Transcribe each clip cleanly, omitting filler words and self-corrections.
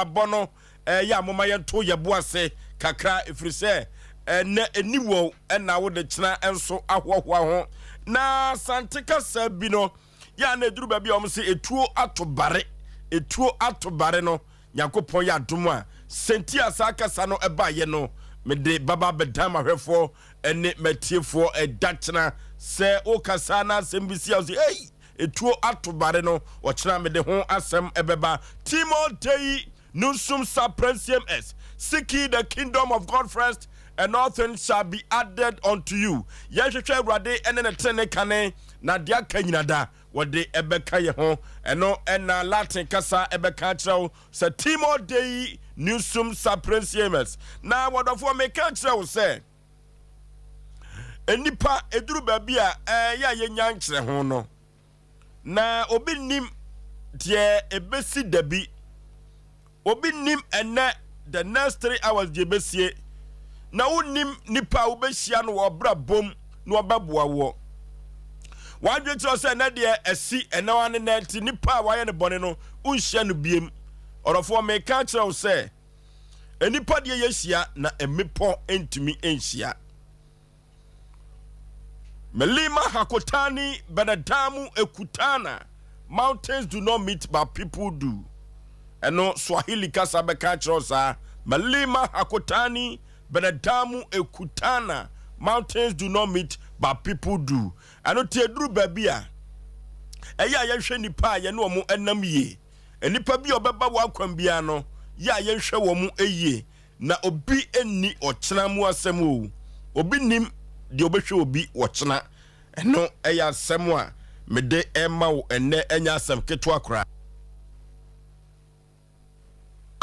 Abrabɔ no ɛyɛ a momma yɛnto yɛn bo ase kakra ɛfiri sɛ ɛnnɛ ɛni wɔ ɛna wode kyena nso ahoahoa ho. Na Asante kasa bi no yɛ a na ɛduru baabi a wɔn se etuo ato bare, etuo ato bare no Nyankopɔn yɛ adom a sɛnti a saa kasa no ɛbaeɛ no mede bɛba abɛdan m'ahwɛfoɔ ne m'atiefoɔ ɛda kyena sɛ wokasa na asɛm bi si a wo se ei Etuo ato bare no, ɔkyena mede ho asɛm bɛba. Timor Dei Nunsum Saprensiem est, Seek ye the kingdom of God first, and all things shall be added unto you. Yɛnhwehwɛ Awurade ne ne trenee kane, na deɛ aka nyina da, wɔde bɛka yɛn ho. Ɛno na Latin kasa bɛka akyerɛ wo sɛ Timor Dei Nunsum Saprensiem est. Na wɔdɔfoɔ, meka akyerɛ wo sɛ, Nnipa, ɛduru baabi a ɛyɛ a yɛnya nkyerɛ ho no, na obi nnim deɛ ɛbɛsi da bi. Obi nnim ɛnɛ the next 3 hours deɛ ɛbɛsie. Na wonnim nipa a wobɛhyia no wɔ ɔbra bom na ɔbɛboa woɔ. Wadwe kyerɛ sɛ ɛnɛ deɛ ɛsi ɛnɛ wa ne nɛ nti nipa a wayɛ no bɔne no wonhyia no biem. Ɔdɔfoɔ, meka kyerɛ wo sɛ Nnipa deɛ yɛhyia na mmepɔ ntumi nhyia. Milima hakutani binadamu ekutana. Mountains do not meet, but people do. Ɛno Swahili kasa bɛka akyerɛ saa. Milima hakutani binadamu ekutana. Mountains do not meet, but people do. Ɛno te eduru baabi a ɛyɛ a yɛhwɛ nipa a yɛne wɔn nam yie. Nnipa bi a ɔbɛba w'akwan biara no, yɛ a yɛnhwɛ wɔn yie, na obi nni ɔkyena mu asɛm o. Obi nnim deɛ ɔbɛhwɛ obi ɔkyena. Ɛno yɛ asɛm a mede rema wo ɛnnɛ, ɛnyɛ asɛm ketewa koraa.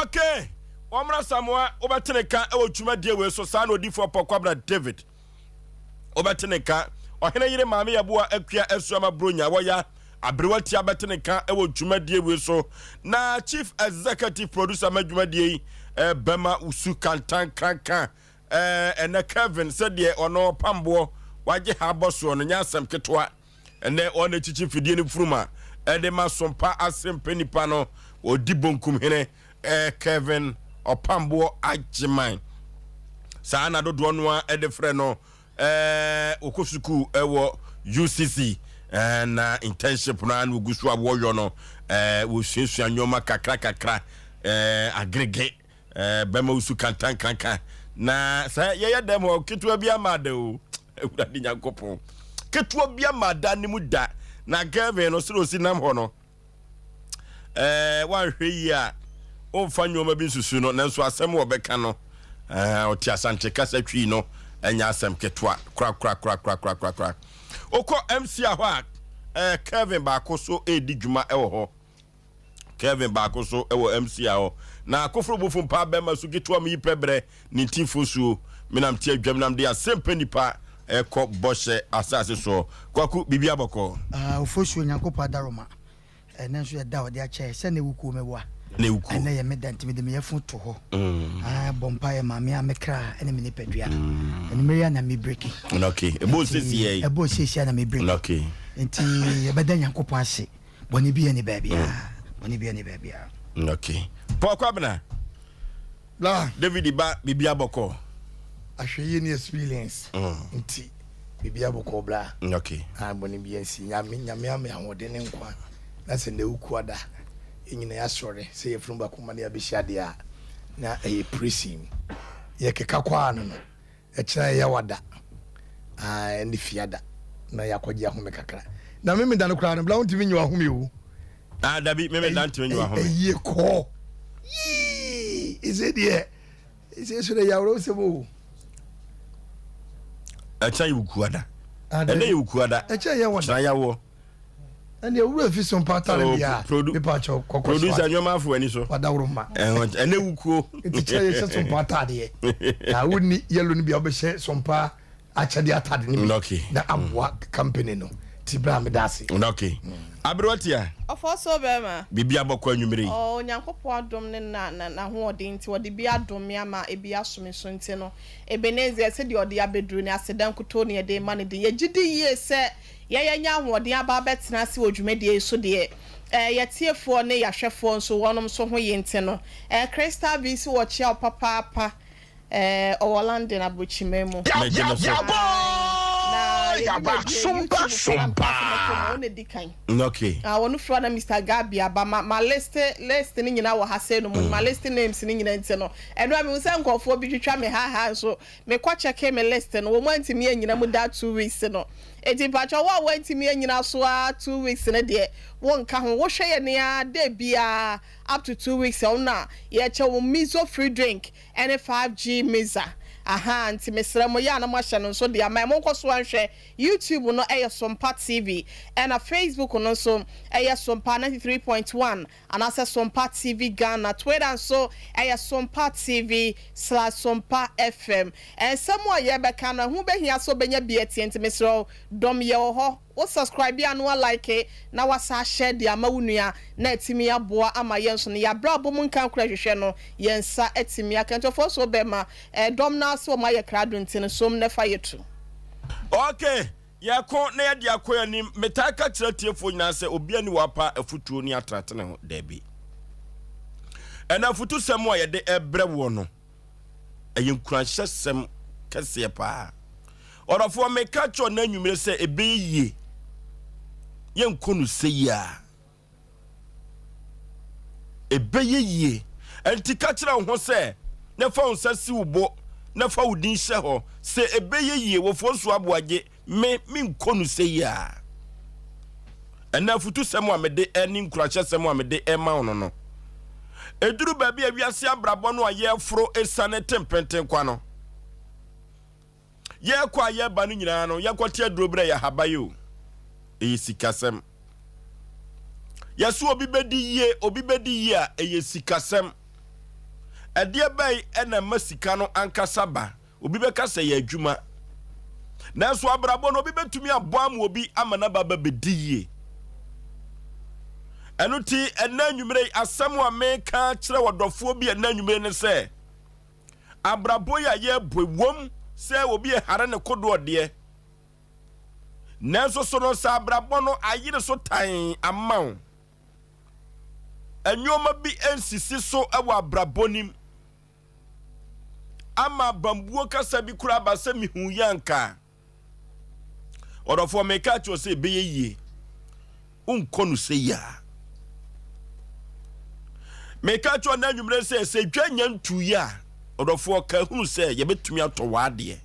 Okay, wɔmmra Samoa, wobɛte ne ka wɔ dwumadie wei so, saa na odiyifoɔ Paul Kwabena David wobɛte ne nka. Ɔhene yere Maame Yeboah Akua Asuama Bronya wɔya aberewa tia bɛte ne nka wɔ dwumadie wei so. Na Chief Executive Producer ma dwumadie yi bɛma wusu kantankanka ɛnɛ Kevin sɛdeɛ ɔno pamboɔ wagye ha abɔ soɔ no nyɛ asɛm ketewa. Ɛnɛ wɔn na kyikyi mfidie no mfurum a ɛde ma sompa asɛmpɛ nipa no ɔdi bonkum hene Kevin Ɔpamboɔ Agyeman. Saa na dodoɔ no ara de frɛ no. Ɔkɔ sukuu wɔ UCC na internship no ara na ɔgu so a wɔyɔ no. Wɔsuasua nneɛma kakra kakra, agrege bɛma wosu kantankanka. Na sɛ yɛyɛ dɛm hɔ ketewa bi ama ada o, Awurade Nyankopɔn, ketewa bi ama ada ne mu da. Na Kevin no sɛ ɔsi nam hɔ no, ɛɛ wanhwɛ yie a ɔmfa nneɛma bi nsusu no, nanso asɛm a ɔbɛka no, ɛɛ ɔte Asante kasa twi no, ɛnyɛ asɛm ketewa korakorakorakorakorakora. Okɔ MC hɔ a, ɛɛ Kevin baako so redi dwuma wɔ hɔ. Kevin baako so wɔ MC hɔ. Na akoforo bofo mpa bɛma su ketewa mu yi pɛ brɛ ne ntifo suo. Menam te adwam nam de asɛm pɛ nipa ɛkɔ bɔhyɛ asase soɔ. Kwaku, biribi abɔkɔ? Ah, Ofosuo, Nyankopɔn adaroma. Ɛnɛ nso yɛ da a ɔde akyɛ yɛ sɛ na ɛwukuo mɛwa. Na ɛwukuo. Ɛnɛ yɛ me da nti mede me yafunu to hɔ. Ah, bɔ mpaeɛ ma me a me kra ne me nipadua. Anwummere yi a na me breki. Okay, ɛbɔ osiesie yi. Ɛbɔ osiesie a na me breki. Okay. Nti yɛbɛda Nyankopɔn ase. Bɔne bi ɛni baabiara. Bɔne bi ɛni baabiara. Okay. Paul Kwabena. Bla. David ba biribi abɔkɔ. Ahwɛyie ne experience nti biribi abɔkɔ bla. Okay. Ah, bɔne bi ansi. Nyame nyame ama ahoɔden ne nkwa. Na sɛ ndɛ woku ada, yɛn nyinaa yɛasɔre sɛ yɛfunu baako ma ne yɛabɛhyia deɛ a, na ɛyɛ prison. Yɛkeka kɔ ano no, Ɛkyena yɛ Yawada ah, ɛne Fiada na yɛakɔgye ahome kakra. Na Memeda no koraa no, bla wontumi nye w'ahome o. Ah, dabi, Memeda ntumi nye w'ahome. Ɛyie kɔɔ. Yii, ɛsɛ deɛ, ɛsɛ so deɛ yɛaworɔ sɛm o. Ɛkyena yɛ Wukuada. Ɛnɛ yɛ Wukuada. Ɛkyena yɛ wɔda. Kyena yɛawoɔ. Ɛnna ewura fi so mpa atare Oh, bi a produ mepa kyɛw kɔkɔ so producer ate. nneɛma afo ani so. Wadaworo ma. Ɛnɛ wukuo. Nti kyerɛ yɛhyɛ so mpa ataadeɛ. Na wonni yellow no bi a wobɛhyɛ so mpa akyɛdeɛ ataade no bi. Okay. Na aboa company no. Ti bra meda ase. Okay. Aberewa tia. Ɔfɔ so bɛrima. Biribi abɔkɔ anwummere yi. Oh, Onyankopɔn adom ne na na n'ahoɔden nti ɔde bi adom me ama ebi aso me so nti no Ebenezer sɛdeɛ ɔde abɛduru no aseda nkutoo na yɛde rema no din. Yɛgye di yie sɛ Yɛn yɛanya ahoɔden aba abɛtena ase wɔ dwumadie yi so deɛ, Eh, yɛtiefoɔ ne yɛahwɛfoɔ nso wɔnom nso ho ye nti no. Eh, Crystal bi nso wɔkyea wo papaapa. Eh, ɔwɔ London aburokyiman mu. Megye no so. Na yɛn dwumadie YouTube foɔ na mpɛ sɛ mɛkɔ mu, wɔn na ɛdi kan. Okay. Ah, wɔn firi hɔ na Mister Gabi aba. Ma ma list list ne nyinaa wɔ ha sei no mu. Ma list names ne nyinaa nti no. Ɛno a mehu sɛ nkurɔfoɔ bi twitwa me ha ha nso. Mekɔ check me list no, wɔn antumi anyina mu that 2 weeks no. Eti mpakyɛ wo a wɔantumi anyina so ara 2 weeks no deɛ, wonka ho. Wohwɛ yɛ nea day biara up to 2 weeks ɔno na yɛkyɛ wɔn Mizo free drink ɛne 5G Miza. Aha, nti mesrɛ mo yɛ a na moahyɛ no nso de ama. Monkɔ so anhwɛ YouTube no, ɛyɛ Sompa TV, ɛna Facebook no nso ɛyɛ Sompa 93.1 anaasɛ Sompa TV Ghana. Twitter nso ɛyɛ Sompa TV/Sompa FM. Nsɛm a yɛbɛka no, ɛho bɛhia sɛ wobɛnya bi atie, nti mesrɛ wo, dɔm yɛ wɔ hɔ. Wo subscribe a na wa like na wasa ahyɛ de ama wo nua na atumi aboa ama yɛn nso no yɛabrɛ abɔ mu nka nkora hwehwɛ no yɛn nsa atumi aka. Ntɔfoɔ so bɛma ɛdɔm no ase wɔn ayɛ krado nti no som ne fa yɛ tu. Okay, yɛko na yɛde akɔ anim. Metaa ka kyerɛ tiefoɔ nyinaa sɛ obi ani wapa afutuo ne atenatene ho daabi. Ɛna afutusɛm a yɛde ɛbrɛ woɔ no ɛyɛ nkuranhyɛsɛm kɛseɛ paa. Ɔdɔfoɔ, meka kyerɛ no anwummerɛ sɛ ɛbɛyɛ yie, yɛnkɔ no sɛ yie a ɛbɛyɛ yie. Ɛnti ka kyerɛ wo ho sɛ na fa wo nsa si wo bo na fa wo din hyɛ hɔ sɛ ɛbɛyɛ yie. Wɔfoɔ so aboagye me menkɔ no sɛ yie a. Ɛnna afutusɛm a mede ɛne nkuranhyɛsɛm a mede ɛma wo no, ɛduru baabi a wiase abrabɔ no a yɛforo esiane tempenten kwa no, yɛkɔ a yɛba no nyinaa no, yɛkɔte aduro berɛ yɛ haba yi o, ɛyɛ sikasɛm. Yɛso obi bɛdi yie, obi bɛdi yie a, ɛyɛ sikasɛm. Ɛdeɛ bɛyi ɛna ɛma sika no ankasa ba? Obi bɛka sɛ yɛ adwuma, nanso abrabɔ no obi bɛtumi abɔ ama obi ama n'aba ba bɛdi yie. Ɛno ti ɛnna anwummerɛ yi, asɛm a meka kyerɛ ɔdɔfoɔ bi ɛnna anwummerɛ ne sɛ abrabɔ yi a yɛrebɔ wom sɛ obi ehare ne kodoɔ deɛ, nanso so no sɛ abrabɔ no ayere so tan ama wo, nneɛma bi nsisi so wɔ abrabɔ nim ama bambuo kasa bi kura aba sɛ mihu yɛ anka. Ɔdɔfoɔ, meka kyerɛ sɛ ɛbɛyɛ yie, wonkɔ no sɛ yie a. Meka kyerɛ no anwummerɛ sɛ dwa nya ntu yi a, ɔdɔfoɔ, ka hunu sɛ yɛbɛtumi atɔ w'adeɛ.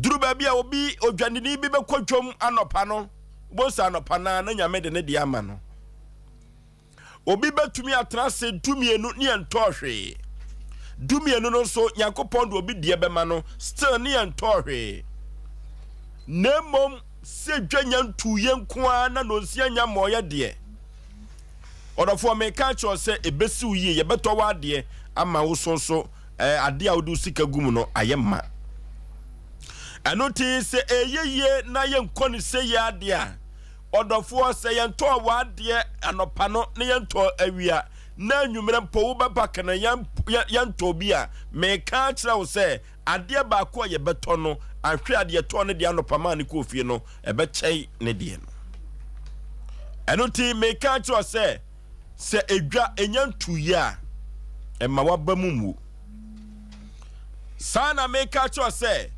Duru baabi a obi odwanini bi bɛkɔ dwam anɔpa no, wobɛhu anɔpa no na Nyame de ne deɛ ama no. Obi bɛtumi atena ase 12 ne yɛntɔɔ hwee. 12 no nso Nyankopɔn de obi deɛ bɛma no, still ne yɛntɔɔ hwee. Na mmom sɛ dwa nya ntuiɛ nko ara na nonsia nya mmɔɔyɛ deɛ, ɔdɔfoɔ, meka kyerɛ sɛ ɛbɛsi wo yie, yɛbɛtɔ w'adeɛ ama wo so nso adeɛ a wode wo sika gu mu no ayɛ ma. Ɛno nti sɛ ɛyɛ yie na yɛnkɔ ne sɛ yɛ adeɛ a, ɔdɔfoɔ, sɛ yɛntɔɔ w'adeɛ anɔpa no na yɛntɔɔ awia na anwummerɛ mpo wobɛba kene yɛntɔɔ bi a, meka kyerɛ wo sɛ adeɛ baako a yɛbɛtɔ no, ahwɛ adeɛ tɔɔ ne deɛ anɔpa maa ne kɔɔ fie no, ɛbɛkyɛe ne deɛ no. Ɛno nti meka kyerɛ sɛ sɛ edwa enya ntuyɛ a, ɛma waba mu mmu. Saa na meka kyerɛ sɛ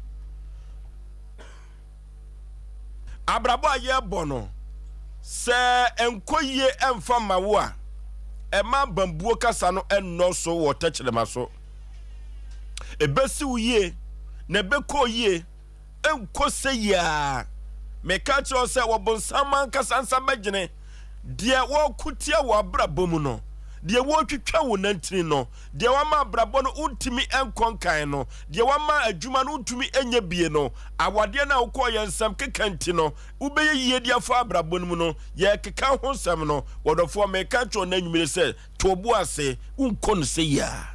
abrabɔ a yɛrebɔ no, sɛ nkɔ yie ɛmfa ma wo a, ɛma bambuo kasa no ɛnnɔɔso wɔ tɛkyerɛma so. Ɛbɛsi wo yie na ɛbɛkɔ yie, nkɔ sɛ yia. Meka kyerɛ sɛ wɔbonsam ankasa nsa bɛgyene deɛ wɔko tia wɔ abrabɔ mu no, deɛ wɔretwitwa wo nantini no, deɛ wama abrabɔ no wontumi nkɔ nkan no, deɛ wama adwuma no wontumi nyɛ bie no, awadeɛ no a wokɔɔ yɛ nsɛm keka nti no, wobɛyɛ yie de afa abrabɔ no mu no, yɛkeka ho nsɛm no. Wɔdɔfoɔ, meka kyerɛ no anwummere sɛ to bo ase, wonkɔ no sɛ yia.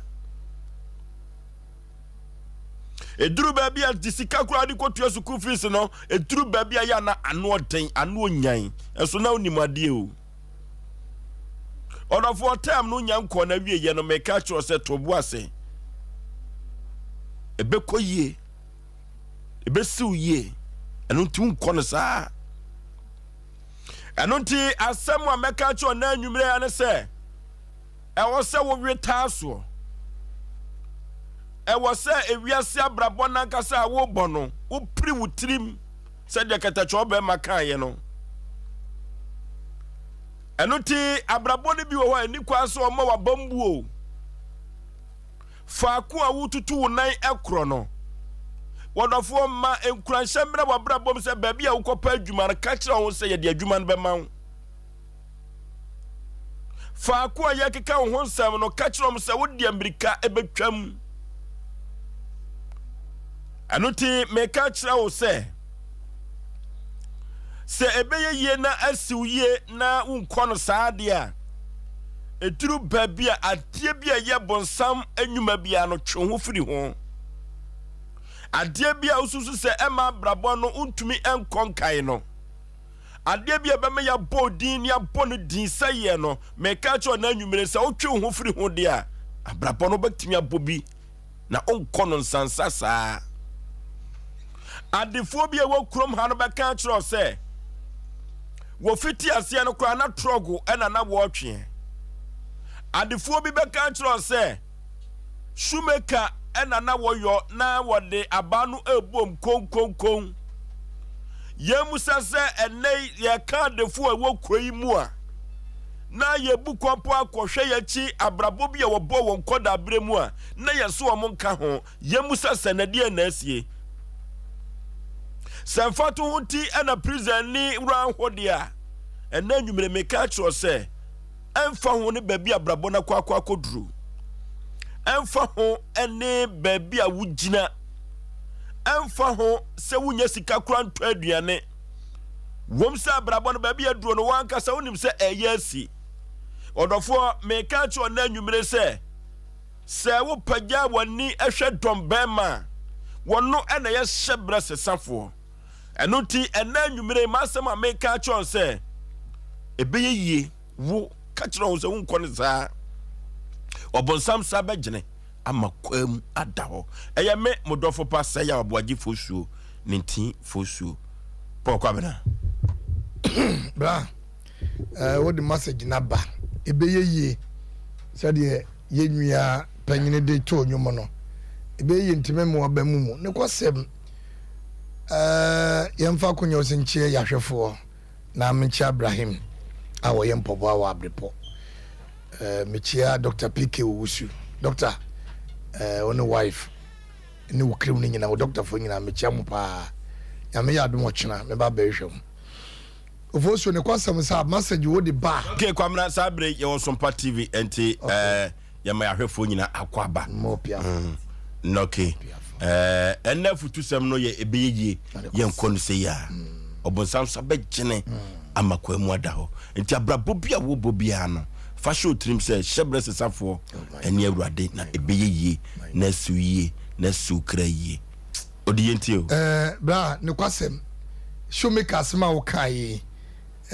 Ɛduru baabi a de sika koraa de kɔtua sukuu fees no, ɛduru baabi a yɛ ana ano ɔden, ano onyan, ɛso na wonim adeɛ o. Ɔdɔfoɔ, term no nya nkɔɔ na wieɛ no, meka kyerɛ sɛ to bo ase, ɛbɛkɔ yie, ɛbɛsiw yie. Ɛno nti wonkɔ no saa. Ɛno nti asɛm a mɛka akyerɛ wo nnɛ anwummerɛ ara ne sɛ, ɛwɔ sɛ wowe taa soɔ. Ɛwɔ sɛ ewiase abrabɔ no ankasa a wobɔ no, wopiri wo tirim sɛdeɛ kɛtɛkyɛw bɛrima kaeɛ no. Ɛno nti abrabɔ no bi wɔ hɔ a ɛni kwan sɛ ɔma w'abam bu o. Faako a wotutu wo nan korɔ no, wɔdɔfoɔ mma nkuranhyɛ mmra w'abrabɔ mu sɛ baabi a wokɔpɛ adwuma no, ka kyerɛ wɔn sɛ yɛde adwuma no bɛma wo. Faako a yɛkeka wo ho nsɛm no, ka kyerɛ wɔn sɛ wode mmirika bɛtwam. Ɛno nti meka kyerɛ wo sɛ, sɛ ɛbɛyɛ yie na asiw yie na wonkɔ no saa deɛ a, ɛduru baabi a adeɛ bi a ɛyɛ bonsam nnwuma biara no twe ho firi ho. Adeɛ bi a wosusu sɛ ɛma abrabɔ no wontumi nkɔ nkae no, adeɛ bi a ɛbɛma yɛabɔ din ne abɔ no din sɛeɛ no, meka kyerɛ ɔna anwummere sɛ wotwe wo ho firi ho deɛ a, abrabɔ no wobɛtumi abɔ bi na wonkɔ no nsansa saa. Adefoɔ bi a ɛwɔ kurom ha no bɛka akyerɛ wo sɛ wɔfiti aseɛ no koraa na trɔgo ɛna na wɔretweɛ. Adefoɔ bi bɛka akyerɛ wo sɛ shoemaker ɛna na wɔyɔ na wɔde abaa no ɛrebom konkonkon. Yɛn mu sɛ sɛ ɛnɛ yɛka adefoɔ a ɛwɔ kuro yi mu a na yɛbu kwan po akɔhwɛ yɛn akyi abrabɔ bi a wɔbɔɔ wɔn nkɔdaa berɛ mu a na yɛn so wɔn nka ho. Yɛmmisa sɛ, na deɛn na asie? Sɛ mfatoho nti na prison ni wura ho deɛ a, ɛnɛ anwummere meka akyerɛ sɛ ɛmfa ho ne baabi a abrabɔ no akɔ akɔ akɔduru, ɛmfa ho ne baabi a wogyina, ɛmfa ho sɛ wonya sika kora ntɔ aduane, wom sɛ abrabɔ no baabi aduro no wankasa wonim sɛ ɛyɛ asi. Ɔdɔfoɔ, meka akyerɛ ɔnɛ anwummere sɛ Sɛ wopagya w'ani hwɛ dɔm bɛrima a, wɔno na ɛyɛ hyɛbrɛ sesafoɔ. Ɛno nti, ɛnnɛ anwummere yi, m'asɛm a meka akyerɛ wɔn sɛ, ɛbɛyɛ yie. Wo, ka kyerɛ wɔn sɛ wonkɔ no saa. Ɔbonsam sa bɛgyene ama kwaa mu ada hɔ. Ɛyɛ me, mo dɔfo pa, sɛ yɛ ɔboagye fosuo, ne nti fosuo. Paul Kwabena. Bra, eh, wode message no aba. Ɛbɛyɛ yie sɛdeɛ yɛn nua panyini de too nnwom no. Ɛbɛyɛ yie nti mɛma waba mu mu. Nokwasɛm, eh, yɛmfa akonya ɔsɛ nkyia yɛahwɛfoɔ na menkyia Abrahim a wɔyɛ mpɔboa wɔ Abrepɔ. Eh, mekyia Dr. PK Owusu. Doctor, eh, wo ne wife ne wo kirim no nyinaa, wo dɔktafoɔ nyinaa mekyia mo paa. Nyame yɛ adom ɔkyena mɛba abɛhwehwɛ mo. Ofosuo ne kwasɛm sɛ message wo de ba. Okay Kwamina saa bere yi yɛwɔ Sompa TV nti ɛɛ yɛma yɛahwɛfoɔ nyinaa akɔ aba. Mm, okay. Ɛɛ ɛnna afutusɛm no yɛ ɛbɛyɛ yie yɛnkɔ no sɛ yie a ɔbonsam sa bɛgyene ama kwa mu ada hɔ. Nti abrabɔ bi a wobɔ biara no fa hyɛ otirim sɛ hyɛbrɛ sesafoɔ ɛne Awurade na ɛbɛyɛ yie na asiw yie na asiw kra yie. Odi yɛn tie o. Eh bra nokwasɛm shoemaker asɛm a wokaa yi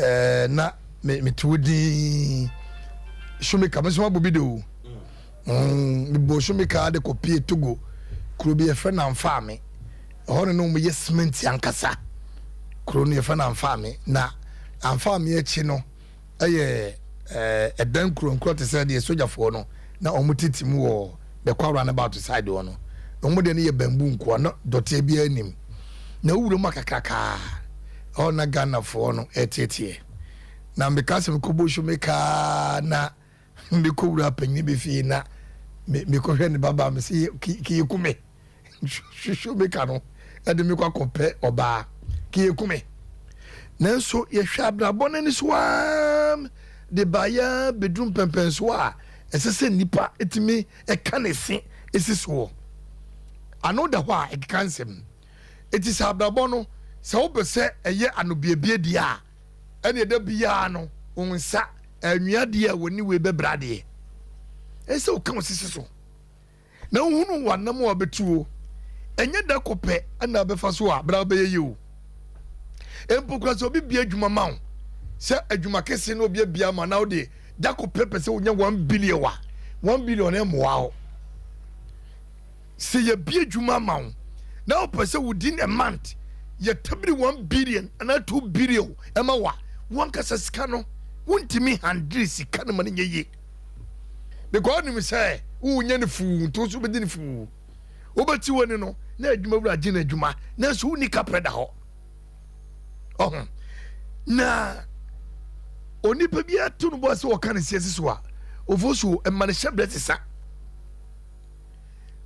eh na me mete wo din shoemaker me nso mabɔ bi de o mm mebɔ shoemaker de kɔpie Togo kuro bi yɛfrɛ no Amfaame ɛhɔ no na wɔyɛ cement ankasa kuro no yɛfrɛ no Amfaame na Amfaame akyi no yɛ ɛdan nkuronkuro te sɛ deɛ sogyafoɔ no na wɔn tete mu wɔ Bɛkwa roundabout side hɔ no. Na wɔn deɛ no yɛ bamboo nkoa na dɔteɛ biara nnim. Na wowura mu a kakrakaa ɛhɔ na Ghanafoɔ no ɛteteɛ. Na meka sɛ mekɔ Bosho mekaa na mekɔ wura panyin bi fie na mekɔhwɛ ne babaa me sɛ kiyɛ me. Hwehwɛ obi ka no de me kɔ akɔpɛ ɔbaa ka yɛku me. Nanso yɛhwɛ abrabɔ no ani so ara de baeɛ ara bɛduru mpɛmpɛnsoɔ a ɛsɛ sɛ nnipa tumi ka ne se si soɔ. Ano da hɔ a ɛkeka nsɛm. Enti sɛ abrabɔ no sɛ wopɛ sɛ ɛyɛ anobiebie deɛ a, ɛneɛ da biara no wo nsa anwia deɛ a wɔne wei bɛbra deɛ, ɛsɛ sɛ woka wo sisi so. Na wohunu w'anam a wobɛtu o. Ɛnyɛ da ko pɛ na wobɛfa so a bra wobɛyɛ yie o. Mpo koraa sɛ obi bie adwuma ma wo sɛ adwuma kɛseɛ na obi abie ama na wode da ko pɛ pɛ sɛ wonya 1 billion a, 1 billion mmoa wo. Sɛ yɛbie adwuma ma wo na wopɛ sɛ within a month yɛtabiri 1 billion anaa 2 billion ɛma wo a, Wankasa sika no, wontumi handle sika no ma no nyɛ yie. Because wonim sɛ wonya no fuu nti wo nso wobɛdi no fuu. Wobɛte w'ani no na adwuma wura gye no adwuma nanso wonni kaprɛ da hɔ. Ɔho. Na onipa bi ato no bɔ sɛ ɔka ne siasi so a, ofo so ɛma ne hyɛbrɛ sesa.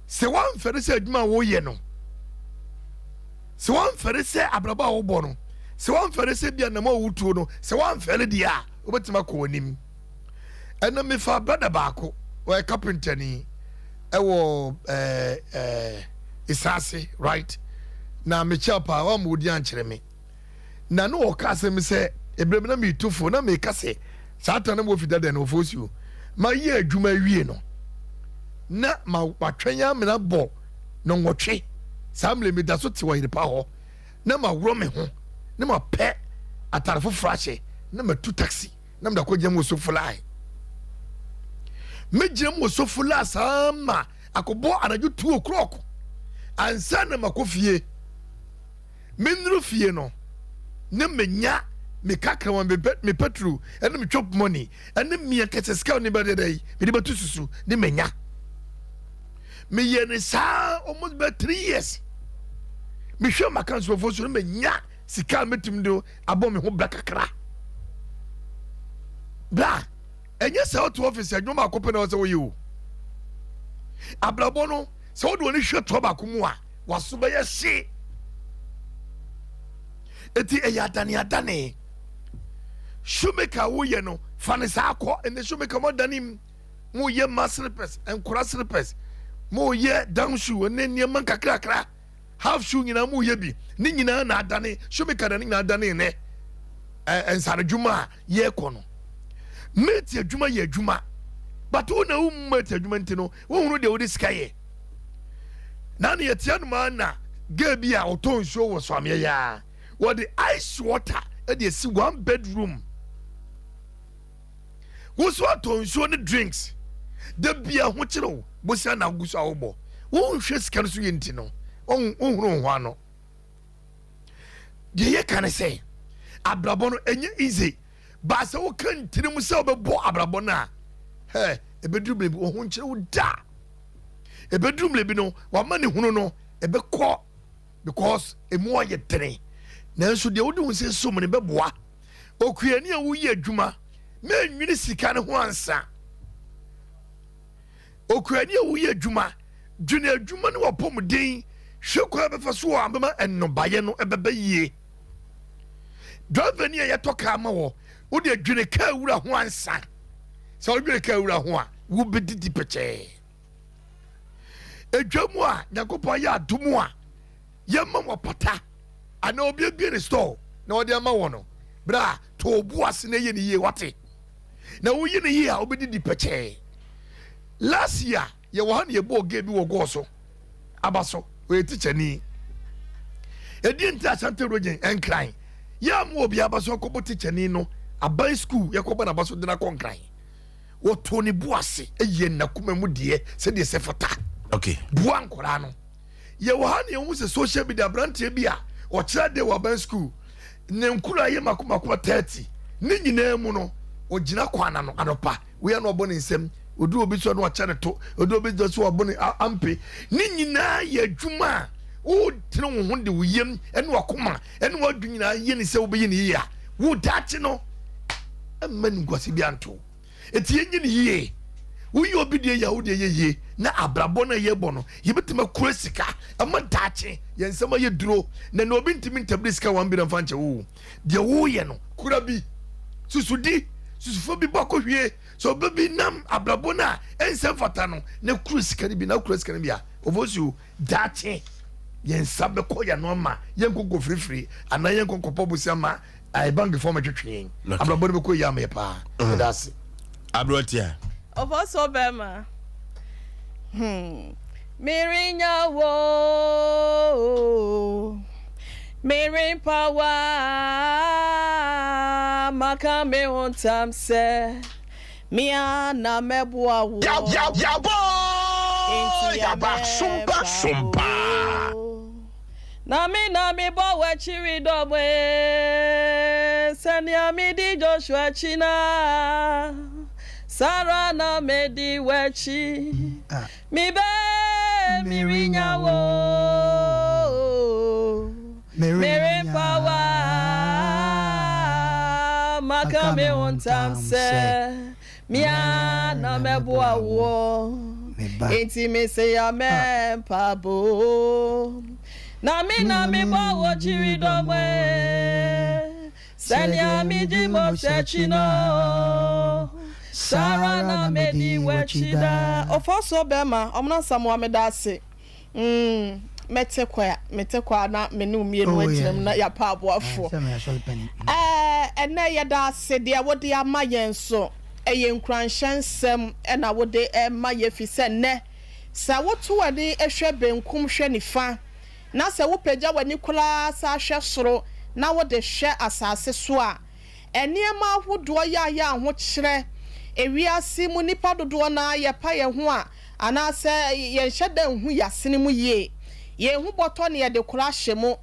Sɛ woamfɛre sɛ adwuma a woyɛ no, sɛ woamfɛre sɛ abrabɔ a wobɔ no, sɛ woamfɛre sɛ bi anam a wotuo no, sɛ woamfɛre deɛ a, wobɛtumi akɔ w'anim. Ɛna mefa brada baako, ɔyɛ kapentani ɛwɔ ɛɛ ɛɛ Esaase, right? Na mekyia paa, wamma odi ankyerɛ me. Na na ɔka asɛm sɛ, ɛberɛ bi na metu fo, na meka sɛ, saa ta na mewɔ fida dɛn no, ɔfo mayɛ adwuma awie no, na ma watwɛn amena bɔ nɔnwɔtwe, saa mmerɛ meda so te ɔyerepa hɔ, na maworɔ me ho, na mapɛ atare foforɔ ahyɛ, na matu taxi, na mede akɔgyina mu wɔ Sofolae. Mɛgyina mu wɔ Sofolae saa ma akɔbɔ anadwo 2 o'clock ansa na makɔ fie. Mennuru fie no, na menya me kakra ma me petrol ɛne me chop money ɛne me ankasa sika ne bɛde dɛ mede bɛto susu ne menya. Meyɛ ne saa almost bɛ 3 years. Mehwɛ maka nkurɔfoɔ so no, menya sika a mɛtumi de abɔ me ho bra kakra. Bra, ɛnyɛ sɛ wote office adwuma baako pɛ na wɔ sɛ woyɛ o. Abrabɔ no, sɛ wode w'ani hwɛ toa baako mu a, waso bɛyɛ hye. Eti ɛyɛ adane adane. Shoemaker woyɛ no, fa ne saa kɔ. Ɛnɛ shoemaker mo adane mu, moyɛ mma slippers, nkora slippers, moyɛ down shoe ne nneɛma nkakrakra, half shoe nyinaa moyɛ bi. Ne nyinaa na adane shoemaker, na ne nyinaa adane nɛ nsanodwuma a yɛrekɔ no. Mate adwuma yɛ adwuma, but wo na wo mate adwuma nti no, wohunu deɛ wode sika yɛ. Na ne yɛte anomaa na girl bi a ɔtɔ nsuo wɔ Soameɛ yi a wɔde ice water de asi one bedroom. Woso atɔ nsuo ne drinks da bia ho kyerɛ wo bosia na agu so a wobɔ wonhwɛ sika no so yɛ nti no, wohunu wo ho ano. Deɛ yɛka ne sɛ abrabɔ no ɛnyɛ easy, baa sɛ woka ntirim sɛ wobɛbɔ abrabɔ no a, hɛ, ɛbɛduru mmerɛ bi wo ho nkyerɛ wo da. Ɛbɛduru mmerɛ bi no, wama ne hunu no ɛbɛkɔ because ɛmu ayɛ dene. Nanso deɛ wode wo nsa som no bɛboa. Okuani a woyi adwuma, mɛnwene sika no ho ansa. Okuani a woyi adwuma, dwene adwuma ne wapɔmuden, hwɛ kwan bɛfa so a bɛma nnɔbaeɛ no ɛbɛbɛ yie. Driver ni a yɛtɔ kaa ma wɔ, wode adwene kaa wura ho ansa. Sɛ wodwene kaa wura ho a, wobɛdidi pɛkyɛɛ. Edwa mu a Nyankopɔn ayɛ adom a yɛma wapata anaa obi abie ne store na ɔde ama wɔ no, berɛ a to bo ase na ɛyɛ ne yie, wate, na woyi ne yie a, wobɛdidi pɛkyɛɛ. Last year yɛwɔ ha na yɛbɔɔ gay bi wɔ gɔɔ so aba so, ɔyɛ tikyani. Ɛdi nti Ashanti Region Nkran yɛ ama obi aba so akɔbɔ tikyani no aban school, yɛkɔbɔ n'aba so de no akɔ Nkran. Wɔtoo ne bo ase yɛ n'akoma mu deɛ sɛdeɛ sɛ fata. Boa nkwaraa no. Yɛwɔ ha ne yɛhu sɛ social media aberanteɛ bi a ɔkyerɛ adeɛ wɔ aban school, ne nkwaraa yɛ mako mako 30, ne nyinaa mu no ɔgyina kwan ano anɔpa wei ano ɔbɔ ne nsam, odu obi so no ɔkyɛ ne to, odu obi so ɔbɔ ne ampe. Ne nyinaa yɛ adwuma a wotene wo ho de wo yam ne wakoma ne wadwu nyinaa yɛ ne sɛ wobɛyɛ ne yie a, wo daakye no mma nimguase bi anto. Eti yɛnyɛ ne yie. Woyɛ obi deɛ yɛ a, wo deɛ yɛ yie. Na abrabɔ no a yɛbɔ no, yɛbɛtumi akura sika ɛma daakye yɛn nsɛm ayɛ duro. Na na obi ntumi ntabiri sika wɔn bi na mfa nkyɛ wo. Deɛ woyɛ no, kura bi, susudi susufoɔ bi bɔ akɔhwie sɛ ɔbɛ bi nam abrabɔ no a ɛnsɛ mfata no, na kura sika no bi. Na kura sika no bi a, ɔfɔ daakye yɛn nsa bɛkɔ yɛn ano ama yɛn nkɔnkɔ firifiri anaa yɛn nkɔnkɔ pɔ bosia ma ayi bankfoɔ mɛtwetwe yɛn. Abrabɔ no bɛkɔ yie ama yɛ paa. Ɛda ase. Aberanteɛ. Ɔfɔ so bɛma. Mirinya wo. Mirimpa wa. Maka me ho ntam sɛ. Mia na mɛboa wo. Yabɔ yaba sompa sompa. Na me na mebɔ w'akyiri dɔm. Sɛnea medi Joshua akyi no a, saa ara na medi w'akyi. Me bɛ, merenya wo, merempa wo a, maka me ho ntam sɛ me ara na mɛboa woɔ. Enti mese ya mɛmpa bo, na me na mebɔ wo kyiridɔm e. Sɛnea midi Mose akyi no, saa ara na medi w'akyi daa. Ofosuo bɛɛma, Ɔmena Asamoah meda ase mm mɛte kɔ a mete kɔ a na me ne wo mmienu agyina mu na yɛapɛ aboafoɔ. Ɛɛ ɛnɛ yɛda ase deɛ wode ama yɛn nso ɛyɛ nkuranhyɛ nsɛm na wode rema yɛ fi sɛ nnɛ sɛ woto w'ani hwɛ benkum hwɛ nifa na sɛ wopagya w'ani koraa san hwɛ soro na wode hwɛ asase so a, nneɛma ahodoɔ yɛ a yɛ ahokyerɛ. Ewiase mu nnipa dodoɔ no ara yɛpa yɛn ho a, anaasɛ yɛnhyɛ da nhu yɛn asene mu yie. Yɛn ho bɔtɔ na yɛde kora ahyɛ mu.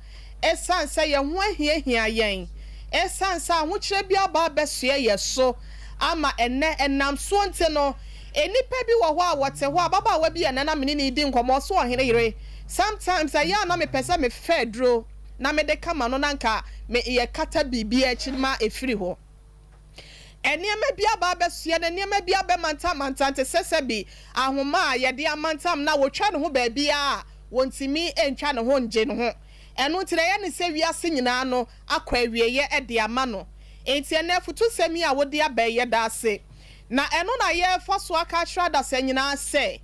Ɛsiane sɛ yɛn ho ahiahia yɛn, ɛsiane sɛ ahokyerɛ bi aba abɛsoɛ yɛn so ama ɛnnɛ ɛnam soɔ nti no, Nnipa bi wɔ hɔ a wɔte hɔ a, ababaawa bi a ɛnnɛ na me ne no redi nkɔmmɔ, ɔse ɔhene yere, sometimes ɛyɛ a na mepɛ sɛ mefa aduro na mede ka m'ano na anka me yɛkata biribi akyi ma ɛfiri hɔ. Nneɛma bi aba abɛsoɛ no, nneɛma bi abɛmantamantam te sɛ sɛbi ahoma a yɛde amantam na wɔtwa ne ho baabiara a wɔntumi ntwa ne ho ngye ne ho. Ɛno nti na ɛyɛ no sɛ wiase nyinaa no akɔ awieɛ de ama no. Enti ɛnnɛ afutusɛm yi a wode aba yi yɛda ase. Na ɛno na yɛrefa so aka akyerɛ adasa nyinaa sɛ,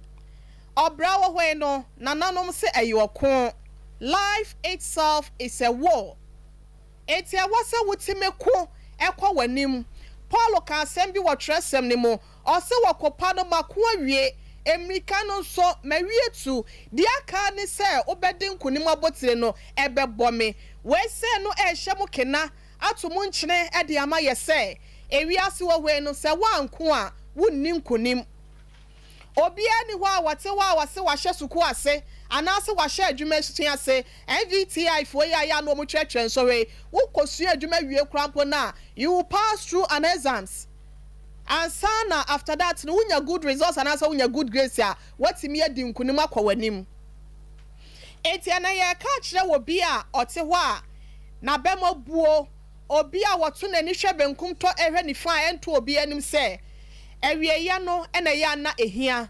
ɔbra wɔ hɔ yi no, nananom se ɛyɛ ɔko, life itself is a war. Enti ɛwɔ sɛ wotumi ko kɔ w'anim. Paul kaa asɛm bi wɔ twerɛsɛm no mu, ɔse wɔ ko pa no mako awie, mmirika no nso mawie tu, deɛ aka ara ne sɛ wobɛde nkonim abotire no ɛbɛbɔ me. Wei sei no ɛrehyɛ mo kena ato mo nkyene de ama yɛ sɛ, Ewiase wɔ hɔ yi no, sɛ woanko a, wunni nkonim. Obiara nni hɔ a ɔte hɔ a ɔse wahyɛ sukuu ase anaase wahyɛ adwuma sua ase. NVTI foɔ yi a ɛyɛ a na wɔkyerɛkyerɛ nsɔhwɛ yi, wokɔsua adwuma wie koraa mpo no a, you will pass through an exams ansa na after that no wonya good results anaasɛ wonya good grades a, woatumi adi nkonim akɔ w'anim. Enti ɛnnɛ yɛreka akyerɛ obi a ɔte hɔ a n'abam abuo, Obi a ɔto n'ani hwɛ benkum tɔ hwɛ nifa a ɛnto obiara anim sɛ, awieeɛ no na ɛyɛ a na ɛhia.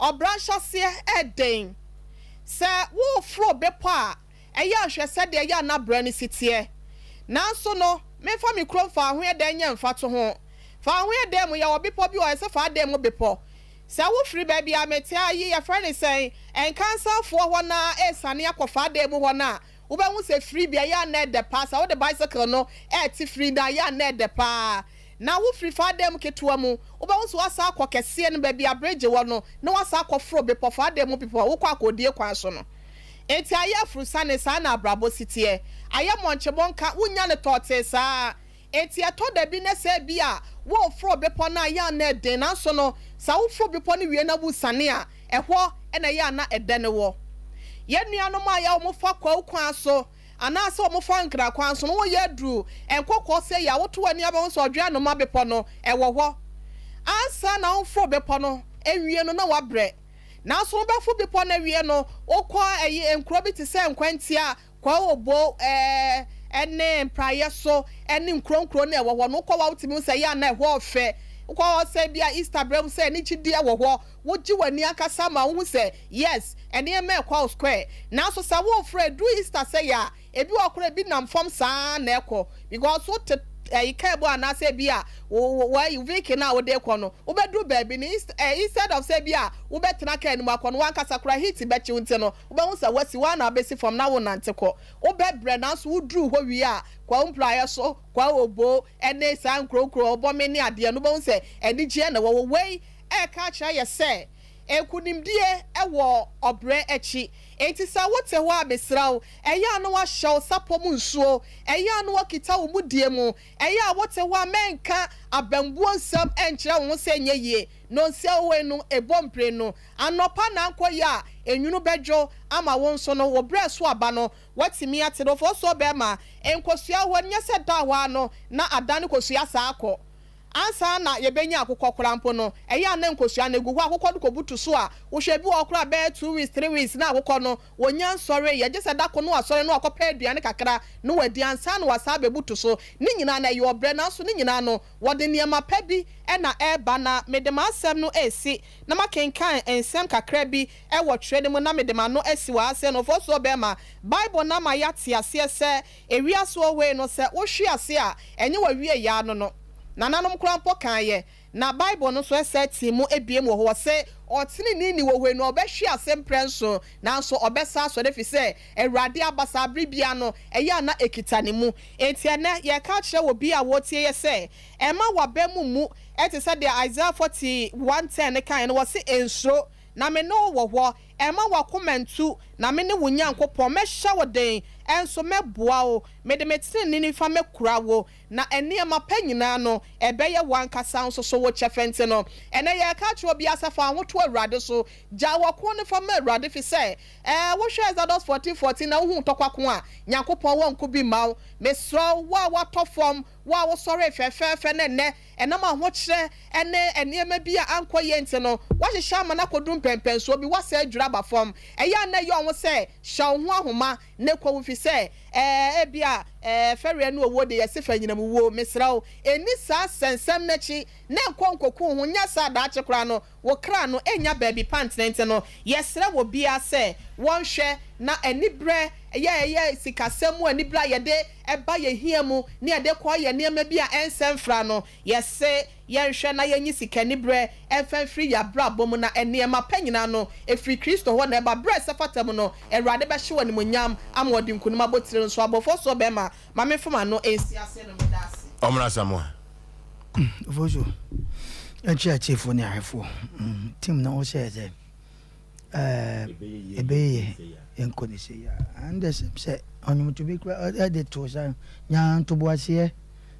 Ɔbra nhyɛaseɛ yɛ den. Sɛ woreforo bepɔ a, ɛyɛ a hwɛ sɛdeɛ ɛyɛ a na berɛ no si teɛ. Nanso no, memfa me kurom Faahoɛdɛn nyɛ mfatoho. Faahoɛdɛn mu, yɛwɔ bepɔ bi wɔ hɔ, yɛse Faadan mu bepɔ. Sɛ wofiri baabi a mete ha yi, yɛfrɛ no sɛn, Nkansanfoɔ hɔ no ara resiane akɔ Faadan mu hɔ no a, Wobɛhu sɛ firi bi a, ɛyɛ a na ɛdɛ paa. Sɛ wode bicycle no rete firi no a, ɛyɛ a na ɛdɛ paa. Na wofiri faa dam ketewa mu, wobɛhu sɛ woasan akɔ kɛseɛ no, baabi a bregye wɔ no, na woasan akɔforo bepɔ, faa dam mu bepɔ, wokɔ akɔdie kwan so no. Enti ayɛ afurusane, saa na abrabɔ si teɛ. Ayɛ mɔnkyebɔnka, wonnya no tɔɔtee saa. Enti ɛtɔ da bi na sɛ ebia woreforo bepɔ no a, ɛyɛ a na ɛden. Nanso no, sɛ woforo bepɔ no wie na wusiane a, ɛhɔ na ɛyɛ a na ɛdɛ no wɔ. Yɛn nuanom a ɛyɛ a wɔfa kwawu kwan so anaasɛ wɔfa nkra kwan so no, wɔyɛ aduru nkɔkɔɔ sɛ yi a, woto w'ani a wobɛhu sɛ Ɔdwe-Anoma Bepɔ no, ɛwɔ hɔ. Ansa na woforo bepɔ no awie no, na woabrɛ. Nanso wobɛforo bepɔ no awie no, wokɔ ɛyi nkuro bi te sɛ Nkwantia, Kwaobo ne mpraeɛ so ne nkuro nkuro no a ɛwɔ hɔ no, wokɔ hɔ a wotumi hu sɛ ɛyɛ a na ɛhɔ ɔfɛ. Wokɔ hɔ sɛ bi a Easter berɛ mu sɛ anigyedeɛ wɔ hɔ, wogye w'ani ankasa ma wohu sɛ yes, nneɛma ɛkɔ wo square. Nanso sɛ woreforo ɛduru Easter sɛi a, ebi wɔ hɔ koraa ebi nam fam saa ara na ɛkɔ because wote ɛyi kaa mu anaasɛ ebi a wo wo ayi vehicle no a wode rekɔ no, wobɛduru baabi no instead of sɛ ebi a wobɛtena kaa no mu akɔ no, w'ankasa koraa heat bɛkye wo nti no, Wobɛhu sɛ woasi, wo ara na wobɛsi fam na wonante kɔ. Wobɛbrɛ, nanso woduru hɔ wie a, Kwawu Mpraeɛ so, Kwawu Obo ne saa nkuro nkuro, Ɔbɔme ne adeɛ no, wobɛhu sɛ anigyeɛ na ɛwɔ hɔ. Wei reka akyerɛ yɛ sɛ, Nkunimdie wɔ ɔbrɛ akyi. Enti sɛ wote hɔ a, mesrɛ wo, ɛyɛ a na woahyɛ wo sapɔ mu nsuo, ɛyɛ a na woakita wo mudie mu, ɛyɛ a wote hɔ a mɛnka abambuo nsɛm nkyerɛ wo ho sɛ ɛnyɛ yie. Nonsia wei no, ɛbɔ mprenu. Anɔpa na ankɔ yie a, enwunu bɛdwo ama wo nso no, wo brɛ so aba no, woatumi ate no. Ofosuo bɛrima, nkosua hɔ, nyɛ sɛ da hɔ ara no na adane kosua saa akɔ. Ansa na yɛbɛnya akokɔ koraa mpo no, ɛyɛ a na nkosua no gu hɔ, akokɔ no kɔbutu so a, wohwɛ bi wɔ hɔ koraa a bɛyɛ 2 weeks, 3 weeks na akokɔ no, wɔnnya nsɔreeɛ, gye sɛ da ko no wasɔre na wakɔpɛ aduane kakra na wadi ansa na wasan abɛbutu so. Ne nyinaa no, ɛyɛ ɔbrɛ, nanso ne nyinaa no, wɔde nneɛma pa bi na ɛreba. Na mede m'asɛm no resi na makenkan nsɛm kakra bi wɔ twerɛ no mu na mede m'ano asi wɔ ha sɛ, Nɔfoɔ barima, Bible no ama yɛate aseɛ sɛ ewiase wɔ hɔ yi no, sɛ wohwe ase a, ɛnyɛ w'awieeɛ ara no no. Nananom koraa mpo kaeɛ, na Bible no nso san tii mu abiem wɔ hɔ, ɔse, Ɔteneneeni wɔ hɔ yi no, ɔbɛhwe ase mprɛnson, nanso ɔbɛsan asɔre, ɛfiri sɛ Awurade abasa bere biara no, ɛyɛ a na ɛkita ne mu. Enti ɛnnɛ, yɛreka akyerɛ obi a ɔretie yɛ sɛ, mma w'aba mu mmu, te sɛ deɛ Isaiah 41:10 no kaeɛ no, ɔse, Nsuro, na me ne wo wɔ hɔ, mma w'akoma nntu, na mene wo Nyankopɔn, mɛhyɛ wo den, nso mɛboa wo, mede me tenenee nifa mɛkura wo. Na nneɛma pa nyinaa no, ɛbɛyɛ w'ankasa nso so wo kyɛfa nti no, ɛnnɛ yɛreka akyerɛ obiara sɛ fa wo ho to Awurade so. Gyae w'ɔko no fa ma Awurade fisɛ, ɛɛ, wohwɛ Exodus 14:14 na wohu ntɔkwa ko a, Nyankopɔn wɔ nko bi mma wo. Mesrɛ wo, wo a woatɔ fam, wo a wosɔree fɛfɛɛfɛ na ɛnnɛ, ɛnam ahokyerɛ ne nneɛma bi a ankɔ yie nti no, woahyehyɛ ama no akɔduru mpɛnpɛnsoɔ bi, woasɛe adwiri aba fam. Ɛyɛ a na ɛyɛ wo ho sɛ hyɛ wo ho ahoma na kɔ wo fi sɛ, Ɛɛ, ebia, ɛɛ, fɛreɛ ne owuo deɛ yɛse fa nyinam wuo. Mesrɛ wo, nni saa sɛnsɛm no akyi na nkɔ nkɔku wo ho, nyɛ saa a daakye koraa no, wo kra no nnya baabi pa ntena nti no, yɛsrɛ obiara sɛ wɔnhwɛ na aniberɛ yɛ ɛyɛ sikasɛm mu aniberɛ a yɛde ba yɛn hia mu ne yɛde kɔ yɛ nneɛma bi a ɛnsɛ mfra no, yɛse yɛnhwɛ na yɛnyi sikaniberɛ mfa mfiri yɛn abrabɔ mu na nneɛma pa nyinaa no, ɛfiri Kristo hɔ na ɛba. Berɛ a ɛsɛ fata mu no, Awurade bɛhyɛ wo animuonyam ama ɔde nkonim abotire no so. Abɔfoɔ soɔ bɛrima, ma memfa m'ano nsi aseɛ no, meda ase. Ɔmmra Asamoah. Ofosu, Yɛnkyerɛ atiefoɔ ne ahwɛfoɔ team no wohyɛɛ sɛ ɛbɛyɛ yɛ yɛnkɔ ne sei a ɛndɛ sɛ sɛ ɔnwomto bi kora ɛde to sa nya ntoboaseɛ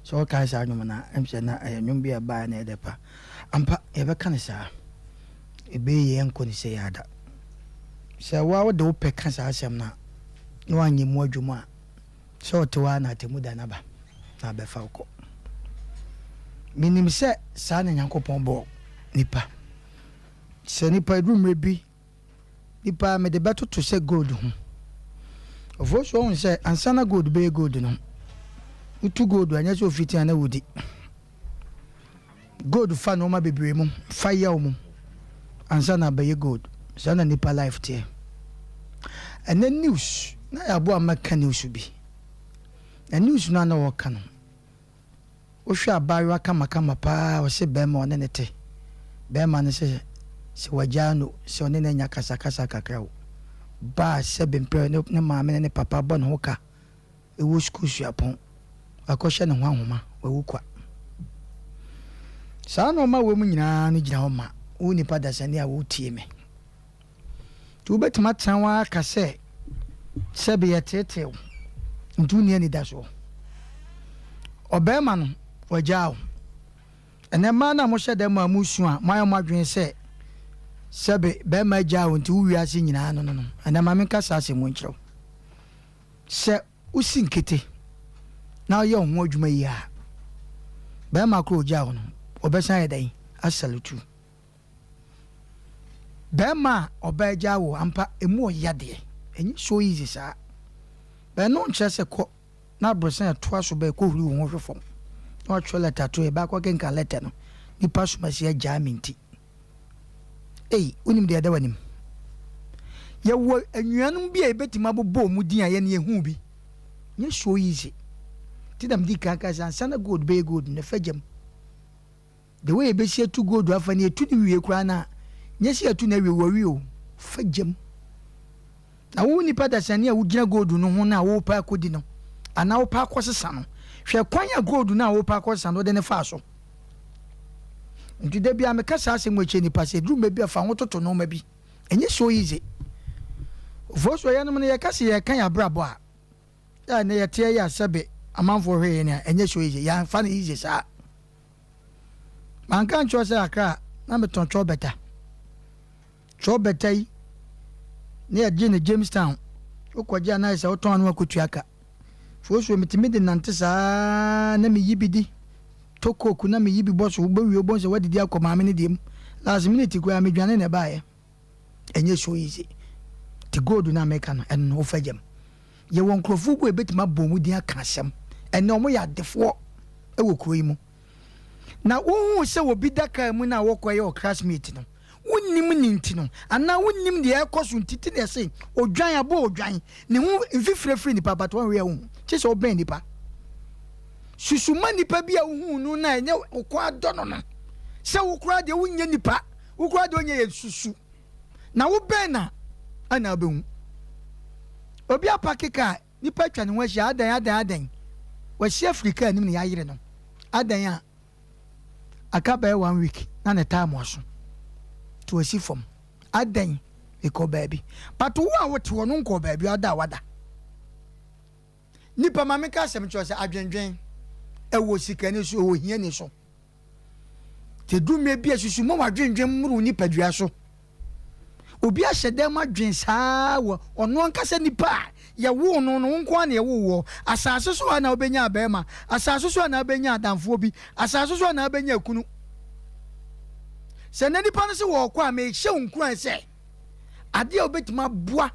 sɛ ɔkae saa nnwom no a ɛm sɛ na ɛyɛ nnwom bi a ɛbaeɛ na ɛdɛ pa ampa yɛbɛka no saa ɛbɛyɛ yɛ yɛnkɔ ne sei ada sɛ woa wode wopɛ ka saa asɛm no a na woanyɛ mu adwuma a Sɛ ɔte hɔ ara na atemmuda no aba na abɛfa wo kɔ. Menim sɛ saa na Nyankopɔn bɔɔ nipa. Sɛ nipa ɛduru mmerɛ bi, nipa mede bɛtoto sɛ gold ho. Ɔfoɔ so ɔhu sɛ ansa na gold bɛyɛ gold no, wotu gold a ɛnyɛ sɛ ofiti a na wodi. Gold fa nnoɔma bebree mu, fa yaw mu ansa na abɛyɛ gold. Saa na nipa life teɛ. Ɛnɛ news na yɛ aboa mɛka news bi. Na news no a na wɔka no, wohwɛ abaayewa kamakama paa ɔse bɛrima ɔne ne te. Bɛrima no sɛ sɛ wagyaa no sɛ ɔne no anya kasakasa kakra o. Baa sɛ bemprɛ ne maame ne ne papa bɔ ne ho ka. Wɔ sukuu suapɔn, wakɔhyɛ ne ho ahoma, wawu kwa. Saa nnoɔma wei mu nyinaa no gyina hɔ ma wo nipa dasani a woretie me. Nti wobɛtumi atena hɔ ara aka sɛ sɛbe yɛteetee wo nti wonni anidasoɔ. Ɔbarima no, wagyaa wo. Ɛnɛ mmaa no a mohyɛ dɛm a mosu a moayɛ mo adwene sɛ sɛbe barima agyaa wo nti wo wiase nyinaa no no no, ɛnɛ ma menka saa asɛm wei nkyerɛ wo. Sɛ wosi nkete na woyɛ wo ho adwuma yie a, barima koro a ogyaa wo no, ɔbɛsan ayɛ dɛn asalutu? Barima a ɔbaa gyaa wo ampa, emu ɔya deɛ, ɛnyɛ so easy saa. But ɛno nkyerɛ sɛ kɔ na aborosan ɛtoa so bɛɛ kɔhuri wo ho hwe fam na watwerɛ lɛta to yɛ baakɔ kenkan lɛtɛ no, nipa somasi agyaa me nti. Ei, wonim deɛ ɛda w'anim? Yɛwɔ anuanom bi a yɛbɛtumi abobɔ wɔn din a yɛne yɛhu bi. Nyɛ so easy. Nti na medi kan ka sɛ ansa na gold bɛyɛ gold no, fa gyam. The way yɛbɛsi atu gold afa no, yɛtu no wie koraa no a, nyɛ sɛ yɛatu no awie, wɔawie o. Fa gyam. Na wo nipa dasani a wogyina gold no ho no a worepɛ akɔdi no, anaa wopɛ akɔsesa no, hwɛ kwan a gold no a worepɛ akɔsesa no wode no faa so. Nti da biara meka saa asɛm wei kyerɛ nnipa sɛ ɛduru mmerɛ bi a fa ho toto nnoɔma bi. Ɛnyɛ so easy. Ofosuo yɛnom no yɛka sɛ yɛreka yɛn abrabɔ a, yɛ a nnɛ yɛteɛ yi a sɛbe amanfoɔ hwɛ yɛn a, ɛnyɛ so easy. Yɛamfa no easy saa. Manka ankyerɛ wo sɛ Accra na metɔn trɔbɛta. Trɔbɛta yi na yɛgye no Jamestown. Wokɔgye a na ayɛ sɛ wotɔn a na woakɔtua ka. Fosuo metumi de nante saa na meyi bi di. Tɔ coke na meyi bi bɔ so. Wobɛwie wobɛhu sɛ woadidi akɔ maame no deɛ mu. Last minute koraa medwane na ɛbaeɛ. Ɛnyɛ so easy. Nti gold no a meka no, ɛno no wofa gyam. Yɛwɔ nkurɔfoɔ bi a yɛbɛtumi abɔ wɔn din aka asɛm. Ɛnnɛ wɔyɛ adefoɔ wɔ kuro yi mu. Na wohuu sɛ obi da kaa mu no a wɔkɔyɛ wɔ classmate no, wonnim ne nti no, anaa wonnim deɛ ɛrekɔ so nti, ti na ɛse odwan, aboa odwan, ne ho mfifire firi nipa but wɔnhwɛ a wonhu, kye sɛ wobɛn nipa. Susu ma nipa bi a wohuu no na ɛnyɛ wo kɔn adɔ no no, sɛ wo koraa deɛ wonyɛ nipa, wo koraa deɛ wonyɛ yɛ susu. Na wobɛn na ɛna wobɛhu. Obi apake kaa Nnipa atwa ne ho ahyia, adɛn, adɛn, adɛn? Wasi afiri kaa anim na yɛayere no. Adɛn a? Aka bɛyɛ one week na ne time aso. Nti wasi fam. Adɛn? Mekɔ baabi. But wo a wote hɔ no nkɔɔ baabi, ada a wada. Nnipa ma menka asɛm nkyerɛ wo sɛ adwendwen ɛwɔ sikani so, ɛwɔ hiani so. Sɛ ɛduru mmerɛ bi a susu ma w'adwendwen mmoro wo nipadua so. Obi ahyɛ dɛm adwen saa wɔ ɔno ankasa nipa a yɛwoo no no, wo nko ara na yɛwoo woɔ. Asase so ha na wobɛnya barima, asase so ha na wobɛnya adamfoɔ bi, asase so ha na wobɛnya kunu. Sɛ nnɛ nipa no se wɔɔkɔ a, mehyɛ wo nkuran sɛ adeɛ a wobɛtumi aboa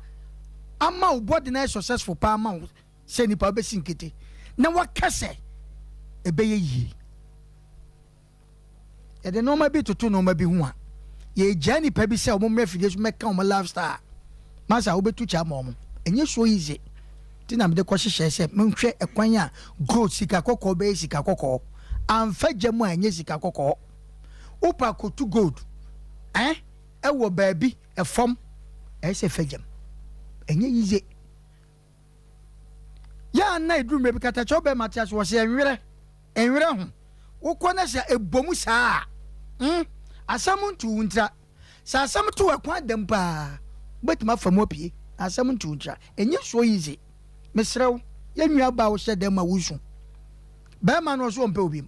ama wo body no ayɛ successful paa ma wo sɛ nipa wobɛsi nkete na waka sɛ ɛbɛyɛ yie. Yɛde nneɛma bi toto nneɛma bi ho a, yɛgyaa nnipa bi sɛ wɔn mmra afidie so mmɛka wɔn lifestyle. Masa wobɛtu kyɛ ama wɔn. Ɛnyɛ so easy. Nti na mede kɔhyehyɛɛ sɛ menhwɛ ɛkwan a gold sika kɔkɔɔ bɛyɛ sika kɔkɔɔ. Amfa gya mu a ɛnyɛ sika kɔkɔɔ. Wopɛ akɔtu gold eh, ɛwɔ baabi ɛfam ɛyɛ sɛ fa gyam. Ɛnyɛ easy. Yɛ a na ɛduru mmerɛ bi katakyɛ wobɛma te ase wɔ sɛ ɛnwerɛ nwerɛ ho. Wokɔ na sɛ ɛbɔ mu saa a, mm, asɛm nto wo ntira. Sɛ asɛm to wo ɛkwan da mu paa, wobɛtumi afa mu apue. Na asɛm nto wo ntira. Ɛnyɛ so easy. Mesrɛ wo, yɛn nua baa wohyɛ dɛm ma wosu. Bɛrima no ɔso ɔmpɛ wo biom.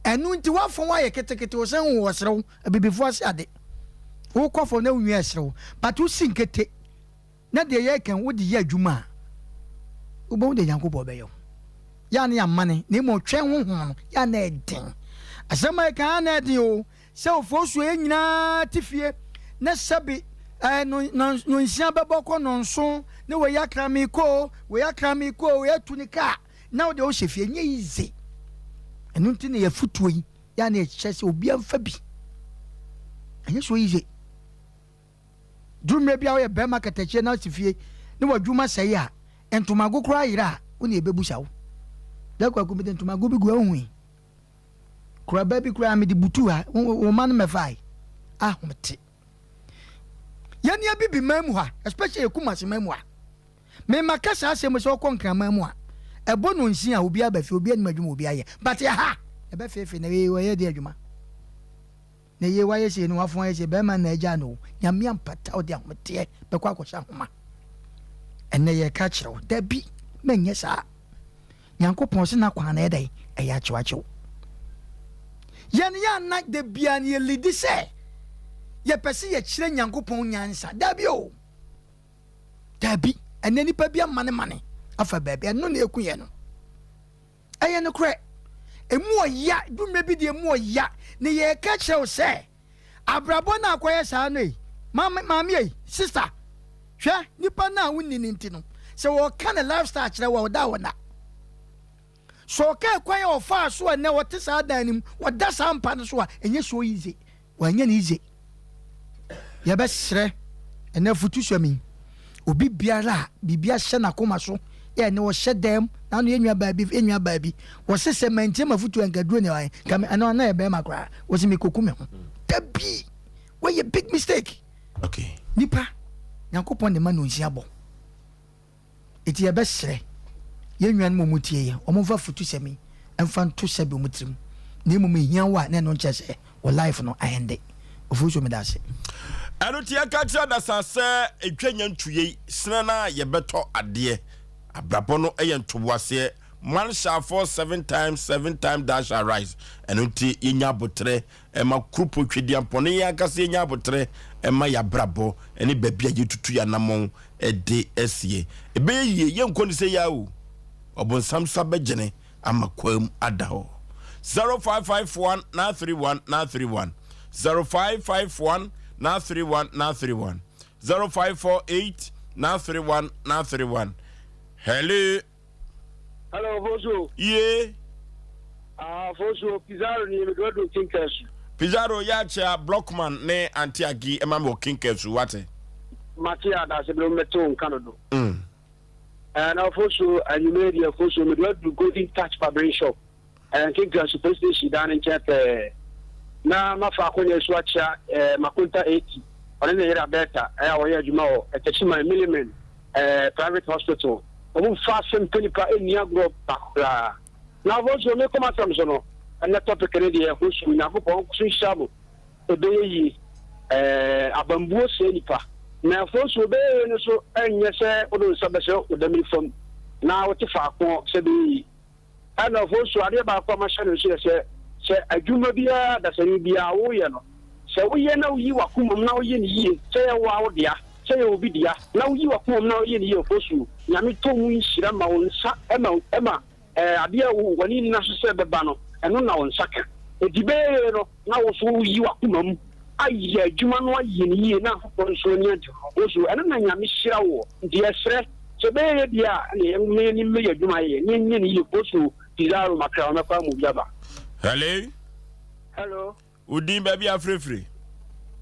Ɛno nti woafa wo ayɛ ketekete, wo sɛ ho ɔserew, abibifoɔ ase ade. Wokɔ fam na wo nua ɛserew, but wosi nkete. Na deɛ yɛreka yi, wode yɛ adwuma a, wobɛhu deɛ Nyankopɔn bɛyɛ wo. Yɛ a na yɛamane, na mmom twɛn honhom no, yɛ a na ɛden. Asɛm a yɛka a na ɛden o, sɛ ofosuo yɛn nyinaa te fie, na sɛbe ɛɛ no no nonsia bɛbɔ kɔ nonson, na wei akra me kɔ o, wei akra me kɔ o, wei atu ne kaa, na wo deɛ wohyɛ fie, ɛnyɛ easy. Ɛno nti na yɛfotuo yi, yɛ a na yɛkyerɛ sɛ obiara mfa bi. Ɛnyɛ so easy. Duru mmerɛ bi a woyɛ barima katakyie na wote fie ne w'adwuma sɛe a, ntomago koraa yera a, wo na yɛbɛbusa wo. Da kwaku mede ntomago bi gu ha wohui? Koraba bi koraa mede butuu ha, wo mma no mmɛfae. Ahomete. Yɛn abibi man mu ha, especially yɛ Kumasi man mu ha. Me ma ka saa asɛm sɛ ɔkɔ nkraman mu a, ɛbɔ no nsia a obiara ba fie, obiara nim adwuma obiara yɛ. But ɛha, ɛbɛfeefee na wɔyɛ de adwuma. Na yei wayɛ sei na wafon ayɛ sei bɛɛma na agyaa no o Nyame ampata ɔde ahometeɛ bɛkɔ akɔhyɛ ahoma Ɛnɛ yɛka kyerɛ wo dabi mɛnyɛ saa Nyankopɔn se n'akwan no ɛyɛ dɛn ɛyɛ akyewakyew Yɛn yɛ ana da biara no yɛ lidi sɛ yɛpɛ sɛ yɛkyerɛ Nyankopɔn nyansa dabi o dabi Ɛnɛ nipa bi amane mane afa baabi ɛno na ɛku yɛn no. Ɛyɛ nokorɛ, ɛmu ɔya, du mmerɛ bi deɛ ɛmu ɔya, na yɛreka kyerɛ wo sɛ, abrabɔ no a akɔyɛ saa no ei, maame, maame ei, sister, hwɛ, nipa no a wonni no nti no, sɛ wɔka ne lifestyle kyerɛ wo a, ɔda a ɔnna. Sɛ ɔka ɛkwan a ɔfaa so a nnɛ ɔte saa dan no mu, ɔda saa mpa no so a, ɛnyɛ so easy. Wanyɛ no easy. Yɛbɛsrɛ ɛnɛ afutusɛm yi, obi biara a biribi ahyɛ n'akoma so yɛ ɛnɛ ɔhyɛ dɛm na ano yɛ nua baa bi yɛ nua baa bi wɔse sɛ mantie m'afutuo a nka duro ne ɔyɛ nka me ɛno ana yɛ bɛrima koraa wɔse mekoku me ho dabi wɔyɛ big mistake. Okay. Nipa Nyankopɔn de ma no nsia bɔ. Enti yɛbɛsrɛ yɛn nuanom a wɔtie yɛn, wɔmfa afotusɛm yi mfa nto sɛbe wɔn tirim. Na mmom ehia wo a na ɛno nkyerɛ sɛ wo life no aɛnde. Ofosuo meda ase. Ɛno nti yɛka kyerɛ adasa sɛ edwa nya ntuyei sene na yɛbɛtɔ adeɛ. Abrabɔ no yɛ ntoboaseɛ. Man shall fall seven times, seven times thou shall rise. Ɛno nti yɛnya aboterɛ ma kurupo twedeampɔn ne yɛn ankasa yɛnya aboterɛ ma yɛabrabɔ ne baabi a yɛtutu yɛn anammɔn de asie. Ɛbɛyɛ yie, yɛnkɔ ne sɛ yɛ o. Ɔbonsam sa bɛgyene ama kwam ada hɔ. 0551 931 931 0551 931 931 0548 931 931 Hello. Hello, Fosuo. Ye. Ah, Fosuo, Pizarro ni mi do do Kinkasu. Pizarro ya kyea Blockman ne Auntie Agi ɛma mi wɔ Kinkasu wate. Mate adase bere mɛte wo nka dodo. Mm. Eh, na Fosuo, anwummerɛ deɛ Fosuo, mede adu Golden Touch Barbering Shop. Nkenkanso Police Station dan no nkyɛn pɛɛ. Na mafa akonnwa yi so akyia Makonta Eti, ɔne ne yere Aberta a wɔyɛ adwuma wɔ Techiman Milliman Private Hospital. Wɔmfa asɛm pɛ nipa nni agorɔ baako koraa. Na afei nso mekɔ m'asɛm so no, ɛnnɛ topic no deɛ ɛho su, Nyankopɔn nko so nhyira mo, ɛbɛyɛ yie. Abambuo sɛe nipa. Na afei nso ɛbɛyɛ yie no nso ɛnyɛ sɛ wode wo nsa bɛhyɛ wo damiri fam na wote faako sɛ ɛbɛyɛ yie. Ɛna afei nso adeɛ baako a mahyɛ no nso yɛ sɛ, sɛ adwuma biara dasani biara woyɛ no, sɛ woyɛ na woyi w'akoma mu na woyɛ no yie, sɛ ɛyɛ wo ara wo dea, sɛ ɛyɛ obi dea, na woyi w'akoma mu na woyɛ no yie Ofosuo, Nyame tɔ mu nhyira ma wo nsa ma ɛma ɛɛ adeɛ a w'ani nna so sɛ ɛbɛba no, ɛno na wo nsa ka. Enti bɛyɛ yie no, na wo nso woyi w'akoma mu ayɛ adwuma no ayɛ no yie na afoforɔ nso ani agye ho. Wo nso, ɛno na Nyame hyira woɔ. Nti yɛsrɛ, sɛ ɛbɛyɛ yie deɛ a, ɛnneɛ yɛmma yɛn ani mmɛ yɛn adwuma yɛ, na yɛnyɛ no yie. Kɔ so, Pizarro Makra, wɔmɛkɔ ama obi aba. Hello. Hello. Wo din baabi a frɛfiri?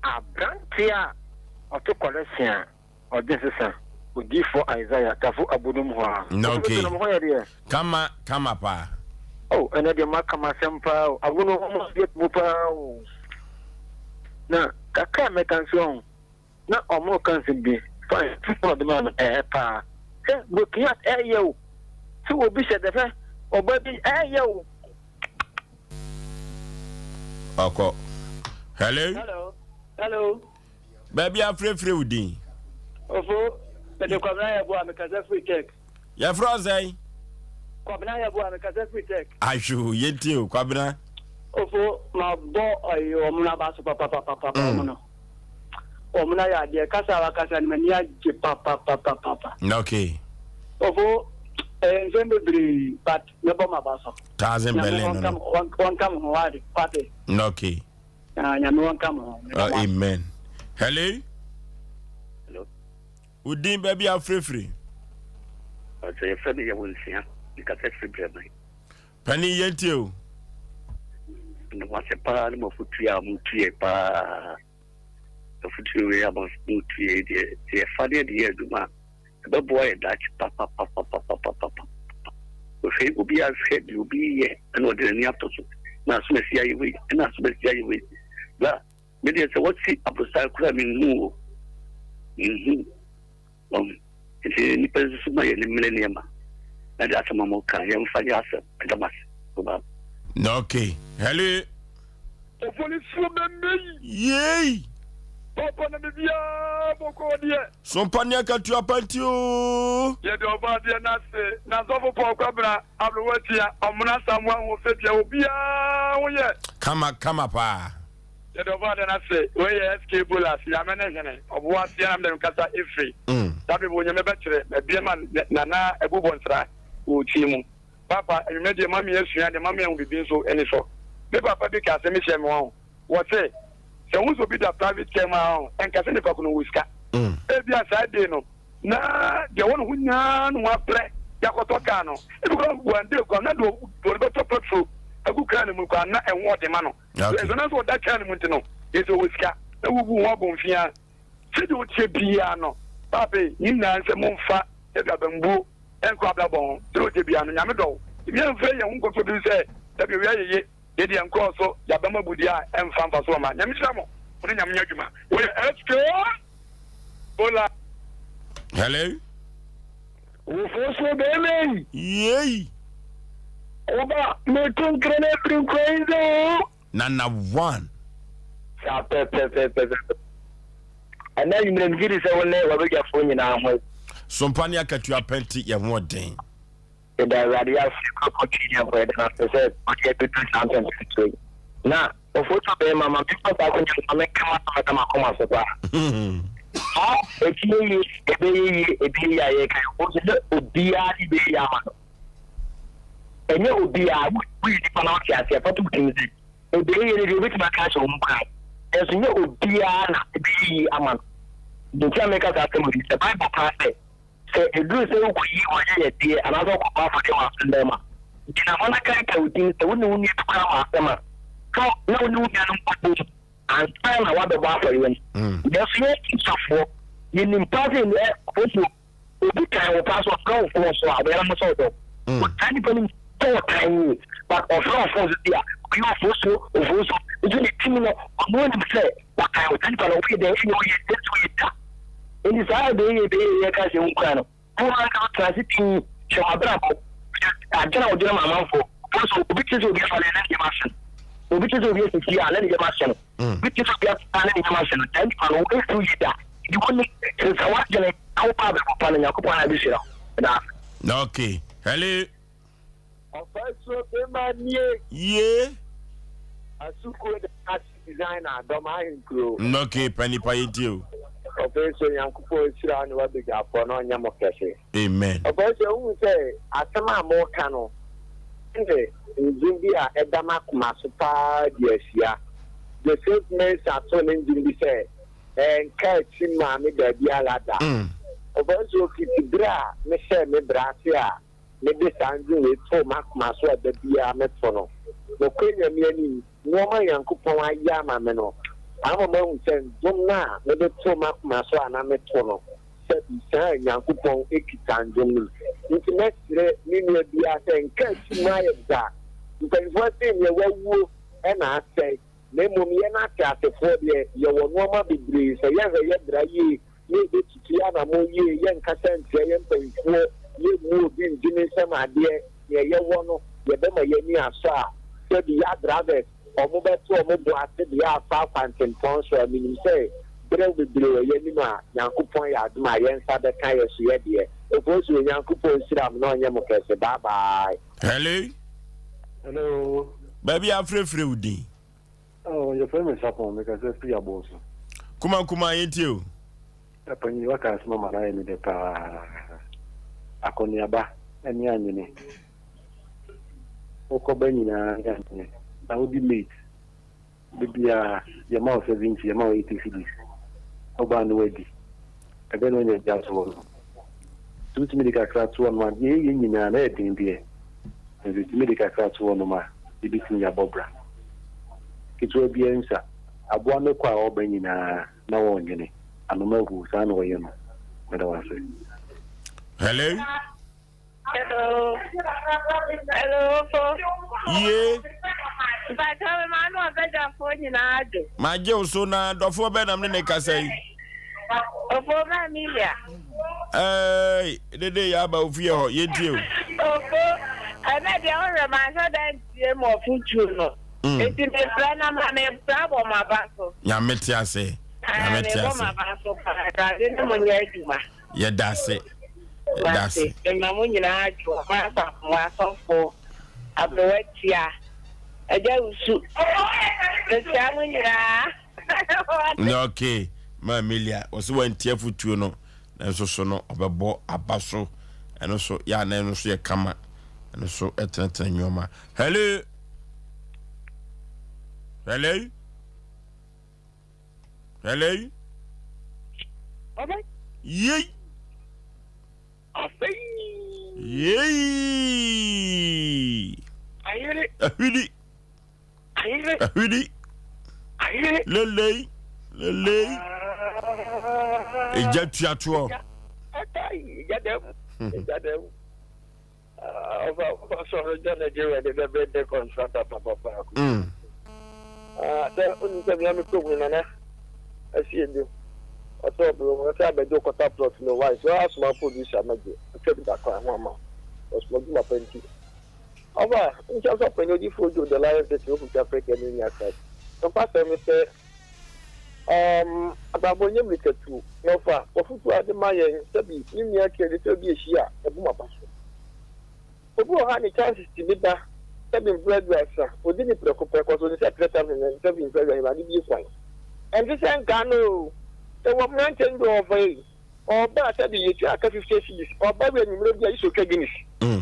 Aberanteɛ a ɔto kɔlɛsen a Ɔdwen sesa odiyifoɔ Isaiah tafo abodom hɔ a. Na okay. Ɔsɛ mo ho yɛ deɛ. Kama kama paa. Oh ɛnɛ deɛ mo aka m'asɛm paa o agono ho mo adeɛ mu paa o. Na kakra a mɛka nso ɔho na ɔmo ka nsɛm bi fine foforɔ ɔde maa no ɛyɛ paa sɛ broken heart ɛyɛ o sɛ obi hyɛ dɛfɛ ɔba bi ɛyɛ o. Ɔkɔ. Hello. Hello. Hello. Baabi a frɛfrɛ wo din. Ofo, mede Kwabena Yeboah, mekasa firi Tech. Yɛfrɛ wo sɛn? Kwabena Yeboah, mekasa firi Tech. Ahwoo, yɛntie o, Kwabena. Ofo, mabɔ ɔyi wɔn no aba so papapapapa mm. wɔn no. Wɔn no ayɛ adeɛ, kasa a wakasa no m'ani agye papapapapa. Okay. Ofo, ɛyɛ nsɛm bebree but mɛbɔ m'aba so. Thousand Berlin no. Wɔnka mo ho wade, wate. Okay. Na Nyame wɔnka mo ho. Meda mo ase. Amen. Hello. Hello. Wo din baabi a wofirifiri? Ɔsɛ yɛfrɛ me yɛwɔ nsia. Mekasa firi Brɛman. Panin yɛntie o. Meda mo ase paa ne mo afotuo a motuiɛ paa. Afotuo wei a motuiɛ yi deɛ sɛ yɛfa ne yɛde yɛ adwuma a ɛbɛboa yɛ daakye papapapapapapapa. Hwɛ obi ahwɛ deɛ obi yɛ ɛna ɔde n'ani ato so na asomasi ayɛ wei ɛna asomasi ayɛ wei. Bra me deɛ sɛ wɔsi aborosan koraa menhu o menhu wɔn nti nipa nso ma yɛ ne mmerɛ nneɛma na de asɛm a mo ka yɛmfa nyɛ asɛm ɛda mo ase. Bye. Okay. Hello. Opolisifoɔ bɛmmɛ yi. Yei. Papa na biribiara bɔkɔɔ deɛ. Sompa ne akatua pa nti oo. Yɛde Ɔbɔadeɛ no ase, N'asɔfo Paul Kwabena, Aberewa Atia, Ɔmona Asamoah Ahoɔfɛ Dua, obiara ho yɛ. Kama kama paa. Yɛde Ɔbɔadeɛ no ase, wei yɛ SK Bolas, Nyame ne Hene, Ɔboaseɛ na mede mekasa efiri. Saa bere Onyame bɛkyerɛ, mabue ma Nana Abu Bonsra wɔ tie mu. Papa, anwummerɛ deɛ mame asua adeɛ, mame ahu biribi nso ani sɔ. Me papa bi kaa asɛm bi kyerɛɛ me wahu. Wɔse, sɛ wohu sɛ obi da private car mu a wahu, ɛnka sɛ nipa ko no wɔ sika. Ebia saa day no, na deɛ ɔwɔ ne ho nyinaa ne ho abrɛ de akɔtɔ car no. Ebi koraa one day koraa na deɛ ɔde bɛtɔ petrol agu car no mu koraa na ɛho ɔden ma no. Ɛsɛ na sɛ ɔda car no mu nti no, yɛ sɛ ɔwɔ sika na wobu ho abomfiaa. Sɛdeɛ ɔteɛ biara no, paapa yi, ne nyinaa ne sɛ momfa sɛdeɛ abambuo nkɔ abrabɔ ho. Sɛdeɛ ɔteɛ biara no, Nyame dɔ wo. Yɛmfa yɛn ho nkɔto obi so sɛ, dabi owia yeye, yei deɛ nkɔɔ so, yɛaba mu abu deɛ a ɛmfa mfasoɔ mma. Nyame nhyira mo, mo ne Nyame nyɛ adwuma. Woyɛ SK Bola. Hello. Ofosuo bɛɛma yi. Yei. Woba meto nkra no afiri nkura yi sɛ oo. Nana one. Saa pɛpɛpɛpɛpɛ. Ɛnɛ anwummerɛ megye di sɛ wo ne w'abadwafoɔ nyinaa ho. Sompa ne akatua pɛ nti yɛn ho ɔden. Yɛda Awurade ase Kuropɔn Twedeɛfoɔ yɛda no ase sɛ ɔde abɛduru saa mpɛmpɛnsoɔ yi. Na Ofosu bɛrima ma memfa saa akonya no ma menka m'asɛm a ɛda m'akoma so paa. Saa ɛbɛyɛ yie, ɛbɛyɛ yie, ɛbɛyɛ yie a yɛreka yi, Ofosu nyɛ obiara ne ɛbɛyɛ yie ama no. Ɛnyɛ obiara, woyɛ nipa na wote aseɛ, fa to wo tirim sɛ ɛbɛyɛ yie no deɛ wobɛtumi aka ahyɛ wo ho nkuran, nanso nyɛ obiara na ɛbɛyɛ yie ama no. Deɛ nti a meka saa asɛm yi sɛ Bible kaa sɛ, sɛ ɛduru sɛ wokɔyi w'ayɛyɛdeɛ anaasɛ wokɔbɔ afɔdeɛ wɔ asɔredan mu a, gyina hɔ na kaekae wo din sɛ wo ne wo nua bi koraa wɔ asɛm a, kɔ na wo ne wo nua no nkɔbom ansa na woabɛbɔ afɔreɛ no. Nanso yɛn Kristofoɔ, yɛnim paa sɛ nnɛ ɔfoforɔ Obi tan wo paa so ɔfrɛ wo phone so a ɔbɛyɛ no sɛ ɔdɔ wo. Saa nipa no sɛ ɔtan wo but ɔfrɛ wo phone so bi a ɔyɛ ofosuo ofosuo nso ne tim no ɔno anim sɛ ɔtan wo. Saa nipa no woyɛ dɛn ɛnyɛ woyɛ dɛn sɛ woyɛ da. Nti saa ɛbɛyɛ ɛbɛyɛ yɛ ka sɛ wo kura no wo ankasa tena ase pii hwɛ w'abrabɔ hwɛ adwene a wodwene ma amanfoɔ. Ofosuo obi te sɛ obi afa no na ne yam ahye no obi te sɛ obi asisi a na ne yam ahye no. Bi te sɛ obi asesa ne nneɛma ase no, saa nipa no, wonhu yie da. Nti wo ne, sesa w'adwene na wo ba abɛbɔ pa no, Nyankopɔn ara bɛhyira wo. Meda ase. Ok, hello. Ɔfasuo bema nie. Yie. Asukuo de ase designer dɔm ahenkuro. Ok, pɛ nipa yɛ ntie o. Ɔfasuo Nyankopɔn nhyira wo ne w'abadwafoɔ na ɔnyɛ mo kɛse. Amen. Ɔfasuo wohu sɛ asɛm a moka no ne ndwom bi a ɛda m'akoma so paa di ahyia. Joseph Mensah too ne ndwom bi sɛ, Ɛnka akyi mmaa me baabiara da. Ɔfasuo fiti bere a mehyɛɛ me bra ase a mede saa ndwom wei too m'akoma so a da biara meto no. Nokorɛ Nyame anim, nnoɔma a Nyankopɔn ayɛ ama me no, ama mahu sɛ ndwom no a mede too m'akoma so a na meto no, sɛbi saa Nyankopɔn kita ndwom no. Nti mɛsrɛ me nua biara sɛ nka akyi mma yɛ da. Mpanyinfoɔ se neɛ wawuo na asɛe, na mmom yɛn ateasefoɔ deɛ yɛwɔ nnoɔma bebree sɛ yɛhwɛ yɛ bra yie na yɛbɛtutu yɛn anamɔn yie, yɛnkasa ntia yɛn mpanyinfoɔ, yɛmmu obi ngye ne nsam adeɛ, neɛ yɛwɔ no yɛbɛma yɛn ani asɔ a, sɛbi yɛ adrivers ɔmo bɛto ɔmo bo ase deɛ afa akwantempɔn so a, menim sɛ berɛ bebree wɔ yɛanim a Nyankopɔn yɛ adom a yɛnsa bɛka yɛso yɛdeɛ. Ofosu Onyankopɔn nhyira mo na ɔnyɛ mo kɛse. Bye bye. Hello. Hello. Baabi a afrɛfrɛ wo din. Oh, yɛfrɛ me Sapon, mekasa firi Abɔɔso. Kuma kuma yɛntie o. Panyin waka asɛm ama no ayɛ me dɛ paa. Akɔneaba ne anwene. Wokɔba nyinaa ne anwene. Na wodi late. Da biara yɛma wo 70, yɛma wo 80 cedis. Wobaa no wadi. Ɛbɛn na wonya bi ato hɔ no. Sɛ wotumi de kakra to hɔ nom a, deɛ yɛyɛ nyinaa na ɛyɛ den deɛ. Nanso yɛtumi de kakra to hɔ nom a, yɛbɛtumi de abɔ bra. Ketewa biara nsa. Aboa no kɔ a ɔba nyinaa na wɔnnwene. Anoma ahu, saa na wɔyɛ no. Meda wo ase. Hello. Hello. Hello, Ofo. Ye. Mpakyɛ me maa no ɔbɛdwafoɔ nyinaa adwo. Magye wo so na dɔfoɔ bɛn nam ne ne kasa yi. Ofo ma Emilia. Ɛɛ dede yɛ aba ofie hɔ yɛntie o. Ofo ɛnɛ deɛ wohwɛ manhyɛ da ntie mu ɔfotuo no. Mm. Eti mefrɛ na ma mefrɛ abɔ m'aba so. Nyame te ase. Nyame te ase. Mebɔ m'aba so paa. Awurade ne mo nyɛ adwuma. Yɛda ase. Yɛda ase. Mema mo nyinaa adwo, mo asafo mu asɔfo, aberewa tia, agya wusu. Mekyia mo nyinaa. Okay, ma Amelia, wɔsɛ wantie afotuo no, nanso so no ɔbɛbɔ aba so. Ɛno so yɛ anan no so yɛ kama. Ɛno so ɛtenatena nneɛma. Hello. Hello. Hello. Yei. Yei. Ahwidi. Ahwidi. Lelei. Lelei. Egya tuatoɔ. Egya dɛm. Ɔfa ɔfa sɔrɔ gya Nigeria de bɛ bɛ dɛ contractor papapa. Mm. Ah, sɛ onim sɛ mea me kurom no nana asi edu. Ɔsɛ ɔbɛrɛ mu ɔsɛ abɛgye ɔkɔta plot no why so asoma producer mɛgye ɔtwa bi da kwan ho ama ɔsoma dwuma pa nti. Ɔba, nkyɛ sɛ ɔpanyin odifo Joe The Lion City ofu twa frɛ kɛ ne nua Christ. Nokwasɛm ne sɛ, um, abrabɔ nyɛ mmirikatu, na ɔfa afotu a ɔde ma yɛn sɛbi ne nua kɛ de sɛ obi ehyia a, ɛbom aba so. Obi wɔ hɔ a ne chances tumi ba sɛbi mprɛ aduasa, odi ne prɛko pɛ, kɔs onim sɛ 3000 na sɛbi mprɛ aduasa ade bie kwan. Ɛnte sɛ nka no o, yɛwɔ mmeranteɛ no bi wɔ hɔ fa ei, Ɔba a sɛbi yɛtua aka 50 cedis, ɔba wie anwummerɛ bi a gye sɛ ɔtwa Guinness.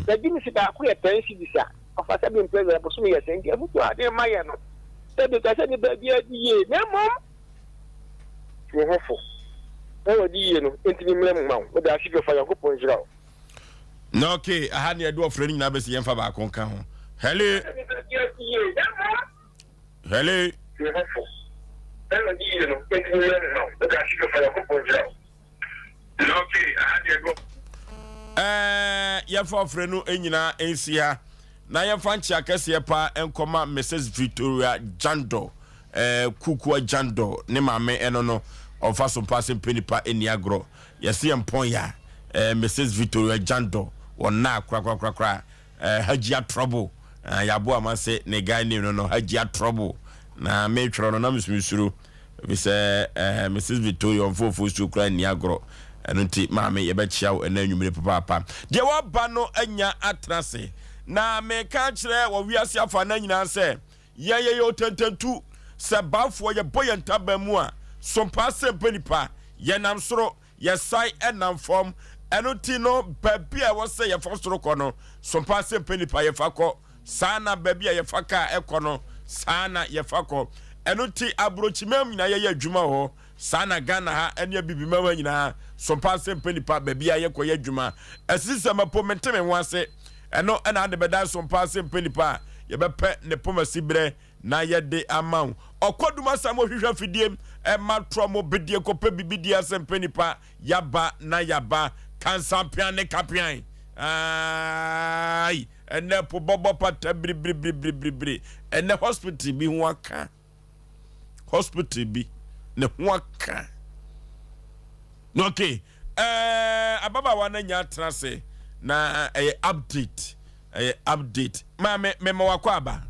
Na Guinness baako yɛ 10 cedis a, ɔfa sɛbi mprɛ wia bosome yɛ sɛn? Nti afutuo a ade rema yɛn no, sɛbi ɛtwa sɛ nipa biara di yie na mmom tu wo ho fo na wadi yie no ntumi mmra mu ma wo. Meda ase pii ɔfa Nyankopɔn nhyira wo. Na okay, aha ne ɛde ɔfrɛ no nyinaa bɛsi yɛmfa baako nka ho. Hello. Hello. Ɛɛ yɛmfa ɔfrɛ no nyinaa nsi ha na yɛmfa nkyea kɛseɛ paa nkɔma Mrs. Victoria Jandor ɛɛ Kukua Jandor ne maame ɛno no ɔmfa so mpa ase mpɛ nipa ɛni agorɔ yɛse yɛn mpɔn ya ɛɛ Mrs. Victoria Jandor wɔn naa korakorakorakora Eh, Hajia Trouble. Ah, yɛaboa ma se ne guy name no no, Hajia Trouble. Na metwerɛ no na mesumesuro. Efisɛ eh, Mrs. Victoria ɔmfoɔfoɔ suo koraa nni agorɔ. Ɛno nti, maame, yɛbɛkyea wo ɛnɛ anwummere papaapa. Deɛ waba no anya atena ase. Na meka akyerɛ wɔ wiase afa na nyinaa sɛ, yɛn yɛyɛ otententu. Sɛ bafoɔ yɛbɔ yɛn ntaban mu a, sompaa sɛ mpɛ nipa. Yɛnam soro, Yɛsan nam fam. Ɛno nti no, baabi a ɛwɔ sɛ yɛfa soro kɔ no, sompa sɛ mpɛ nipa yɛfa kɔ. Saa na baabi a yɛfa kaa ɛkɔ no, saa na yɛfa kɔ. Ɛno nti aburokyimam nyinaa yɛyɛ adwuma wɔ hɔ. Saa na Ghana ha ne abibimam ha nyinaa, sompa sɛ mpɛ nipa baabi a yɛkɔ yɛ adwuma. Ɛsisi sɛ mɛpo mente me ho ase. Ɛno na ade bɛdan sompa sɛ mpɛ nipa a yɛbɛpɛ ne pomasi berɛ na yɛde ama wo. Ɔkwadum asɛm ohwehwɛ afidie ɛma trɔ mo bedie kɔpɛ bibi die asɛm pɛ nipa yaba na yaba kansampean ne kapean aai ɛnɛ po bɔbɔ pata biribiribiribiribiri ɛnɛ hospital bi ho aka hospital bi ne ho aka okay ɛɛ ababaawa no anya atena ase na ɛyɛ update Ɛyɛ update. Maame, mema wakɔ aba.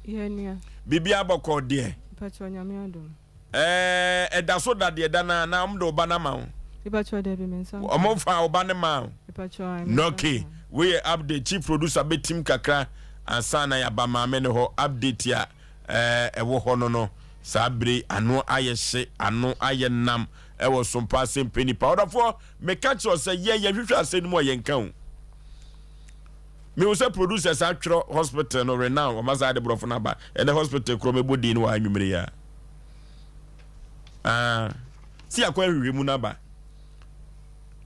Yɛ nua. Biribi abɔkɔ deɛ. Mpakyɛ Nyame adom. Ɛɛ, ɛda so da deɛ da na na wɔn de ɔba no ama wo. Mpakyɛ dabi me nsa. Wɔn fa ɔba no ma wo. Mpakyɛ ayi me nsa. Okay, wei yɛ update. Chief producer bɛtim kakra ansa na yaba maame no hɔ. Update a ɛɛ ɛwɔ hɔ no no saa bere ano ayɛ hye, ano ayɛ nam ɛwɔ sompa ase mpɛ nipa. Ɔdɔfoɔ, meka kyerɛ sɛ yɛ yɛhwehwɛ asɛm no mu a yɛnka o. Mehu sɛ producers atwerɛ hospital no renown wɔn asa de borɔfo no aba ɛnɛ hospital korɔ mɛbɔ din no wɔ anwummere yi a ah si akɔ ahwehwɛ mu no aba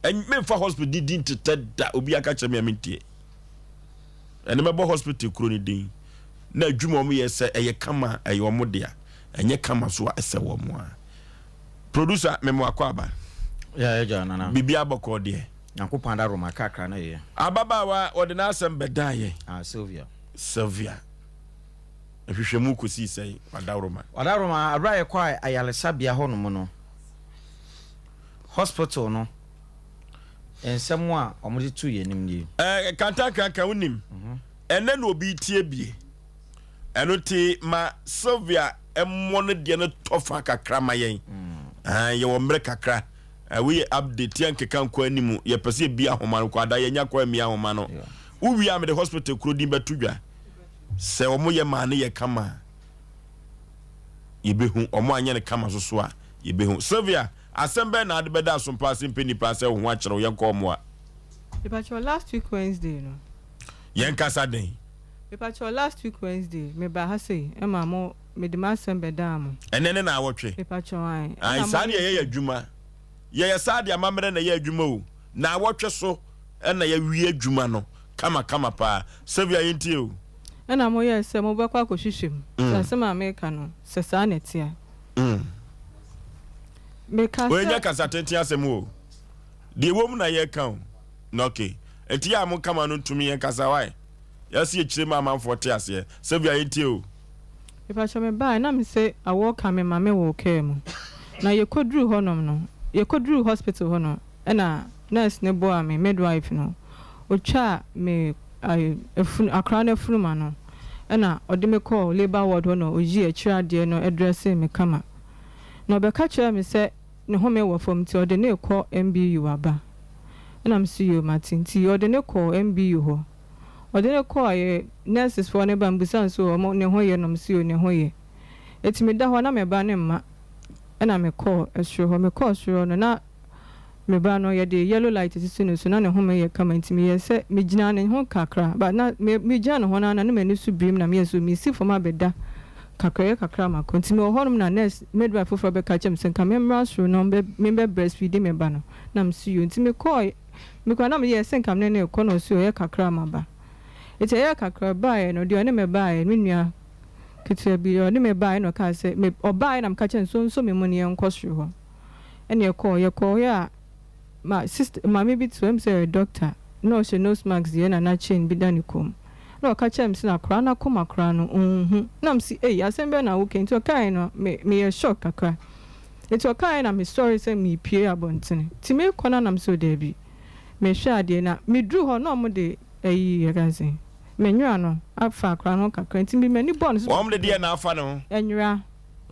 memfa hospital di din tetɛ da obi aka kyerɛ me a mentie ɛne mɛbɔ hospital kuro no din na adwuma wɔn yɛ sɛ ɛyɛ kama ɛyɛ wɔn dea ɛnyɛ kama so a ɛsɛ wɔn a producer memo akɔ aba biribi abɔkɔ deɛ Nyankopɔn adaworoma kakra na yɛ. Ababaawa a ɔde n'asɛm bɛdaa yɛn. Ah, Sylvia. Sylvia. Nhwehwɛmu kosii sɛn? Wadaworoma. Wadaworoma, aber a yɛkɔɔ ayaresabea hɔnom no, hospital no, nsɛm a wɔdze too hɛn enyim nie. Eh, Kantankanka, wonim, ɛnnɛ na obi retie bie. Ɛno nti ma Sylvia mmɔ no deɛ no tɔfa kakra ma yɛn. Ah, yɛwɔ mmerɛ kakra. Eh, wei yɛ update yɛn keka nkɔ anim yɛpɛ sɛ yɛbi ahoma no kɔ ada yɛnya kɔ amia ahoma no wowie a mede hospital kuro din bɛto dwa sɛ wɔn yɛ maa no yɛ kama a yɛbɛhu wɔn anyɛ no kama so so a yɛbɛhu Sylvia asɛm bɛn na ade bɛda asompa ase mpɛ nipa sɛ wo ho akyerɛw yɛnkɔ ɔmo a Mepakyɛw last week Wednesday no. Yɛn kasa den. Mepakyɛw last week Wednesday me baa ha sei ɛma mo mede m'asɛm bɛdaa mo. Ɛnɛ ne naawɔtwe. Mepakyɛw ae. Ae Ɛna saa mo ne yɛ yɛyɛ sɛ. adwuma. Yɛyɛ saa de amammerɛ na ɛyɛ adwuma o. Naawɔtwe so na yɛawie adwuma no kama kama paa. Sylvia yɛntie o. Ɛna mo yɛɛ sɛ mo bɛkɔ akɔhwehwɛ mu sɛ asɛm a meka no sɛ saa na ɛteɛ. Meka Wei nyɛ sɛ. kasa tenten asɛm o. Deɛ ɛwɔ mu na yɛreka o. Na okay. Nti yɛ a mo kama no ntumi yɛn kasa why? Yɛsi akyire ma amanfoɔ te aseɛ. Sylvia yɛntie o. Mepakyɛw me bae na mese awɔ ka me ma me woo car mu na yɛkɔ duruu hɔ nom no yɛkɔ duruu hospital hɔ no ɛna nurse no boaa me midwife no otwaa me. Afunu, akwadaa no afunum ano. Ɛna ɔde me kɔɔ labour ward hɔ na ɔyii akyire adeɛ no dressee me kama. Na ɔbɛka kyerɛɛ me sɛ ne home wɔ fam nti ɔde no rekɔ MBU aba. Ɛna me se yoo mate. Nti ɔde no kɔɔ MBU hɔ. Ɔde no kɔeɛ, nurses foɔ no ba mebisaa no sɛ ɔmo ne ho yɛ na ɔmo se yoo ne ho yɛ. Nti meda hɔ na me ba no mma. Ɛna mekɔɔ soro hɔ. Mekɔɔ soro hɔ no na Me ba no yɛde yellow light sisi no so na ne home yɛ kama nti meyɛɛ sɛ megyinaa ne ho kakra but na me megyina ne ho no ara na na m'ani so birim na meyɛɛ sɛ mesi fam abɛda kakra ɛyɛ kakra makɔ nti mewɔ hɔnom na nurse midwife foforɔ bɛka kyerɛ me sɛ nka memmra soro na ɔmbɛ membɛ breastfeed me ba no na mese yoo nti mekɔɔ me koraa na meyɛɛ sɛ nka mene no rekɔ na ɔse ɔyɛ kakra maba nti ɛyɛɛ kakra baeɛ no deɛ ɔne me baeɛ me nua ketewa bi ɔne me baeɛ na ɔkaa sɛ me ɔbaeɛ na meka kyerɛ no sɛ ɔnsɔ me mu na yɛnkɔ soro hɔ. Ɛna yɛkɔɔ, yɛkɔɔ hɔ a ma sister maame bi te hɔ, ɛm sɛ ɔyɛ doctor, na ɔhyɛ nose mask deɛ na na chain bi da ne kɔn mu. Na ɔka kyerɛɛ me sɛ na akwadaa no akoma koraa no ɔnhu. Na me se ei asɛm bɛn na woka yi, nti ɔkaeɛ no me meyɛɛ shock kakra. Nti ɔkaeɛ na mesɔre sɛ merepue abɔntene. Nti merekɔ no a na me se oh daabi, mehwɛ adeɛ na meduru hɔ na wɔde ayi yɛka ne sɛn, me nwera no afa akwadaa no ho kakra nti me m'ani bɔɔ ne so Wɔde deɛ na afa ne ho? Nwera.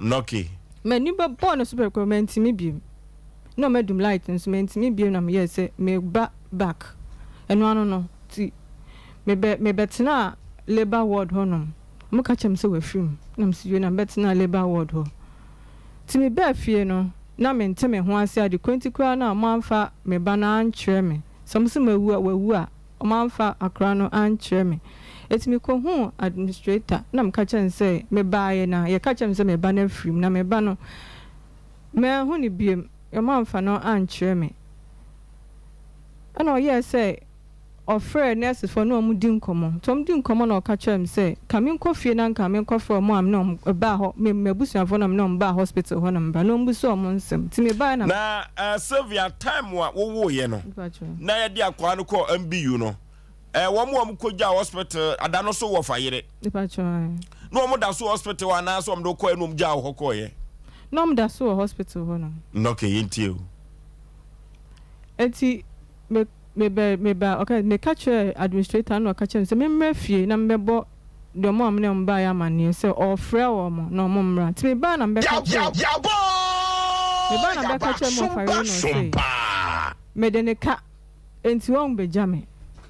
Nɔke. M'ani bɛbɔɔ no so prɛko mantumi biom. Na ɔmo adum light no so mantumi biom na meyɛɛ sɛ meba back. Ɛno ano no nti mebɛ mebɛtenaa labour ward hɔ nom. Ɔmo ka kyerɛɛ me sɛ wafiri mu. Na mese yoo na mebɛtenaa labour ward hɔ. Nti mebaa fie no na mente me ho ase ade koro nti koraa na ɔmo amfa me ba no ankyerɛ me. Sɛ ɔmo se mawu a wawu a Wɔamfa akora no ankyerɛ me. Enti mekɔhuu administrator na meka kyerɛɛ no sɛ mebaeɛ na yɛka kyerɛɛ me sɛ me ba no afiri mu na me ba no manhu no biom, wɔamfa no ankyerɛ me. Ɛna ɔyɛɛ sɛ ɔfrɛɛ nurses foɔ ne wɔn di nkɔmmɔ. Nti wɔn di nkɔmmɔ na ɔka kyerɛɛ me sɛ ka menkɔ fie na nka menkɔfrɛ wɔn a me ne wɔn baa hɔ, me m'abusuafoɔ na me ne wɔn baa hospital hɔ na meba na wɔmmisa wɔn nsɛm. Nti mebaeɛ na. Na Sylvia, time a wowoeɛ no, na yɛde akwaa no kɔɔ MBU no, eh, wɔn a wɔn kɔgyaa hospital ada no so wɔ fa yere. Na wɔn da so hospital hɔ anaasɛ wɔn de kɔɛ na wɔn gyaa hɔ kɔɔyɛ? Na wɔn da so wɔ hospital hɔ nom. Okay, yɛntie o. Eti me me bɛ me ba ɔka meka kyerɛɛ administrator no na ɔka kyerɛɛ me sɛ memmra fie na mebɛbɔ deɛ ɔmo a me ne ɔmo baeɛ amaneɛ sɛ ɔɔfrɛ wɔn na ɔmo mmra. Nti mebaa na mebɛka kyerɛɛ mebaa na mebɛka kyerɛɛ mo ɔfa yere no ɔse mede ne ka enti wɔnbɛgya me.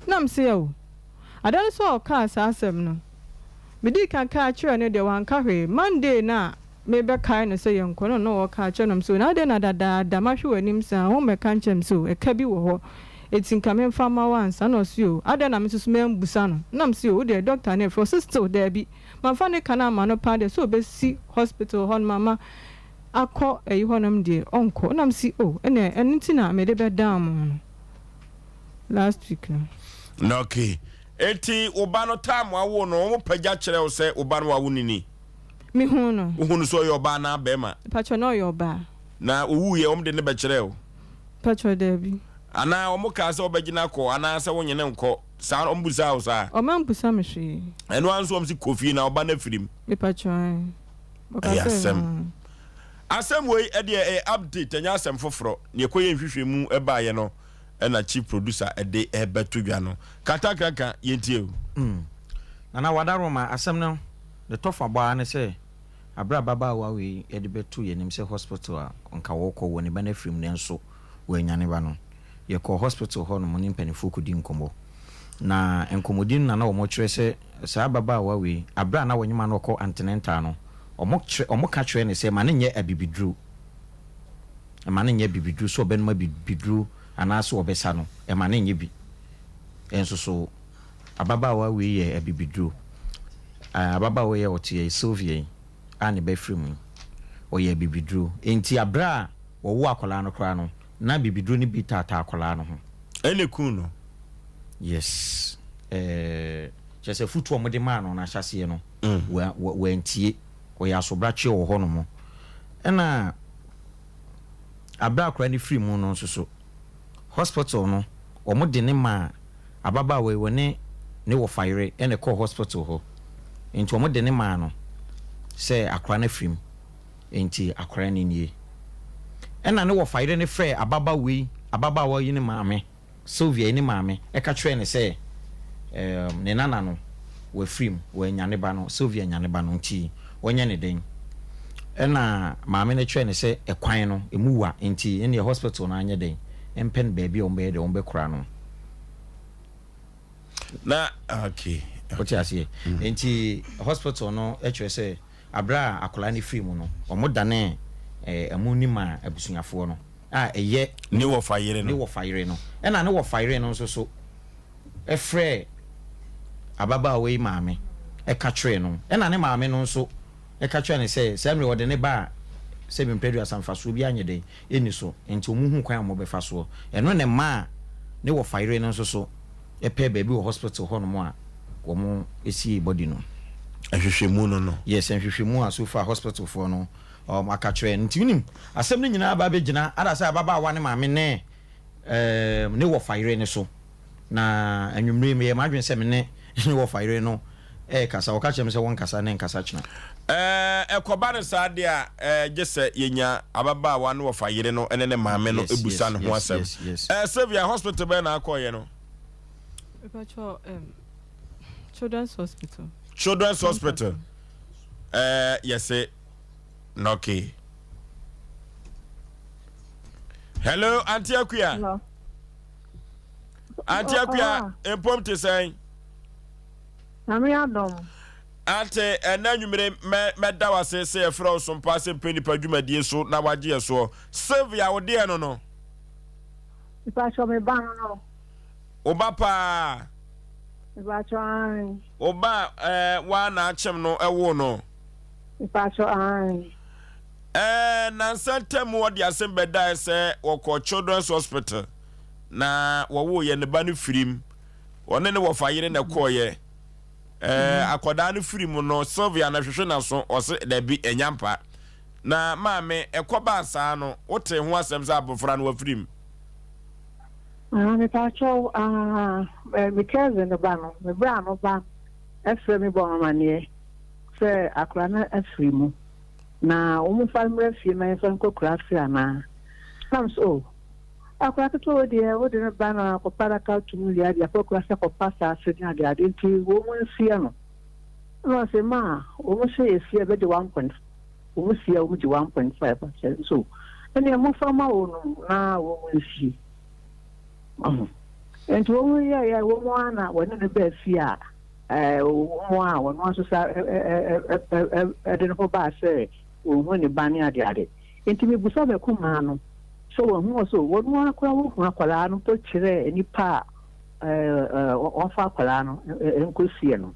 Na mese ao ada no sɛ ɔkaa saa asɛm no medii kan kaa kyerɛɛ no deɛ wanka hwee. Monday no a Merebɛkae no sɛ yɛnkɔ no na ɔreka akyerɛ no sɛ, Na adɛn na dadaada mahwɛ w'anim saa, wommɛka nkyerɛ me sɛ o, ɛka bi wɔ hɔ, enti nka memfa mma wo ansa? Na ɔse o, adɛn na me nso so mambusa no? Na mese o, wo deɛ dɔkta no refrɛ, ɔse still daabi, mamfa ne ka no amma no paa deɛ, sɛ ɔbɛsi hospital hɔnom ama akɔ ayi hɔnom deɛ ɔnkɔ. Na mese o, ɛnna ɛno nti na mede bɛdaa mo no last week no. Na okay, enti wo ba no time wawoo no, wɔpagya kyerɛ wo sɛ wo ba no wawo no ni? Mehuu no. Wohuu no sɛ ɔyɛ ɔbaa anaa bɛrima? Mpakyɛw, na ɔyɛ ɔbaa. Na owuiɛ, wɔn de no bɛkyerɛɛ wo? Mpakyɛw, daabi. Anaa wɔn kaa sɛ wobɛgye no akɔ anaa sɛ wonye no nkɔ? Saa, wɔn busaa wo saa? Wɔn ambusa me hwee. Ɛno ara nso wɔn se kɔ fie na ɔba no afiri mu. Mepakyɛw, ae. Wɔka Ɛyɛ sɛ, asɛm. mm. Asɛm wei ɛdeɛ ɛyɛ update, ɛnyɛ asɛm foforɔ. Deɛ ɛkɔyɛ nhwehwɛmu baeɛ no ɛna chief producer ɛde ɛbɛto dwa no. Kantankanka, yɛntie o. Mm. Nana Wadaroma, asɛm no Ne tɔfa bɔ ara ne sɛ, bere a ababaawa wei de bɛtoo yɛn anim sɛ hospital a anka wɔrekɔ wɔ ne ba no afiri mu nanso wannya ne ba no, yɛkɔɔ hospital hɔnom ne mpanimfoɔ kɔdii nkɔmmɔ. Na nkɔmmɔdi no na na wɔkyerɛ sɛ saa ababaawa wei, bere a na wɔnyem a na ɔkɔ antenatal no, wɔkyerɛ, wɔka kyerɛɛ no sɛ ma no nyɛ abibiduro. Ɛma no nyɛ abibiduro, sɛ ɔbɛnom abibiduro anaasɛ ɔbɛsa no, ɛma no nyɛ bi. Nso so Ababaawa wei yɛ abibiduro. Ababaawa yi a ɔte ha yi, Sylvia yi a ne ba firi mu yi, ɔyɛ abibiduro. Enti aberɛ a wɔwoo akwadaa no koraa no, na abibiduro no bi taataa akwadaa no ho. Ɛna ɛkuu no? Yes. Ɛɛ, kyerɛ sɛ afutuo a wɔde maa no no ahyɛaseɛ no, wa, wa, wantie. Ɔyɛ asobrakyeɛ wɔ hɔnom. Ɛna aberɛ a akwadaa no firi mu no nso so, hospital no, wɔde no maa ababaawa yi, ɔne ne wɔfa yere na ɛkɔɔ hospital hɔ. Nti wɔde no maa no sɛ akwadaa no afiri mu, nti akwadaa no nie. Ɛna ne wɔfa yere no frɛɛ ababaawa yi, ababaawa yi ne maame, Sylvia yi ne maame, ɛka kyerɛɛ no sɛ ɛɛm ne nana no wafiri mu, wannya ne ba no, Sylvia annya ne ba no nti wɔnyɛ no dɛn? Ɛna maame no kyerɛɛ no sɛ ɛkwan no ɛmu wa nti ɛnneɛ hospital no anyɛ dɛn mpɛ no baabi a wɔbɛyɛ dɛn wɔbɛkora no. Na okay. Wote aseɛ? Nti hospital no kyerɛ sɛ aberɛ a akwadaa no firi mu no, wɔdanee amu no maa abusuafoɔ no a ɛyɛ Ne wɔfa yere no. Ne wɔfa yere no. Ɛna ne wɔfa yere no nso so frɛɛ ababaawa yi maame ka kyerɛɛ no. Ɛna ne maame no nso ka kyerɛɛ no sɛ saa mmerɛ ɔde ne ba a sɛbi mpɛ aduasa mfasoɔ biara nyɛ dɛn nni so nti wɔnhu kwan a wɔbɛfa soɔ. Ɛno na ɛmaa ne wɔfa yere no nso so pɛɛ baabi wɔ hospital hɔnom a wɔsiee body no. Nhwehwɛmu no no. Yes, nhwehwɛmu a so far hospital foɔ no wɔn aka kyerɛ no. Nti wonim asɛm no nyinaa aba abɛgyina ada sɛ ababaawa ne maame ne ɛɛm ne wɔfa yere no so. Na anwummere yi meyɛɛ m'adwene sɛ me ne ne wɔfa yere no rekasa. Ɔka kyerɛɛ me sɛ wɔnkasa ne nkasa kyena. Ɛɛ, ɛkɔba no saa deɛ a, ɛɛ, gye sɛ yɛnya ababaawa ne wɔfa yere no ne ne maame no Yes, bisa yes, ne ho yes, asɛm. yes, yes. Ɛɛ, Sylvia, hospital bɛn na akɔeɛ no? Mepakyɛw, um, Children's Hospital. Children's Hospital. Ɛɛ, yɛse, na okay. Hello, Auntie Akuya. Hello. Auntie Akua, mpom te sɛn? Nyame adom. Auntie, ɛnɛ anwummere mɛda wo ase sɛ yɛfrɛ wo sompa sɛ mpɛ nipa dwumadie so na wagye yɛ soɔ. Sylvia, wo deɛ no no? Mpakyɛ me ba no no. Wo ba paa? Mpakyɛ ae. Wo ba ɛɛ waa na akyem no ɛwoo no? Mpakyɛ ae. Ɛɛ nansa ntam wɔde asɛm bɛdae sɛ wɔkɔ Children's Hospital. na wɔwooyɛ ne ba no firim. Ɔne ne wɔfa yere na ɛkɔɔyɛ. Ɛɛ akwadaa no firi mu no, Sylvia na hwehwe n'aso, ɔse dabi, ɛnya mpa. Na maame, ɛkɔbaa saa no, wotee ho asɛm sɛ abɔfra no wafirim? Ah, mepaakyɛw, ah, me cousin no ba no, me bra no ba ɛfrɛ me bɔ amaneɛ sɛ akwadaa no afiri mu, na wɔn mfa mmra fie ma yɛmfa nkɔ kuraase anaa? Na me sɛ, oh, Akwadaa ketewa wei deɛ wode no ba na akɔpa adaka ato mu wie a de akɔ akuraase akɔpa asaase ne ade ade nti wɔn nsia no. Ɛna ɔse ma wɔn sɛ yɛsi a bɛgye one point wɔn si a wɔn gye 1.5 akyɛ nso ɛnneɛ mofa ma wɔn nom na wɔn nsie. Ɔho nti wɔn yɛɛyɛ wɔn a na wɔne no baa fie a ɛɛ wɔn a wɔn nso sa ɛde ne ho baa sɛ wɔn hu ne ba ne ade ade nti mebusa bɛko maa no. Sɛ wɔahu wɔ so, wɔn ara koraa wɔhu akwadaa no mpo kyerɛɛ nnipa a wɔmfa akwadaa no nkɔsie no.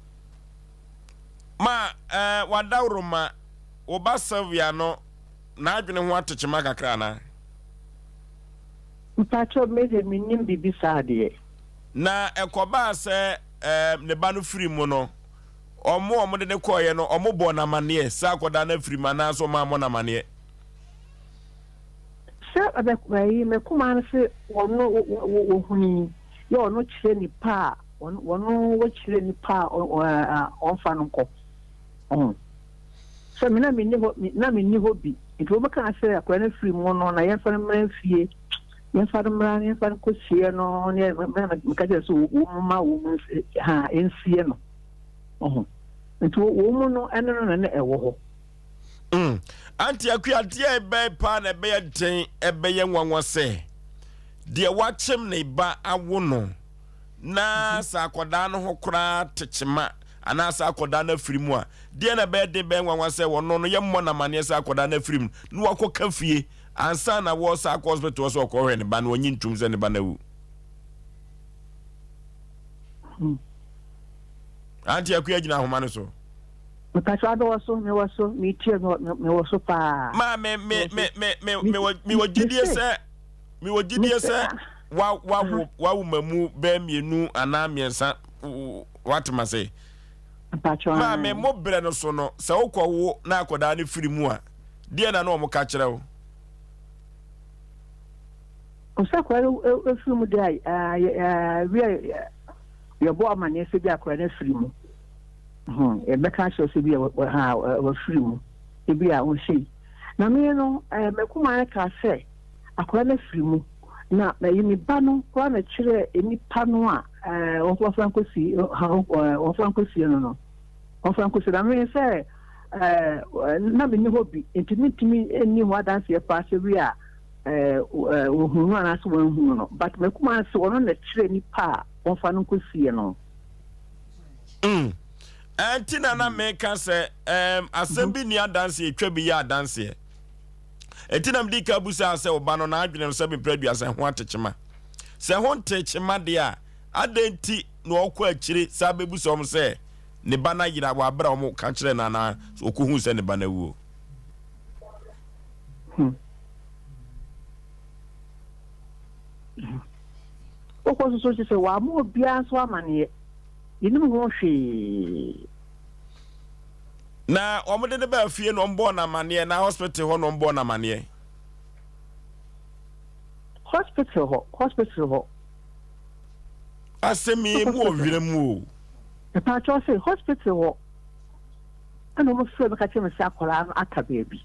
Ma w'adaworoma, wo ba Sylvia no n'adwene ho ate kyema kakra anaa? Mpakyɛw, me deɛ mennim biribi saa deɛ. Na ɛkɔbaa sɛ ne ba no firii mu no, wɔn a wɔde no kɔeɛ no, wɔbɔɔ no amanneɛ sɛ akwadaa no afiri mu anaasɛ wɔammɔ no amanneɛ? Sɛ ɛbɛ ɛyi me koma no se wɔno wɔhuni yɛ ɔno kyerɛ nipa a wɔno wɔkyerɛ nipa a ɔnfa no nkɔ ɔho sɛ me na menni hɔ na menni hɔ bi nti wɔbɛka sɛ akwadaa no firi mu no na yɛmfa no mmra fie yɛmfa no mmra na yɛmfa no kɔsie no ne meka kyerɛ sɛ wɔn ma wɔn ha nsie no ɔho nti wɔn mu no ɛno no na na ɛwɔ hɔ. Mm. Auntie Akua, deɛ ɛbɛn paa na ɛbɛyɛ den ɛbɛyɛ nwanwa sɛ deɛ wakyem ne ba awo no na mhm. sɛ akwadaa no ho koraa tekyema anaasɛ akwadaa no afiri mu a deɛ na ɛbɛyɛ den bɛyɛ nwanwa sɛ wɔno no yɛmmɔ no amanneɛ sɛ akwadaa no afiri mu na wakɔka fie ansa na wɔsa akɔ hospital sɛ ɔkɔhwɛ ne ba no ɔnye ntum sɛ ne ba no awu. Hmm. Auntie Akua gyina ahoma no so. Mpakyɛw mewɔ so, mewɔ so, metie mewɔ so paa. Maa me me me me me mewɔ mewɔ gyidie sɛ mewɔ gyidie sɛ wa wawo wawo ma mu bɛɛ mmienu anaa mmiɛnsa wate ma se. Mpakyɛw. Maa me mo brɛ no so no sɛ wokɔ wo na akɔdaa no firi mu a deɛ na na wɔn ka kyerɛ wo. Ɔsɛ akɔdaa no efiri mu deɛ a wia yɛbɔ amaneɛ sɛ bi akɔdaa no afiri mu. ho, yɛbɛka akyerɛ wo sɛ bi a ha wafiri mu, ebi a ɔnsei. Na me no, m'akumaa no kaa sɛ akwadaa no afiri mu, na ɛyi me ba no koraa na kyerɛɛ nnipa no a ɛɛ wɔmfa nkɔsie wɔmfa nkɔsie no no wɔmfa nkɔsie na me sɛ ɛɛ na menni hɔ bi nti mentumi nni ho adanseɛ paa sɛ bi a ɛɛ wɔhunu no anaasɛ wɔanhunu no but makuma sɛ ɔno na kyerɛ nipa a wɔmfa no nkɔsie no. Mm. Ɛnti na na meka sɛ ɛɛm asɛm bi nni adanseɛ etwa bi yɛ adanseɛ. Enti na mede ka busaa sɛ ɔba no n'adwene no sɛ mepere aduasa ho atekyema. Sɛ ho ntekyema deɛ a, adɛn nti na ɔkɔ akyire saa bɛbusa wɔn sɛ ne ba no ayera wɔ abere a wɔn ka kyerɛ no anaa ɔkɔhuu sɛ ne ba no awuo? Hmm. Wokɔ so so kyerɛ sɛ wɔama obiara nso amaneɛ. Yɛnim ho hwee. Na wɔde no baa fie na wɔbɔɔ no amaneɛ na hospital hɔ na wɔbɔɔ no amaneɛ. Hospital hɔ, hospital hɔ. Asɛm yi mu wɔ werɛ mu o. Mepaakyɛw se hospital hɔ ɛna wɔn frɛ me ka kyerɛ me sɛ akwadaa no aka baabi.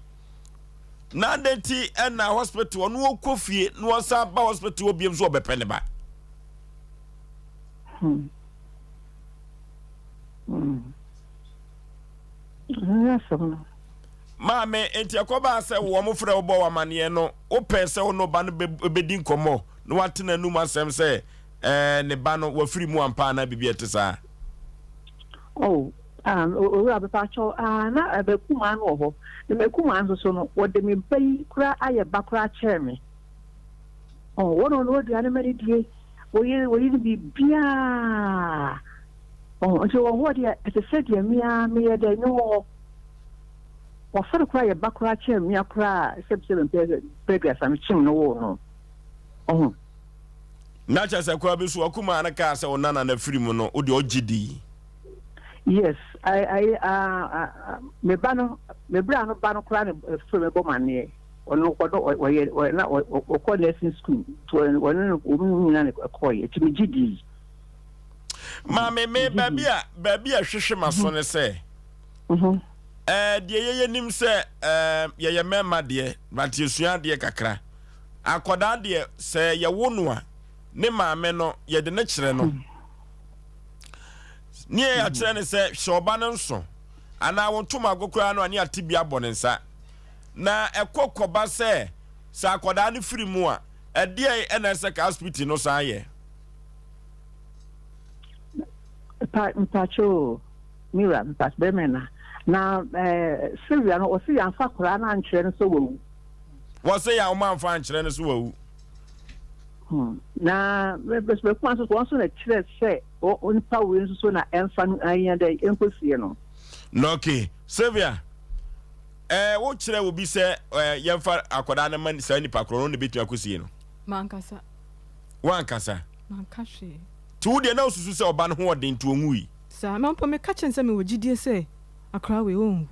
Na adɛn nti ɛna hospital ɔno ɔkɔ fie na ɔsan ba hospital hɔ biom so ɔbɛpɛ ne ba. Hmm. Hmm. Ɛnyɛ asɛm no. Maame, enti ɛkɔbaa sɛ wɔn frɛ wo bɔ wo amaneɛ no, wopɛɛ sɛ wo ne wo ba no bɛdi nkɔmmɔ na wate n'anum asɛm sɛ ɛɛ ne ba no wafiri mu ampa anaa biribi a ɛte saa? Oh, ah, owura mepakyɛw, ah, na m'akumaa no wɔ hɔ. Na m'akumaa nso so no, wɔde me ba yi koraa ayɛ ba koraa kyɛɛ me. Oh, wɔn na wɔn aduane ma ne die, wɔyɛ wɔyɛ no biribiara. Oh, nti wɔ hɔ deɛ ɛte sɛ deɛ me ara meyɛ dɛ mewɔ hɔ. Wɔfa no koraa yɛ ba koraa kyɛn mmea koraa sɛ sɛ mepɛ pɛ aduasa mekyem no woo no. Ɔho. Na kyerɛ sɛ koraa bi so akumaa no kaa sɛ wo nana no afiri mu no wo deɛ ɔgye dii. Yes, I, I, uh, uh, me ba no, me bra no ba no koraa na ɛfrɛ me bɔ maneɛ. Ɔno ɔno ɔyɛ na ɔkɔ nursing school nti ɔne no wɔn nyinaa na ɛkɔɔyɛ nti megye dii. Maame, me baabi a baabi a ɛhwehwe m'aso ne sɛ, ɛɛ deɛ yɛyɛ nim sɛ ɛɛ yɛyɛ mmarima deɛ, but yɛsua adeɛ kakra. Akwadaa deɛ sɛ yɛwo no a, ne maame no yɛde no kyerɛ no. Ne yɛ akyerɛ no sɛ hyɛ ɔba no nso anaa wo ntomago koraa no a ne ate bi abɔ ne nsa. Na ɛkɔ kɔba sɛ sɛ akwadaa no firi mu a, ɛdeɛn ɛna ɛsɛ ka asipiti no san yɛ? Pa mpakyɛ o me wura mpakyɛ bɛrima na na ɛɛ eh, Sylvia no ɔsi yɛn afa koraa na ankyerɛ no sɛ wawu. Wɔsɛ yɛn wɔn anfa ankyerɛ no sɛ wawu. Hmm. Na bɛsibɛkuma nso wɔn nso na kyerɛ sɛ onipa wei nso so na ɛnfa no ayɛ dɛ ɛnkɔsie no. Na okay Sylvia ɛɛ eh, wokyerɛ obi sɛ ɛɛ eh, yɛnfa akwadaa no ma saa nipa korɔ no na ebetumi akɔsie no. Mankasa. Woankasa? Manka hwee. Nti wo deɛ na wosusu sɛ ɔba no ho ɔden nti ɔnwui? Saa, na mpo meka kyerɛ no sɛ mewɔ gyidie sɛ akwadaa wei ɔnwu.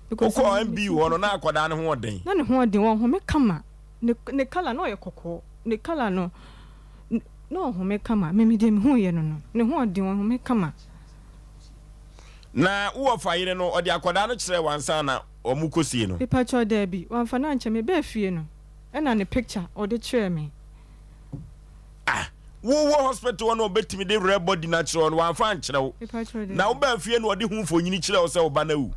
Because Wokɔɔ MBU hɔ no na akwadaa no ho ɔden? Na ne ho ɔden, ɔhome kama. Ne ne colour na ɔyɛ kɔkɔɔ, ne colour no na ɔhome kama. Me me deɛ mehuiɛ no no, ne ho ɔden, ɔhome kama. Na wo wɔfa yere no ɔde akwadaa no kyerɛɛ wo ansa na wɔrekɔsie no? Mepakyɛw daabi, wamfa no ankyɛ me. Mebaa fie no ɛna ne picture ɔde kyerɛɛ me. Ah wo wɔ hospital hɔ na ɔbɛtumi de rare body no akyerɛ wo no wamfa ankyerɛ wo na wobaa fie na ɔde ho mfonyini kyerɛ wo sɛ wo ba no awu.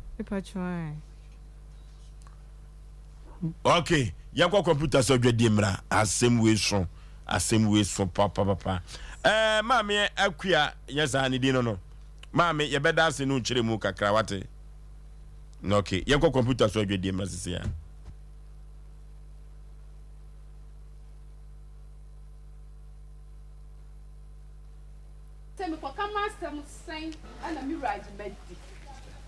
Ok yɛnkɔ computer so adwadie mmra asɛm wei so asɛm wei so papapapa ɛɛ eh, maame akua nyɛ saa ne din no no maame yɛbɛda ase no nkyerɛ mu kakra wate na ok yɛnkɔ computer so adwadie mmra sisi a. Sɛ mekɔka m'asɛm sɛn na me wura agye madi.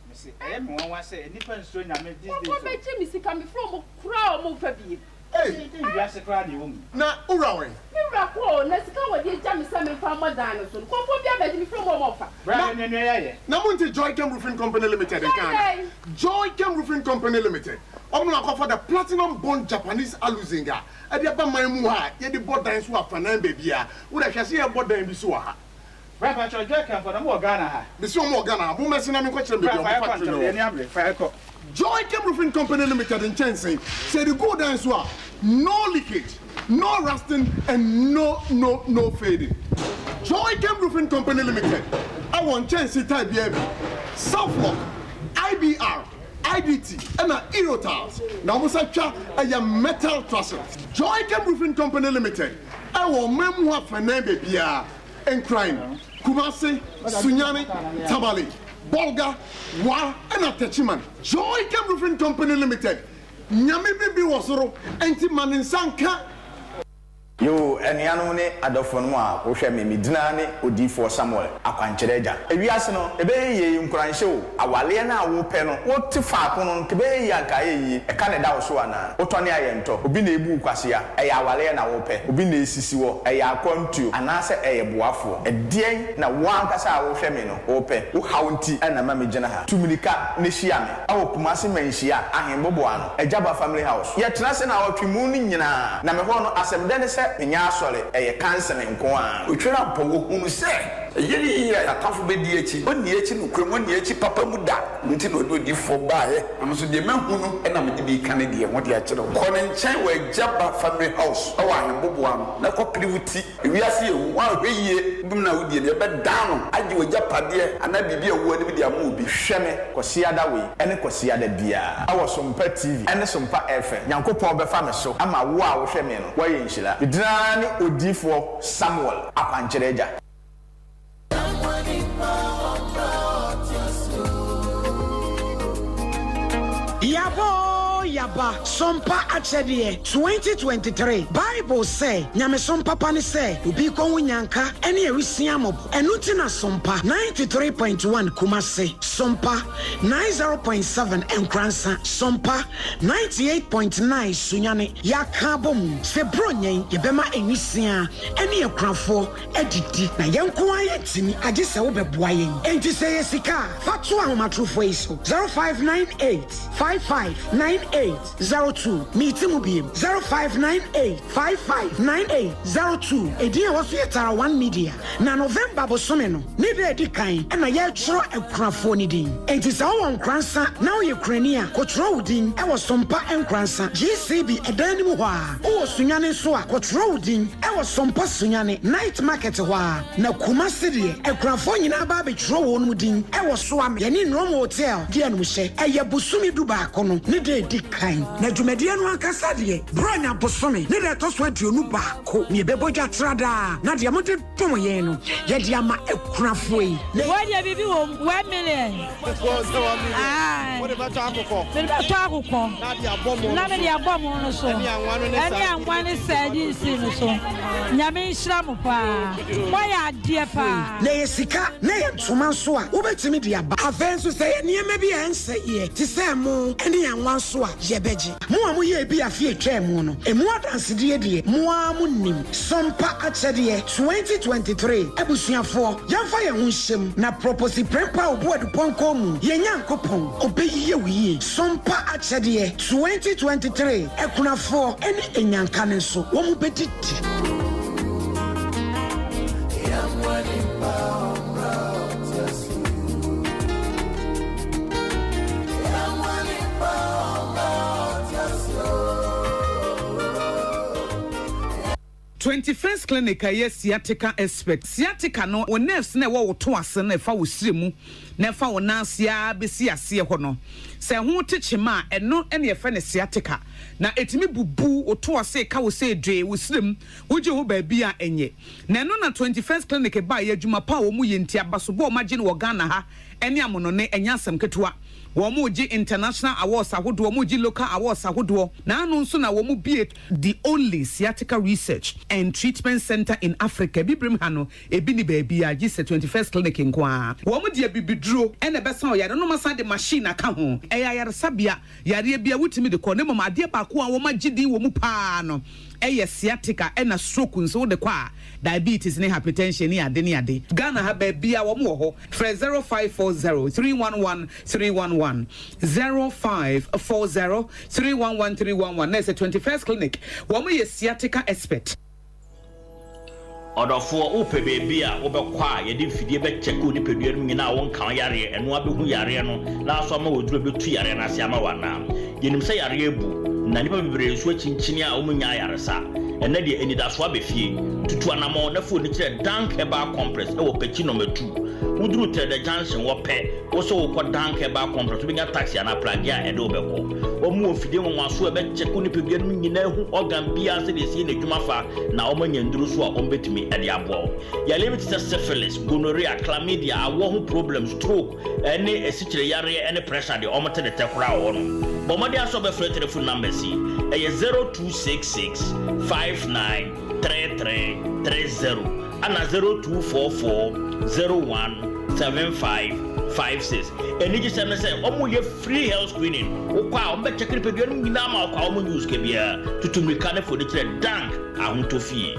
Mese ɛyɛ me nwanwa sɛ nnipa nsuro Nyame these days o. Nkurɔfoɔ bɛgye me sika mefrɛ wɔn koraa a wɔn mfa biem. Ei! Dɛn wiase koraa na yɛwɔ mu yi. Na wo wura wɛn? Me wura kɔ o, na sika a wɔde agya me sɛ memfa mmɔ dan no so no, nkurɔfoɔ bi abɛgye mefrɛ wɔn a wɔmfa. Bra hwɛ nea nua yi ayɛ. Na monte Joychem Roofing Company Limited nka ana? Joychem Roofing Company Limited, wɔn na wɔakɔfa the Platinum Bond Japanese Aluzinc a ɛde aba man mu ha a yɛde bɔ dan so afanan baabiara. Wo deɛ hwɛ sɛ yɛrebɔ dan bi so wɔ ha. Bra mpakyɛw Joychem fo na mo wɔ Ghana ha? Mese wɔn wɔ Ghana ha. Mommɛse na menkɔkyerɛ me Bra baabi a fa wɔn yɛkɔ factory ntɛm no yɛn wɔ. ani abere fa yɛkɔ. Joychem Roofing Company Limited nkyɛnsee, sɛ yɛde gu wo dan so a, no leakage, no rusting and no no no fading. Joycam Roofing Company Limited wɔ nkyɛnse type biara bi, Southlock, IBR, IDT ɛna Eurotiles na wɔn nsa twa ɛyɛ metal trusses. Joycam Roofing Company Limited wɔ ɔman mu hɔ afanan baabiara, Nkran, Kumasi, Sunyani, Tamale, Bolga, Wa ɛna Techiman. Joycam Roofing Company Limited, Nyame biribi wɔ soro nti ma ne nsa nka. Yoo, anuanom ne adɔfonom a wohwɛ me, me din ara ne Odiyifoɔ Samuel, Akwankyerɛ Agya. Ewiase no, ɛbɛyɛ yie, nkuranhyɛ o, awaleɛ no a wopɛ no, wote faako no, nka ɛbɛyɛ yie a nka ayɛ yie, ɛka na ɛda wo so anaa? Wotɔne a yɛntɔ, obi na ebu wo kwasea, ɛyɛ awaleɛ na wopɛ, obi na esisi hɔ, ɛyɛ akwantuo, anaasɛ ɛyɛ boafoɔ? Ɛdeɛn na wo ankasa a wohwɛ me no wopɛ? Wo haw nti na ɛma megyina ha. Tu mmirika na hyia me. Ɛwɔ Kumasi Manhyia Ahenboboano, Agyaba Family House. Yɛtena ase naawɔtwe mu no nyinaa, na me hɔ no asɛm dɛ ne sɛ menyɛ asɔre, ɛyɛ counseling nko ara. Otwere ampa, wɔhunu sɛ ɛyɛ ne yie a y'atamfo bɛdi akyi. Ɔnni akyi nokorɛ mu, ɔnni akyi papa mu da. Ɛno nti na ɔde odiyifoɔ baeɛ. Na me nso deɛ mahu no na mede bi reka ne deɛ ho de akyerɛ wo. Kɔ ne nkyɛn wɔ Agyaba Family House wɔ Ahenboboano na kɔpere wo ti. Ewiase yɛ hu, woanhwɛ yie bem na wodie no yɛbɛdan no agye w'agyapadeɛ anaa biribi a ɛwɔ w'anim de ama obi. Hwɛ me Kwasiada wei ne Kwasiada biara wɔ Sompa TV ne Sompa FM. Nyankopɔn bɛfa me so ama wo a wohwɛ me no woayɛ nhyira. Me din ara ne Odiyifoɔ Samuel Akwankyerɛ Agya. Yaba oo yaba, Sompa akyɛdeɛ 2023 Bible sɛ nyamesom papa ne sɛ obi kɔhu nyanka ne awisia mmɔbɔ Ɛno nti na Sompa 93.1 Kumasi, Sompa 90.7 Nkoransa, Sompa 98.9 Sunyani yɛaka abɔ mu sɛ Buronya yi yɛbɛma nwisiaa ne akunafoɔ adidi na yɛn nko ara yɛntumi agye sɛ wobɛboa yɛn. Enti sɛ ɛyɛ sika a, fa to ahomatorofoɔ yi so, 0598 5598 02. Meti mu biem, 0598 5598 02. Edin a ɛwɔ so yɛ Tara One Media. Na November bosome no ne da a ɛdi kan na yɛretwerɛ akunafoɔ no din. Enti sɛ wowɔ Nkoransa na woyɛ kunani a, kɔtwerɛ wo din wɔ Sompa Nkoransa, GCB ɛdan no mu hɔ ara. Wowɔ Sunyani nso a, kɔtwerɛ wo din wɔ Sompa Sunyani, Night Market hɔ ara. Na Kumasi deɛ, akunafoɔ nyinaa ba abɛtwerɛ wɔn din wɔ Soame, yɛne Nrom Hotel di animhyɛ. Ɛyɛ bosome dubaako no ne da a ɛdi kan. Na dwumadie no ankasa deɛ, Buronya bosome ne da a ɛtɔ so 21 na yɛbɛbɔ dwa tra daa, na deɛ mode dom yɛn no, yɛde ama akunafoɔ yi. Na. Wei deɛ biribi wɔ mu, 1 million. Ae. Wode bɛtɔ akokɔ. Mede bɛtɔ akokɔ. Na de abɔ mo no so. Na mede abɔ mo no so. Ɛne anwa no ne Ɛne anwa ne sardines no so. Nyame nhyira mo paa. Moayɛ adeɛ paa. Na ɛyɛ sika, na ɛyɛ ntoma nso a, wobɛtumi de aba. Afei nso, sɛ ɛyɛ nneɛma bi a ɛnsɛeɛ te sɛ ɛmo ne anwa nso a, yɛbɛgye. Mo a moyɛɛ bi afe a ɛtwaa mu no, emu adansedie deɛ, mo ara monim. Sompa Akyɛdeɛ 2023 Abusuafoɔ, yɛmfa yɛn ho nhyɛ mu na Proposi Prempeh a ɔbu adupɔnkɔ mu, yɛn Nyankopɔn, ɔbɛyiye wo yie. Sompa Akyɛdeɛ 2023 Akunafoɔ ne Anyanka no nso, wɔn bɛdidi. 21st Clinic a ɛyɛ sciatica expert. Sciatica no, wo nerves no a ɛwɔ wo to ase no a ɛfa wo srɛ mu na ɛfa wo nan ase ara bɛsi aseɛ hɔ no, sɛ ɛho te kyema a, ɛno na yɛfrɛ no sciatica. Na ɛtumi bubu wo to ase, ɛka wo sɛ dwee, wo srɛ mu, wogye ho baabi a ɛnyɛ. Na ɛno na 21st Clinic baeɛ, adwuma pa a wɔyɛ nti, abasobɔ a wɔagye no wɔ Ghana ha ne amonɔne, ɛnyɛ asɛm ketewa. Wɔregye international awards ahodoɔ, wɔregye local awards ahodoɔ, na ano nso na wɔbue the only sciatica research and treatment centre in Africa. Abibirem ha no, ebi nni baabiara gye sɛ 21st Clinic nko ara. Wɔde abibiduro na ɛbɛsa ɔyare no, na wɔasan de machine aka ho. Ɛyɛ ayaresabea, yareɛ biara wotumi de kɔ, na mmom adeɛ baako a wɔagye din wɔ mu pa ara no yɛ sciatica, ɛna stroke nso wode kɔ a, diabetes ne hypertension ne ade ne ade. Ghana ha baabiara wɔn wɔ hɔ. Frɛ 0540 311 311, 0540 311 311 na ɛsɛ 21st Clinic. Wɔn yɛ sciatica expert. Ɔdɔfoɔ, wopɛ baabi a wobɛkɔ a yɛde mfidie bɛkyɛke wo nipadua no mu nyinaa a wonka wo yareɛ, ɛno ara bɛhu yareɛ no na aso ama wo aduro a ɛbɛtu yareɛ no ase ama wo anaa? Yɛnim sɛ yareɛ abu, na nnipa bebree nso akyinkyini a wɔnnya ayaresa. Ɛnnɛ deɛ anidasoɔ aba fie. Tutu anamɔn na fa w'ani kyerɛ Dank Herbal Complex wɔ Pekyi Nɔma Tu. Woduru Trɛdɛ Junction hɔ pɛ, wo sɛ wokɔ Dank Herbal Complex, wobɛnya taxi anaa pragea a ɛde wo bɛkɔ. Wɔn wɔ mfidie nwanwasoɔ a ɛbɛkyɛke wo nipadua no mu nyinaa ahu organ biara sɛdeɛ ɛsi yɛ n'adwuma fa na wɔanya nnuro nso a wɔbɛtumi de aboa wo. Yareɛ bi te sɛ syphilis, gonorrhea, chlamydia, awoɔ ho problems, stroke, ne asikyire yareɛ ne pressure deɛ wɔn te ne tɛ koraa wɔ hɔ nom. Bɔ mmɔden ara sɛ wobɛfrɛ telephone numbers yi, ɛyɛ 0266 59 33 30 ɛna 0244 01 75 56. Anigyesɛm ne sɛ wɔn yɛ free health screening, wokɔ a wɔn bɛ check nipadua no nyinaa ma wokɔ a wɔn nyi wo sika biara. Tutu mmirika ne foni kyerɛ Dank Ahotɔ Fie.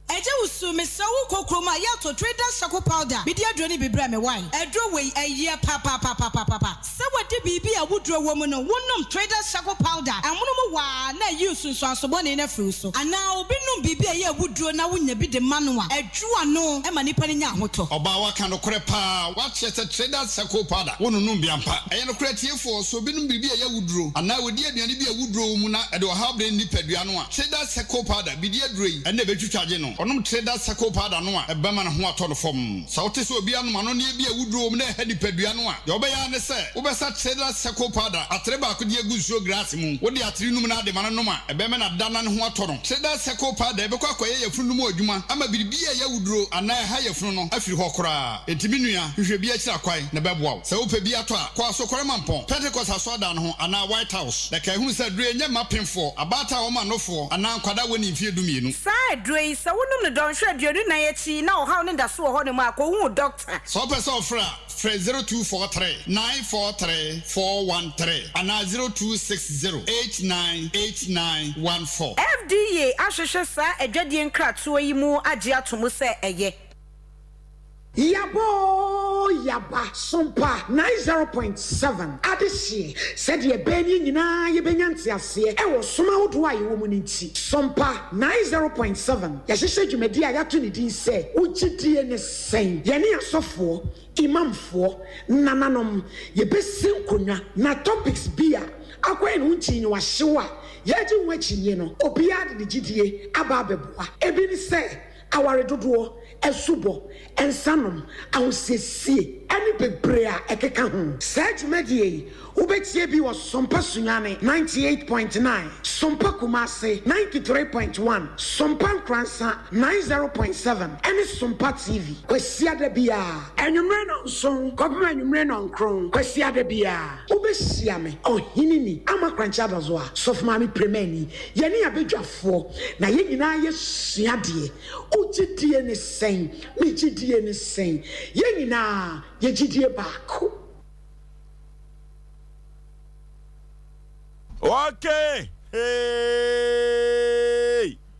Agya Wusu, mesrɛ wo kɔ kurom a yɛ tɔ Traders Charcoal Powder mede aduro no bi brɛ me wai? Aduro wei ɛyɛ papapapapapa. Sɛ wadi biribi a awuduro wɔ mu no, wo nom Traders Charcoal Powder amono mu waa na ayi nsunsuanso bɔne no afiri wo so. Anaa obi nom biribi a ɛyɛ awuduro na wo nya bi de ma no a, ɛdwo ano ma nipa no nya ahotɔ. Ɔbaa waka nokorɛ paa, wakyerɛ sɛ Traders Charcoal Powder wo nonom bi ampa. Ɛyɛ nokorɛ atiefoɔ, sɛ obi nom biribi a ɛyɛ awuduro anaa ɔdi aduane bi a awuduro wɔ mu na ɛde ɔhaw brɛ ne nipadua no a, Traders Charcoal Powder Bidi aduro yi na ɛbɛtwitwa agye no. Ɔnom Trader Circle powder no a, ɛbɛma ne ho atɔ no fam. Sɛ wote sɛ obi anom anonneɛ bi a awuduro wɔ mu na ɛha nipadua no a, deɛ wobɛyɛ ara ne sɛ wobɛsa Trader Circle powder atere baako de agu nsuo glass mu. Wode atere num no ade ma no nom a, ɛbɛma no ada na ne ho atɔ no. Trader Circle powder bɛkɔ akɔyɛ yafunu no mu adwuma ama biribiara a ɛyɛ awuduro anaa ɛha yafunu no afiri hɔ koraa. Enti me nua, hwehwɛ bi akyiri akwan na ɛbɛboa wo. Sɛ wopɛ bi atɔ a, kɔ Asokore Mampɔn, Pentecost Asɔredan no ho anaa White House. Na kae hunu sɛ aduro yi nyɛ mma pemfoɔ, abaatan a wɔma nofoɔ, anaa nkwadaa a wɔnnii mfeɛ dumienu. Saa aduro yi, sɛ wonom no dɔnhwere 24 akyi na ɔhaw no da so wɔ hɔnom a, kɔhu wo dɔkta. Sɛ wopɛ sɛ wofrɛ a, frɛ 0243 943 413 anaa 0260 8989 14. FDA ahwehwɛ saa adwadie nkratoɔ yi mu agye ato mu sɛ ɛyɛ. Yaba oo yaba, Sompa 90.7 adehyeɛ, sɛdeɛ ɛbɛyɛ ne yɛn nyinaa yɛbɛnya nteaseɛ wɔ som ahodoɔ a yɛwɔ mu no nti, Sompa 90.7 yɛahyehyɛ dwumadie a yɛato ne din sɛ Wo Gyedie Ne Sɛn? Yɛne asɔfoɔ, imamfoɔ, nananom, yɛbɛsi nkonnwa na topics bi a akɔyɛ ne ho nkyinyiwahyew a yɛregye ho akyinnye no, obiara de ne gyidie aba abɛboa. Ebi ne sɛ, aware dodoɔ, asubɔ, nsanom, ahosiesie ne bebree a ɛkeka ho. Saa dwumadie yi, wobɛtie bi wɔ Sompa Sunyani 98.9, Sompa Kumasi 93.1, Sompa Nkoransa 90.7 ne Sompa TV Kwasiada biara anwummerɛ nnɔnson kɔpem anwummerɛ nnɔnkron Kwasiada biara. Wobɛhyia me, Ɔheneni Ama Korankye Adazoa, Sɔfo Maame Premani, yɛne abadwafoɔ, na yɛn nyinaa yɛsua adeɛ. Wo gyedie ne sɛn? Me gyedie ne sɛn? Yɛn nyinaa yɛ gyedie baako. Okay, hey,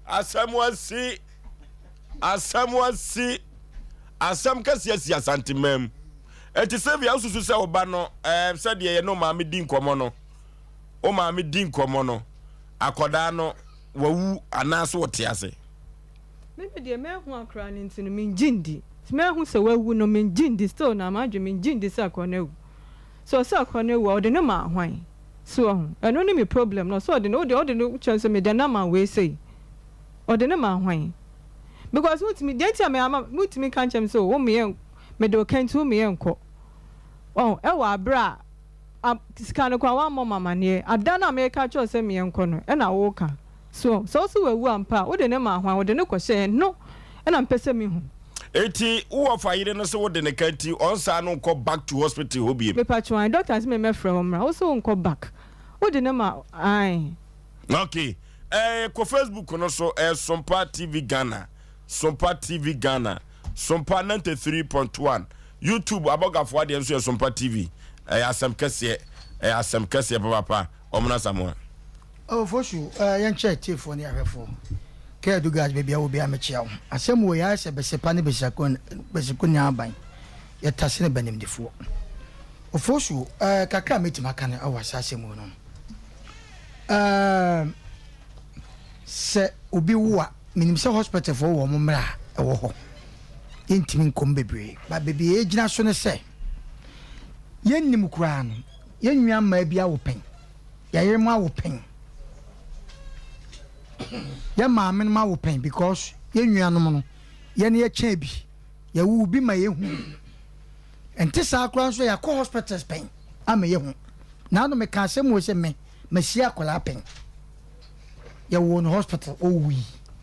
asɛm asi, asɛm asi, asɛm kɛse asi Asanteman mu. Eti Sylvia, wosusu sɛ wo ba no, ɛɛ sɛdeɛ yɛne wo maame di nkɔmmɔ no, wo maame di nkɔmmɔ no, akɔdaa no wawu anaasɛ ɔte ase? Me me deɛ mahu akora no nti no mengye ndi mahu sɛ wawu no mengye ndi still na m'adwene mengye ndi sɛ akora no awu sɛ ɔsɛ akora no awu a ɔde no maa hwan so wahu ɛno ne me problem no ɔsɛ ɔde no wodeɛ ɔde no kyerɛ sɛ mede no ama wei sei ɔde no maa hwan because wontumi deɛ nti a me ama wontumi nka nkyerɛ me sɛ wo meyɛ mede wo ka nti wo meyɛ nkɔ ɔho ɛwɔ abere a A Sika no koraa woammɔ me amaneɛ. Ada no a mereka akyerɛ wo sɛ meɛnkɔ no, ɛna woreka. So sɛ wo se wawu ampa a, wode no maa hwan? Wode no kɔhyɛɛ he? No na mepɛ sɛ mehu. Enti wo wɔfa yere no se wode no ka nti ɔnsan no nkɔ back to hospital hɔ biem? Mepakyɛw ae, doctor se memmɛfrɛ wo mmra. Wo se wonkɔ back. Wode no ma ae. Ok, eh, kɔ Facebook no so, eh, Sompa TV Ghana, Sompa TV Ghana. Sompa 93.1 YouTube abɔgafoɔ adeɛ nso yɛ Sompa TV ɛyɛ asɛm kɛseɛ ɛyɛ asɛm kɛseɛ papapa Ɔmena Samoa. Oh Fosu eh, yɛnkyɛ atiefoɔ ne ahwɛfoɔ. Kɛ Dugas baabi a wɔ biara mekyea wo. Asɛm wei ayɛ sɛ bɛsepa ne bɛseko nni aban, yɛtase ne banimdifoɔ. Ofosu eh, kakra a mɛtumi aka no wɔ saa asɛm wei no eh, sɛ obi wo a, Menim sɛ hospitalfoɔ wɔ wɔn mmara a ɛwɔ hɔ. Yɛntumi nkɔ mu bebree. But baabi a yɛgyina so ne sɛ, yɛnnim koraa no, yɛn nua mmaa bi awo pɛn, yɛn yerenom awo pɛn. Yɛ maame nom awo pɛn because yɛ nuanom no yɛn yɛ kyɛn bi. Yɛwoo bi ma yɛhu bi. Ɛnte saa koraa nso a yɛakɔ hospitals pɛn ama yɛahu. Naano meka asɛm wei sɛ me mahyia akwadaa pɛn. Yɛwoo no hospital ɔwui.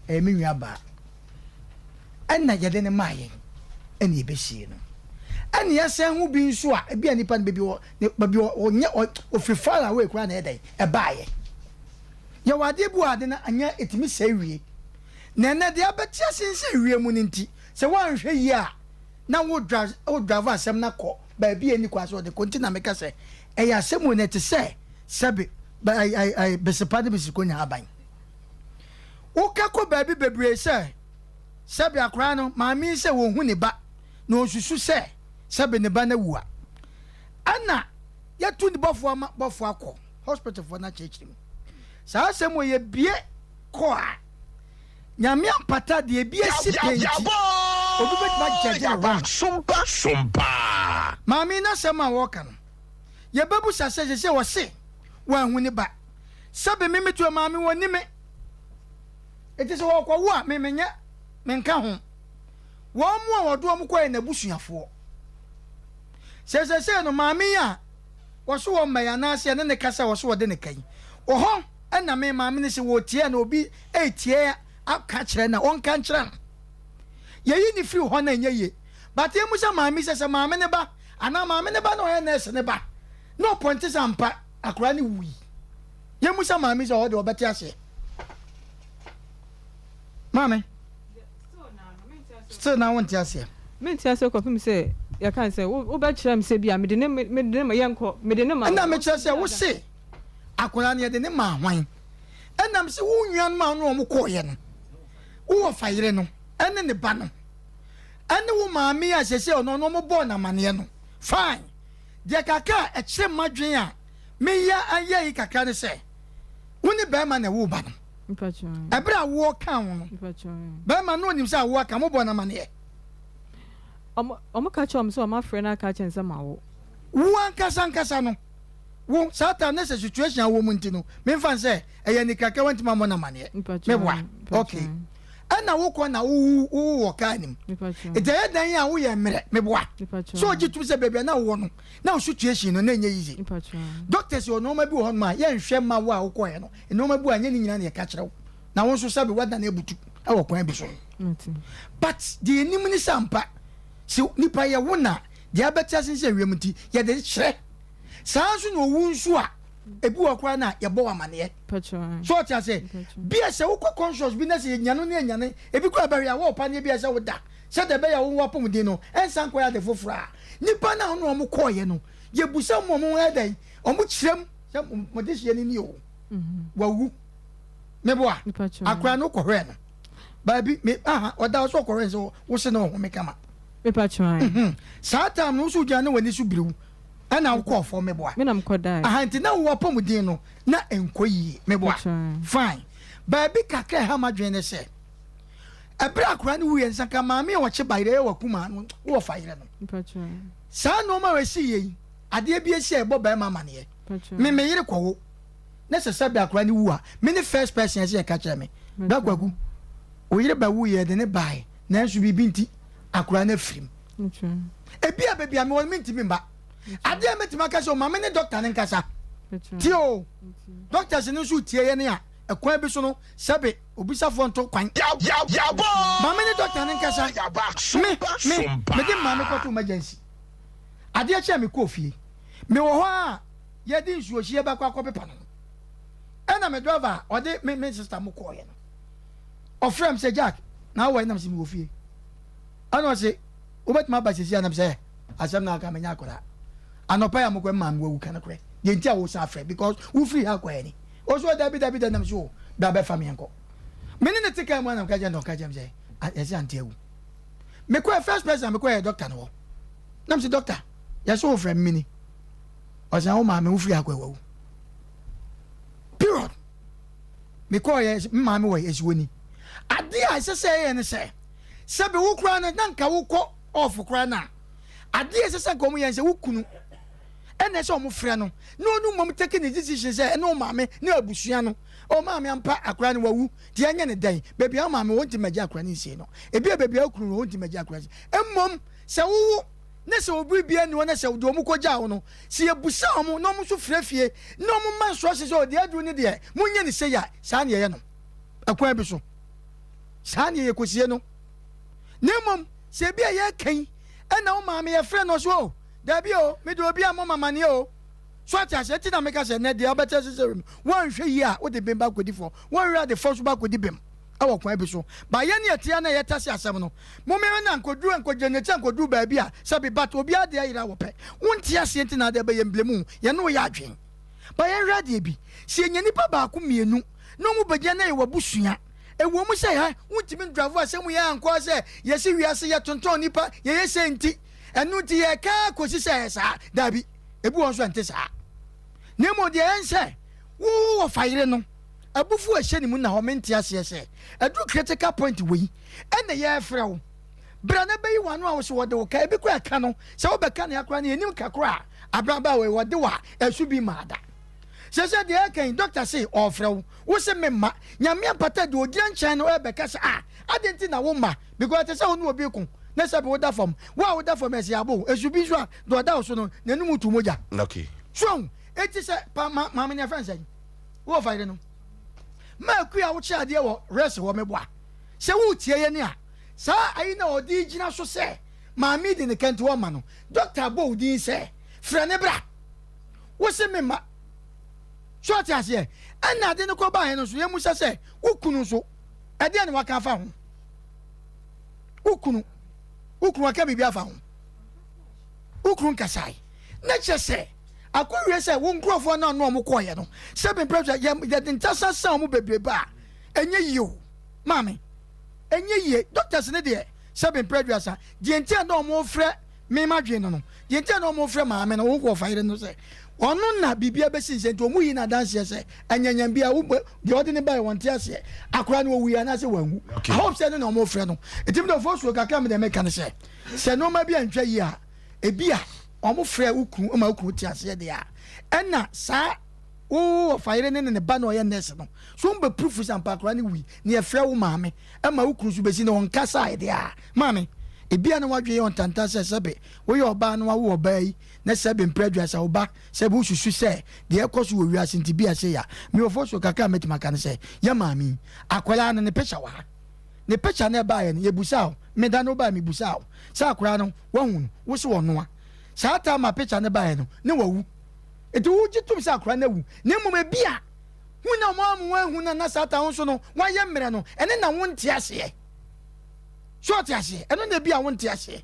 Ɛyɛ me nua baa. Ɛna yɛde no maa yɛn ɛna yɛbɛsie no. Ɛna yɛsan hu bi nso a ebi a nipa no baabi wɔ baabi ɔnyɛ ɔfiri far away koraa na ɛyɛ dɛn ɛbaayɛ. Yɛwɔ adeɛ bi wɔ ade no anyɛ ɛtumi sɛe wie. Na ɛnɛ deɛ abɛte asensɛn wiem no nti sɛ woanhwɛ yie a na wo drive wo drive asɛm no akɔ baabi a ɛnni kwan sɛ ɔde kɔ nti na meka sɛ ɛyɛ asɛm o na ɛte sɛ sɛbe besepa ne besikonya aban. Woka kɔ baabi bebree sɛ sɛbe akoraa no maame yi sɛ wɔnhu ne ba na ɔnsusu sɛ sɛbe ne ba no awu a ɛna yɛtu ne bɔfoɔ ama bɔfoɔ akɔ hospitalfoɔ no akyerɛkyerɛ mu. Saa asɛm wɔ yɛbie kɔ a Nyame ampata deɛ ebi asi pɛ nti obi bɛtumi agyɛgye no wrong. Maame yi n'asɛm a ɔreka no yɛbɛbusa sɛ sese ɔse wanhu ne ba sɛbe me metua maame wɔnni me nti sɛ wɔkɔwo a me menyɛ menka ho wɔn mu a wɔde wɔn kɔɛ n'abusuafoɔ sɛ sese no maame yi a wɔso wɔn mma yi anaasɛ ɛne ne kasa a wɔso wɔde ne ka yi wɔ hɔ Ɛna me maame no se wɔretie na obi retie aka kyerɛ no a ɔnka nkyerɛ no. Yɛyi no firi hɔ no ɛnyɛ yie. But yɛmmisa maame sɛ sɛ maame no ba anaa maame no ba na ɔyɛ nurse no ba na ɔpɔnte sɛ ampa akwadaa no wui. Yɛmmisa maame sɛ ɔwɔ deɛ ɔbɛte aseɛ. Maame, still na wonte aseɛ. Mente aseɛ kɔpem sɛ yɛka sɛ wobɛkyerɛ me sɛ bi a mede ne mede ne ma yɛnkɔ mede ne ma. Ɛna mekyerɛ sɛ wo se Akwadaa no, yɛde no maa hwan? Ɛnam sɛ wo nuanom a wo ne wɔn kɔeɛ no, wo wɔfa yere no ne ne ba no, ɛne wo maame a seesei ɔno ɔno wɔbɔɔ no amaneɛ no. Fine. Deɛ kakra a ɛkyerɛ m'adwene a meyɛ ayɛ yi kakra ne sɛ, wo ne barima na ɛwoo ba no. Ɛberɛ a awoɔ kaa wo no, barima no ɔnim sɛ awoɔ aka, mobɔɔ no amaneɛ? Wɔka kyerɛɛ wɔn sɛ wɔafrɛ no aka akyerɛ no sɛ mawo. Wo ankasa ankasa no, Wo, saa time no sɛ situation a wowɔ mu nti no, memfa no sɛ ɛyɛ anikrakra woantumi ammɔ no amaneɛ. Meboa? Okay. Ɛna wokɔ na wowu wowo wɔ kaa no mu. Nti ɛyɛ dɛn a woyɛ mmerɛ? Meboa? So ogye tom sɛ baabi a na wowɔ no, na wo situation no na ɛnyɛ easy. Doctors wɔ nnoɔma bi wɔ hɔnom a yɛnhwɛ mma wo a wokɔeɛ no, nnoɔma bi wɔ a ɛnyɛ ne nyinaa na yɛka kyerɛ wo. Na wo nso sɛbe woadane abutu wɔ kwan bi so. But deɛ yɛnim ne sɛ ampa, sɛ nipa yɛwo no a, deɛ abɛte ase ne sɛ wiem nti yɛde kyerɛ. Saa ara nso na owu nso a, ebi wɔ koraa na yɛbɔ wo amaneɛ. So ɔte ase? Bia sɛ wokɔ conscious bi na sɛ yɛnya no ne anyane, ebi koraa bɛhwɛ a wɔwɔ paneɛ bi a sɛ woda sɛdeɛ ɛbɛyɛ a wo w'apɔmuden no ɛnsan nkɔyɛ ade foforɔ a, nnipa no a wo ne wɔn kɔeɛ no, yɛbusa wɔn ma wɔn yɛ dɛn? Wɔn kyerɛ mu sɛ mo dehyeɛ no nie o, wawu. Meboa? Akora no wokɔhwɛɛ no baabi, me, aha, ɔda hɔ sɛ ɔkɔhwɛɛ no sɛ wo se na ɔhome kama. Saa time no wo so wogyina na w'ani so biriw. Ɛna wokɔɔ fam meboa. Me na mekɔdae. Aha nti na wo apɔmuden no na ɛnkɔ yie meboa. Fine. Baabi kakra ɛha m'adwene ne sɛ ɛberɛ a akwadaa no wuiɛ no sɛ anka maame a ɔkye bayerɛ yɛ w'akumaa no wowɔ fa yerɛ no. Saa nnoɔma a ɛsi yɛ yi adeɛ bi asi a ɛbɔ barima amaneɛ. Me me yere kɔwo na sɛ sɛbe akwadaa no wu a me ne first person ɛsɛ yɛka kyerɛ me. Bra Kwaku wo yere bɛwuiɛ yɛde no baeɛ nanso biribi nti akwadaa no afiri mu. Ebia baabi a mewɔ no mentumi mma. Adeɛ a mɛtumi aka sɛ maame ne dɔkta no nkasa. Tie o, doctors no nso tie yɛn a ɛkwan bi so no sɛbe obisafoɔ nto kwan. Maame ne dɔkta no nkasa. Me, me, mede maame kɔto emergency. Adeɛ kye a mekɔɔ fie. Mewɔ hɔ a yɛde nsuohyeɛ bɛkɔ akɔpepa no. Ɛna me driver a ɔde me me sister mo kɔɔeɛ no, ɔfrɛ me sɛ Jack, na wowɔ he? Na mese mewɔ fie. Ɛna ɔse wobɛtumi aba sisi anam sɛ asɛm na aka menya akwadaa anɔpa yi a mokɔ maame wawu ka nokorɛ deɛ nti a wosan afrɛ because wofiri ha kɔ ɛni ɔso dabi dabi da nam so o bra bɛfa me nkɔ me ne ne te kaa mu anam ka kyerɛ no ɔka kyerɛ me sɛ yɛse ante awu mekɔɛ first person a mekɔɛ yɛ doctor no hɔ nam sɛ doctor yɛse wofrɛ me mini ɔsɛ wo maame wofiri ha kɔ wawu period mekɔɔ yɛ me maame wɔ yɛsi wɔ ni adeɛ a ɛsɛ sɛ ɛyɛ ne sɛ Sɛbe wo koraa no na nka wokɔ off koraa no a, adeɛ a ɛsɛ sɛ nka wɔn yɛ ne sɛ wo kunu ɛna ɛsɛ wɔn frɛ no na ɔno mmom take ne decision sɛ ɛne wo maame ne abusua no o maame ampa akora no wawu nti yɛnyɛ ne dɛn baabi a wo maame wɔ ntumi magye akora no nsie no ebi a baabi a wo kunu wɔ ntumi magye akora nsie mmom sɛ wowo ne sɛ obi bia ni hɔ ne sɛ deɛ wɔn kɔgyaa wo no sɛ yɛbusa wɔn na wɔn nso frɛ fie na wɔn ma instruction sɛ ɔdeɛ aduru ne deɛ monyɛ ne sei a saa ne yɛyɛ no ɛkwan bi so saa ne yɛyɛ kɔsie no na mmom sɛ ebi a yɛreka yi ɛna wo maame yɛfrɛ no so o Dabi o, me de obi ammɔ me amaneɛ o. So ate aseɛ? Nti na meka sɛ, nnɛ deɛ wobɛte ase sɛ woanhwɛ yie a, wode bem ba akɔdi fɔ. Woanhwɛ a, de fɔ nso ba akɔdi bem wɔ kwan bi so. But yɛn ne yɛte ha na yɛtase asɛm no, mommɛhwɛ na ankɔduru, ankɔgyina n'akyi ankɔduru baabi a sɛbe, but obiara deɛ ayera wɔ pɛ. Wonte aseɛ nti na ade abɛyɛ mblemu, yɛne wo yɛ adwene. But yɛnhwɛ adeɛ bi, sɛ yɛnya nnipa baako mmienu na wɔn bɛgyina na yɛ w'abusua, ɛwɔ mu sɛ hɛ, wontumi ndrive asɛm yi ankɔ sɛ yɛse wiase yɛtontɔn nnipa, yɛyɛ sei nti, Ɛno nti yɛreka ara kɔsi sɛ ɛyɛ saa? Dabi, ebi wɔ hɔ nso a ɛnte saa. Na mmom deɛ ɛyɛ ne sɛ, wo wɔfa yere no, abufuo a ɛhyɛ ne mu nna hɔ, mente aseɛ sɛ ɛduru critical point wei ɛna yɛrefrɛ wo. Bra na bɛyi w'ano a wo so wɔde wo ka, ebi koraa ɛka no, sɛ wobɛka nea koraa no yɛnim ka koraa a, abrabaa wei wɔde wo a, ɛso bi mmaa da. Sɛsɛ deɛ ɛreka yi, doctor se ɔrefrɛ wo, wo se memma, Nyame ampata deɛ ɔgyina nkyɛn no ɛrebɛka sɛ ah, adɛn nti na womma? Because ɛte sɛ wo ne obi reko na sɛbe woda fam. Wo a woda fam ɛsɛ yɛabo wo. Esu bi nso a, deɛ ɔda wo so no, n'anum tu mogya. Okay. So ahu? Eti sɛ pa ma maame no yɛfrɛ no sɛn? Wo wɔfa yere no. Ma akua a wokyɛ adeɛ wɔ rest hɔ meboa. Sɛ woretie yɛn a, saa ayi no a ɔde gyina so sɛ maame yi de ne ka nti ɔmma no, doctor abɔ wo din sɛ frɛ no bra. Wo se memma. So ɔte aseɛ? Ɛna ade no kɔbaeɛ no nso yɛmmusa sɛ wo kunu nso ɛdeɛn na waka afa ho? Wo kunu, wo kunu aka biribi afa ho? Wo kunu nkasae. Na kyerɛ sɛ, akɔwie sɛ wo nkurɔfoɔ no ano a wɔkɔɔeɛ no, sɛ bempɛ sɛ yɛde ntasa san wɔn bebrebe a, ɛnyɛ yie o. Maame, ɛnyɛ yie. Doctors no deɛ, sɛ bempɛ aduasa, deɛ nti a na wɔfrɛ Me m'adwene no no, deɛ nti a na wɔfrɛ maame no, wo wɔfa yere no sɛ ɔno na biribi abɛsi nsɛ nti wɔyi no adanseɛ sɛ anyanyam bi a wo deɛ ɔde ne baeɛ wɔnte aseɛ akora no ɔwui anaasɛ wanwu. I hope sɛ ɛno na wɔfrɛ no. Nti me deɛ ɔfɔ suo kakra me deɛ meka ne sɛ sɛ nneɛma bi antwa yie a ebi a wɔfrɛ wo kunu ma wo kunu te aseɛ deɛ a ɛna saa wo wɔfa yere ne ne ne ba na ɔyɛ nurse no so wɔn bɛ proof sɛ ampa akora no wui na yɛfrɛ wo maame ma wo kunu nso bɛsi na ɔnkasae deɛ a, maame, ebia na w'adwene yɛ wo ntanta sɛ sɛbe woyɛ ɔbaa na woawo ɔbaa yi na sɛbe mprɛ aduasa wo ba, sɛbe wosusu sɛ deɛ ɛrekɔ so wɔ wiase nti bia sei a. Mewɔ fosuo kakra a mɛtumi aka ne sɛ, yɛ maame yi, akwadaa no ne picture wɔ ha. Ne picture no ɛbaeɛ no, yɛbusaa wo, me da no wobaeɛ mebusaa wo sɛ akwadaa no woahu no, wo se ɔnoa. Saa time a picture no baeɛ no, na wawu. Nti wogye tom sɛ akwadaa no awu, na mmom ebia Hu na wɔn a wɔanhu no na Satan wo nso no wɔayɛ mmerɛ no, ɛne na wonte aseɛ. So ɔte aseɛ? Ɛno na ebi a wonte aseɛ.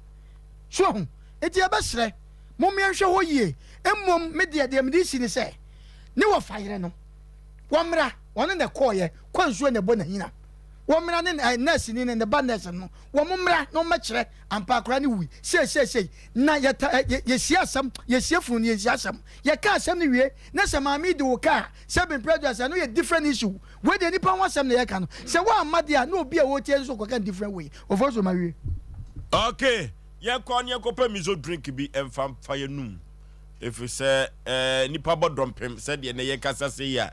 So ahu? Enti yɛbɛsrɛ, mom yɛnhwɛ hɔ yie. Mmom me deɛ, deɛ mede si ne sɛ, ne wɔfa yere no, wɔmmra, ɔno na ɛkɔɔyɛ, kɔ nsuo na ɛbɔ n'ahina. Wɔmmra ne eh, nɛɛseni ne ne ba nɛɛse no, wɔn mmra na wɔmmɛkyerɛ ampa akwadaa no wui, sei sei sei. Na yɛta eh, yɛsie asɛm, yɛsie funu no, yɛnsie asɛm. Yɛka asɛm no wie, na sɛ maame yi de wo ka a, Sɛ bi mprɛ aduasa ɛno yɛ different issue wei deɛ nipa ho asɛm na yɛka no sɛ woamma deɛ a na obi a ɔretie nso kɔka no different way Ofosu ma wie. Ok yɛnkɔ ne yɛnkɔpɛ miso drink bi mfa mfa yɛnum ɛfiri sɛ eh, nipa bɔ dɔmpem sɛdeɛ nɛ yɛkasa sɛ yi a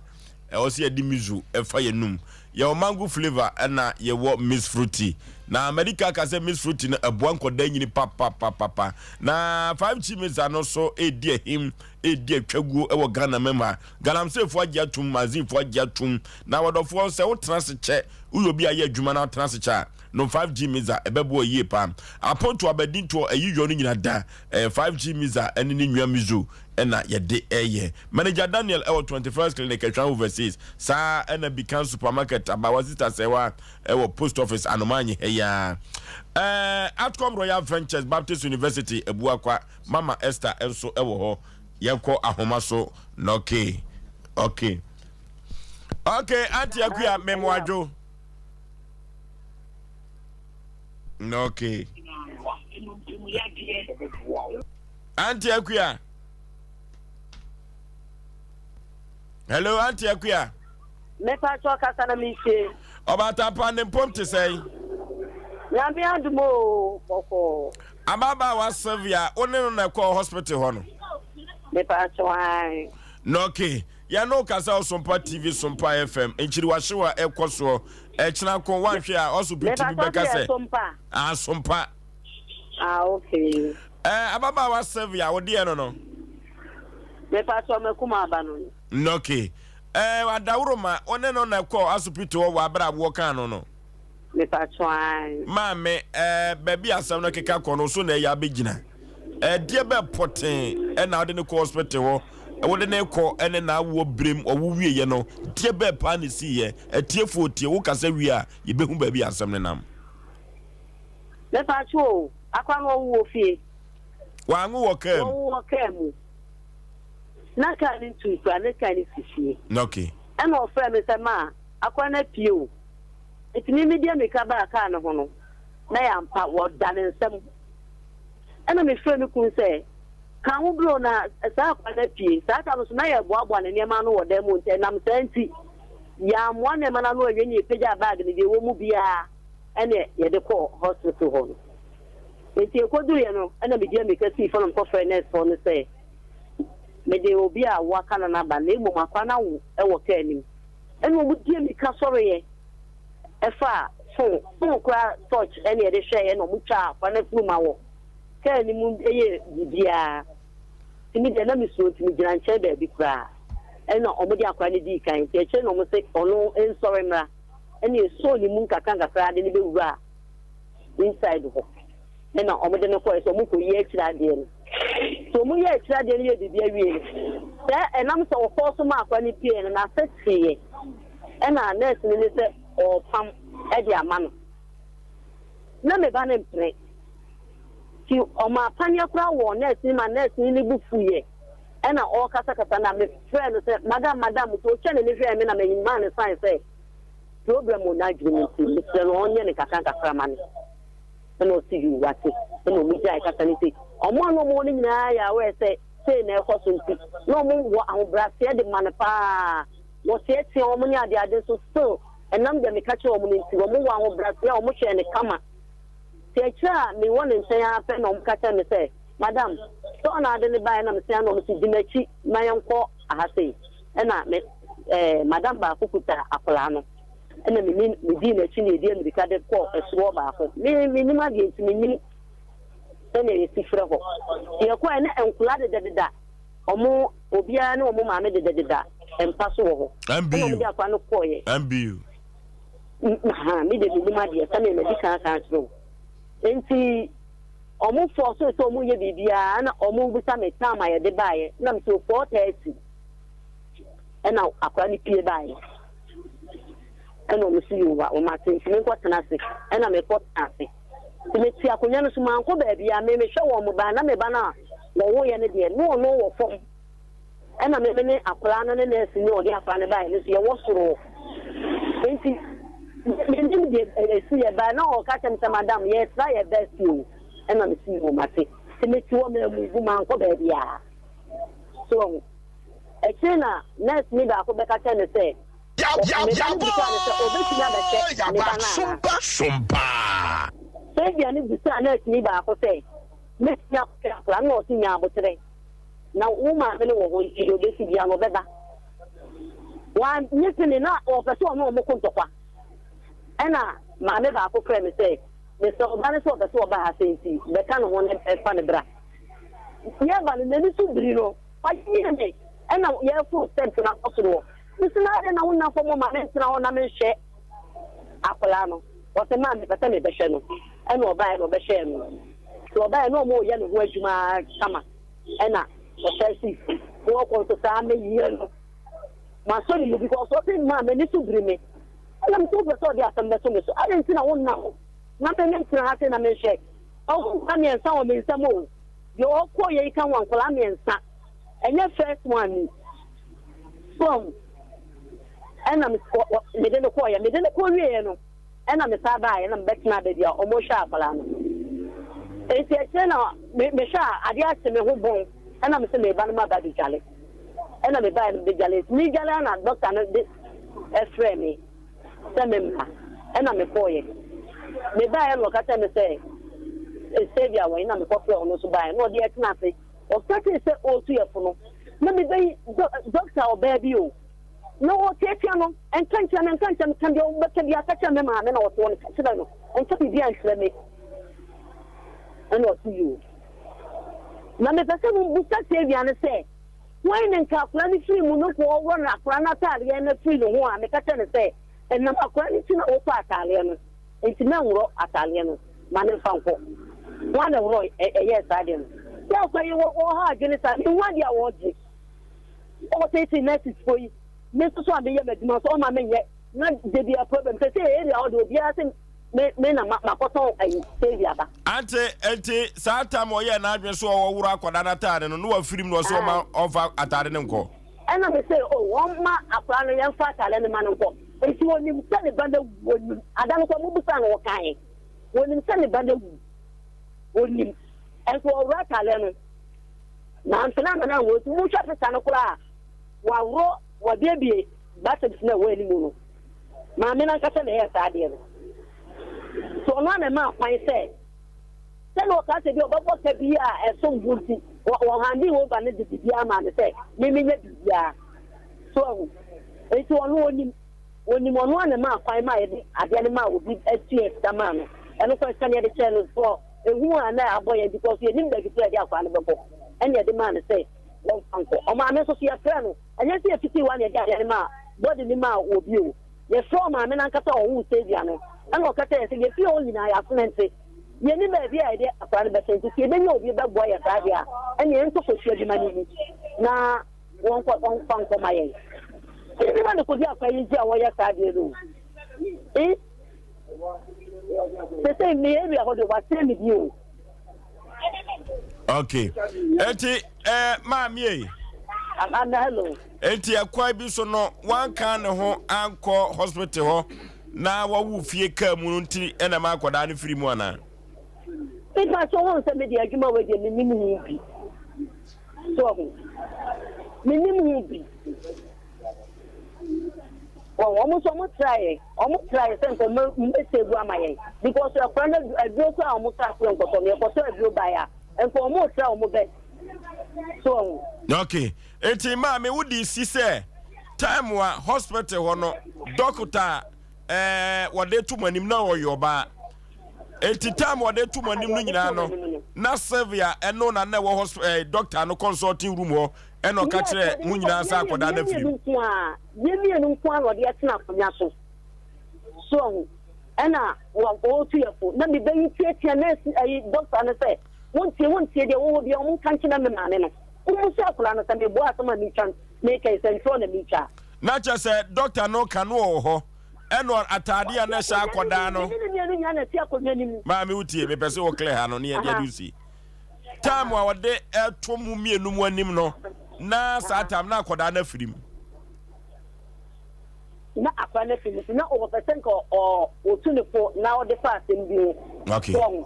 ɛwɔ sɛ yɛde miso ɛfa yɛnum yɛwɔ mango flavor ɛna yɛwɔ miss fruity na medical ka sɛ miss fruity no ɛboa nkɔda nyini papapapapa na 5G misa no so ɛdi ahim redi atwaguo wɔ Ghana man mu ha. Galamseyfoɔ agye atum, Mazinfoɔ agye atum. Na wɔdɔfoɔ sɛ wotena ase kyɛ, woyɛ obi a yɛ adwuma na wotena ase kyɛ a, nom 5G Miza, ɛbɛboa yie paa. Apontoɔ, abadintoɔ, ayiyɔ no nyina da, ɛyɛ 5G Miza ne ne nua Mizo na yɛde ɛyɛ. Manager Daniel ɛwɔ 21st Clinic, Atwan Overseas. Saa ɛna Bikan Supermarket, Abawa Sister Sɛwa ɛwɔ Post Office, Anomaanye ha yi ara. Ɛɛ Atcom Royal Ventures, Baptist University, Abuakwa. Mama Esther nso wɔ hɔ. Yɛnkɔ ahoma so na okay. Okay. Okay, Auntie Akuya, memoadwo. Okay. Auntie Akuya. Hello, Auntie Akuya. Mepa kyɛw kasa na metie. Ɔbaatan ne mpom te sɛn? Nyame adom o, bɔkɔɔ. Ababaawa Sylvia, wo ne no na ɛkɔɔ hospital hɔ no? Mepaakyɛw ae. Na ok, yɛne wo kasa wɔ Sompa TV, Sompa FM, nkyiriwahyew a ɛkɔ soɔ, ɛkyena ko, woanhwɛ a, ɔso piti bi Mepaakyɛw bɛka sɛ yɛ sɛ, Sompa? Ah, Sompa. Ah, ok. Eh, ababaawa Sylvia, wo deɛ no no? Mepaakyɛw makum aba no no. Na ok. Eh, Adaworoma, wo ne no na ɛkɔɔ asopiti hɔ wɔ abere a woɔ kaa no no? Mepaakyɛw ae. Maame, eh, baabi a asɛm no keka kɔ no, so na ɛyɛ abɛgyina? Ɛdeɛ bɛ pɔtee ɛna wode no kɔ hospital hɔ, wode no kɔ ɛne n'awoɔ berem, ɔwo wieɛ no, deɛ bɛ paa na ɛsiiɛ? Atiefoɔ tie, wo kasa wie a, yɛbɛhu baabi a asɛm no nam. Mepaakyɛw o, akora no ɔwo wɔ fie? Wanwo wɔ kaa mu. Wɔwo wɔ kaa mu. Na kaa no ntui koraa, na kaa no si fie. Okay. Ɛna ɔfrɛɛ me sɛ, maa, akora no apue o. Nti me mede ammirika baa kaa no ho no, na ɛyɛ ampa, wɔda ne nsam. Ɛnna mefrɛɛ me kunu sɛ, Ka ho bro, na saa akwadaa no apue. Saa tam no nso, na yɛreboaboa ne nneɛma ano wɔ dan mu, nti ɛnam saa nti, yɛammoa nneɛma no ano anwie na yɛpagyaa bag no, deɛ ɛwɔ mu biara ɛnna yɛde kɔɔ hospital hɔ no. Nti yɛkɔduruiɛ no, ɛnna mede ammirika sii fam na mekɔfrɛɛ nɛɛsefoɔ no sɛ mede obi a wɔaka no no aba, na mmom akwadaa no awo wɔ kaa no mu. Ɛnna wɔde ammirika sɔreeɛ. Ɛfaa phone phone koraa torch ɛna yɛde hwɛeɛ na ɔmo twaa akwa no afunuma wɔ kaa no mu yɛ biribiara nti me deɛ na me suro nti me gyina nkyɛn baabi koraa ɛna ɔmo de akwa no dii kan nti akyire na ɔmo se ɔno nsɔre mmra ɛna esoo ne mu nkakra nkakra de no bɛwuraa inside hɔ ɛna ɔmo de no kɔɛ sɛ ɔmo kɔ yi akyire adeɛ no nti ɔmo yɛ akyire adeɛ no yɛ biribi awie no sɛ ɛnam sɛ ɔkɔɔ so ma akwa no pie no n'ase teeɛ. Ɛna nurse no ne sɛ ɔɔpam de ama no. Na me ba no mpene. Nti ɔmaa paneɛ koraa wɔɔ nurse no ma nurse no ne bo fuiɛ. Ɛna ɔɔkasakasa na me frɛɛ no sɛ madam madam nti ɔtwa n'ani hwɛɛ me na me maa no sign sɛ problem wɔ n'adwene mu nti mesrɛ no ɔnyɛ no nkakra nkakra ma me. Ɛna ɔse yuu wate. Ɛna ɔmo gyae kasa no nti ɔmo a na ɔmo wɔ no nyinaa yɛ aware sɛ sei na ɛkɔ so nti na ɔmo wɔ ahobraseɛ de ma no paa. Wɔteɛteɛ wɔn ne adeade nso still ɛnam deɛ meka kyerɛ wɔn no nti wɔn wɔ ahobraseɛ a wɔn hwɛɛ no kama. Nti akyire a me wɔ ne nkyɛn ara pɛ na wɔn ka kyerɛ me sɛ madam sɛ ɔna ade no baeɛ na me se na wɔn se di m'akyi ma yɛn kɔ aha sei ɛna me ɛɛ madam baako kuta akwadaa no ɛna me ne me dii n'akyi na yɛdi amirika de kɔ ɛsoro hɔ baako me me nim adeɛ nti me nim sɛnea yɛsi frɛ hɔ yɛkɔɛ na nkwadaa dedadeda Wɔn, obiara ne wɔn maame dedadeda mpa so wɔ hɔ. Ɛna wɔn de akwadaa no kɔɔeɛ. MBU. Ha, me de menim adeɛ sɛdeɛ madi kan aka akyerɛ wo. Nti wɔn fɔɔ so sɛ wɔn yɛ biribiara ɛna wɔn bisa me time a yɛde baeɛ. Ɛna me sɛ 4:30 ɛna akwadaa no pie baeɛ. Ɛna wɔn si yoo wɔn ate nti menkɔ tena ase. Ɛna mekɔ tena ase. Nti mete akonnwa no so mankɔ baabiara me mehwɛ wɔn ba na me ba no a wɔwoeɛ no deɛ, na ɔno wɔ fam, ɛna me ne akwadaa no ne nɛɛse ni a ɔde akwadaa no baeɛ no nso yɛwɔ soro hɔ. Nti menim deɛ ɛsi yɛ baeɛ na ɔka kyerɛ me sɛ madam yɛtra yɛ best o, ɛna me si o mate. Nti mete hɔ mammuvu mankɔ baabiara. So wahu. Akyire na nɛɛse ni baako bɛka kyerɛ me sɛ me ba no bisaa no sɛ ɔbɛtumi abɛhwɛ ne ba no anaa. Sylvia no bisaa nɛɛse ni baako sɛ Mɛtumi akɔhwɛ akwadaa no na ɔse nya aboterɛ na wo maame no wɔ hɔ nti deɛ ɔbɛsi biara no ɔbɛba. Wannye pene na ɔpɛ sɛ ɔne wɔn ko ntɔkwa. Ɛna maame baako frɛɛ me sɛ mesrɛ ɔba no sɛ ɔpɛ sɛ ɔba ha sɛ nti bɛka ne ho na fa no bra. Yɛba no n'ani so biri no wayɛ me ɛna yɛforo steps no akɔ soro hɔ. Mese na adɛn na wonna fam ma mentena hɔ na menhwɛ akwadaa no. Ɔse maa mepɛ sɛ mebɛhwɛ no. Ɛna ɔbaeɛ na ɔbɛhwɛɛ no. Nti ɔbaeɛ na ɔmo reyɛ ne ho adwuma ara kama ɛna ɔsan sii fam. Na ɔkɔ nso saa meyɛ no. Masɔ ne mu because ɔse maa m'ani so biri me. Ɛna mese wopɛ sɛ ɔde asɛm bɛto me so adɛn nti na wonna hɔ na me mentena ha sei na menhwɛ. Ɔwo nkwadaa mmiɛnsa wɔ me nsam o. Deɛ ɔkɔeɛ yi ka ho a nkwadaa mmiɛnsa. Ɛnyɛ first one ni. So ahu? Ɛna mede no kɔeɛ. Mede no kɔ wieɛ no. Ɛna me san baeɛ na mebɛtenaa baabi a wɔhwɛ akwadaa no. Enti akyire na mehwɛ a adeɛ akye me ho bɔn ɛna me sɛ meba no maba abɛdwale. Ɛna mebaeɛ no mebɛdwale. Nti medwale a na dɔkta no de ɛfrɛɛ me sɛ memmra. Ɛna mekɔeɛ. Mebaeɛ na ɔka kyerɛɛ me sɛ Xavier wɔ he na mekɔfrɛɛ ɔno nso baeɛ na ɔde yɛtena ase. Ɔstartee sɛ ɔretu yɛn fo no, na me ba yi, dɔ, dɔkta ɔbaa bi o, na ɔreteatea no, Nka nkyerɛ me, nka nkyerɛ me, ka deɛ wobɛka biara ka kyerɛ me maame na ɔte hɔ no, ka kyerɛ no, nka biribiara nkyerɛ me. Ɛna ɔse yoo. Na mepɛ sɛ mobisa Saviour no sɛ, Hwan na nka akwadaa no firi mu no kɔ ɔworɔ no akwadaa no ataadeɛ no firi ne ho a meka kyerɛ no sɛ, ɛnam akwadaa no ti na wotɔ ataadeɛ no, nti mɛnworɔ ataadeɛ no, ma no mfa nkɔ. Hwan na ɛworɔ ɛyɛɛ saa adeɛ no? Sɛ akwadaa yi wɔ ha adwene saa, mehu adeɛ a wɔregye. Wɔteetee nurses foɔ yi, me nso so a meyɛ m'adwuma nso ɔma menyɛ na da biara problem. Sɛ sɛ area hɔ de obiara se me me na makɔtɔn ayi save aba. Ante enti saa time ɔyɛɛ n'adwene so ɔwɔworo akwadaa no ataade no na wafiri mu na ɔsɛ ɔma ɔmfa ataade no nkɔ. Ɛna me se oh wɔmma akwadaa no yɛmfa ataade no ma no nkɔ. Enti onim sɛ ne ba no awu onim. Ada no koraa mobisaa no ɔkae. Onim sɛ ne ba no awu onim. Ɛnso ɔworo ataade no. Mampene amma no anworo nti mohwɛ picture no koraa a waworo wabiebie buttons no a ɛwɔ anim no. Maame no ankasa na ɛyɛɛ saa adeɛ no. So ɔno ara na ɛmaa kwan sɛ sɛnea ɔkaa sɛ bi ɔbɛbɔ ka bi a ɛsom bo nti wɔ handing over no de biribiara maa no sɛ me menyɛ biribiara. So ahu? Nti ɔno onim. Onim ɔno ara na ɛmaa kwan maa yɛde adeɛ no maa obi tua sika maa no. Ɛno koraa sika no yɛde kyɛɛ no for ehu a na abɔ yɛn because yɛnim baabi koraa yɛde akwadaa no bɛkɔ ɛna yɛde maa no sɛ wɔmfa nkɔ. Ɔmaame nso so yɛfrɛ no, ɛnyɛ sɛ yɛfitii hɔ a na yɛde adeɛ no maa body no maa obi o. Yɛfrɛ ɔmaame no ankasa a ɔwoo Saviour no ɛna ɔka kyerɛɛ yɛn sɛ yɛfie hɔ nyinaa yɛasomɛnte, yɛnnim baabi a yɛde akwadaa no bɛhyɛ nti sɛ yɛbɛnya obi bɛboa yɛn saa deɛ a ɛneɛ yɛntɔ kosua bi ma no nni na wɔnkɔ wɔmfa nkɔma yɛn. Yɛnnim adekode a akwadaa yi gye a wɔyɛ saa adeɛ no o. Eh? Sese me area hɔ de wasɛn me bi o. Okay. Eti eh maame yi. Ana hello. Eti ɛkwan bi so no wanka ne ho ankɔ hospital hɔ na wɔwo fie kaa mu no nti ɛna ma akwadaa no firi mu anaa? Mepa so ho sɛ me de adwuma wɔ deɛ menim ho bi. So ho. Menim ho bi. Wɔn wɔn nso wɔn traeɛ wɔn traeɛ sɛ nka wɔn bɛ save ama yɛn because ɛkora no aduro kora a wɔn kaa sɛ nkɔtɔ no yɛkɔtɔ aduro baeɛ a nka wɔn retra wɔn bɛ so wɔn. Okay, eti maame wo di si sɛ time a hospital hɔ no dɔkota ɛɛ wɔde to mo anim na ɔyɛ ɔbaa eti time wɔde to mo anim no nyinaa no na Sylvia ɛno na na ɛwɔ hospital ɛɛ doctor no consulting room hɔ. Ɛnna ɔka kyerɛɛ mo nyinaa sɛ akwadaa no afiri mu. Yɛn mmienu nko ara na ɔde atena akonnwa so. So ahu? Ɛnna wɔretu yɛn fo. Na me ba yi teatea nɛɛse ayi dɔkta no sɛ, Wontie, wontie deɛ wɔwɔ biara, wɔnka nkyerɛ me maame no. Wommisa akwadaa no sɛ meboa asɛm a meretwa no, mereka yi, sɛ ntorɔ na meretwa a. Na kyerɛ sɛ dɔkta no ka no wɔ hɔ. Ɛnna ataadeɛ a na ɛhyɛ akwadaa no. Me ne ne mmienu nyinaa na ɛte akonnwa no mu. Maame wotie, mepɛ sɛ wo clear ha no ne yɛde ade si. Time a ɔde ɛto mu mmienu mu anim no, na saa time na akwadaa no afiri mu. Na akwadaa no afiri mu nti na ɔpɛ sɛ nka ɔtu ne fo na ɔde fa asɛm bi ho. Okay. So ɔho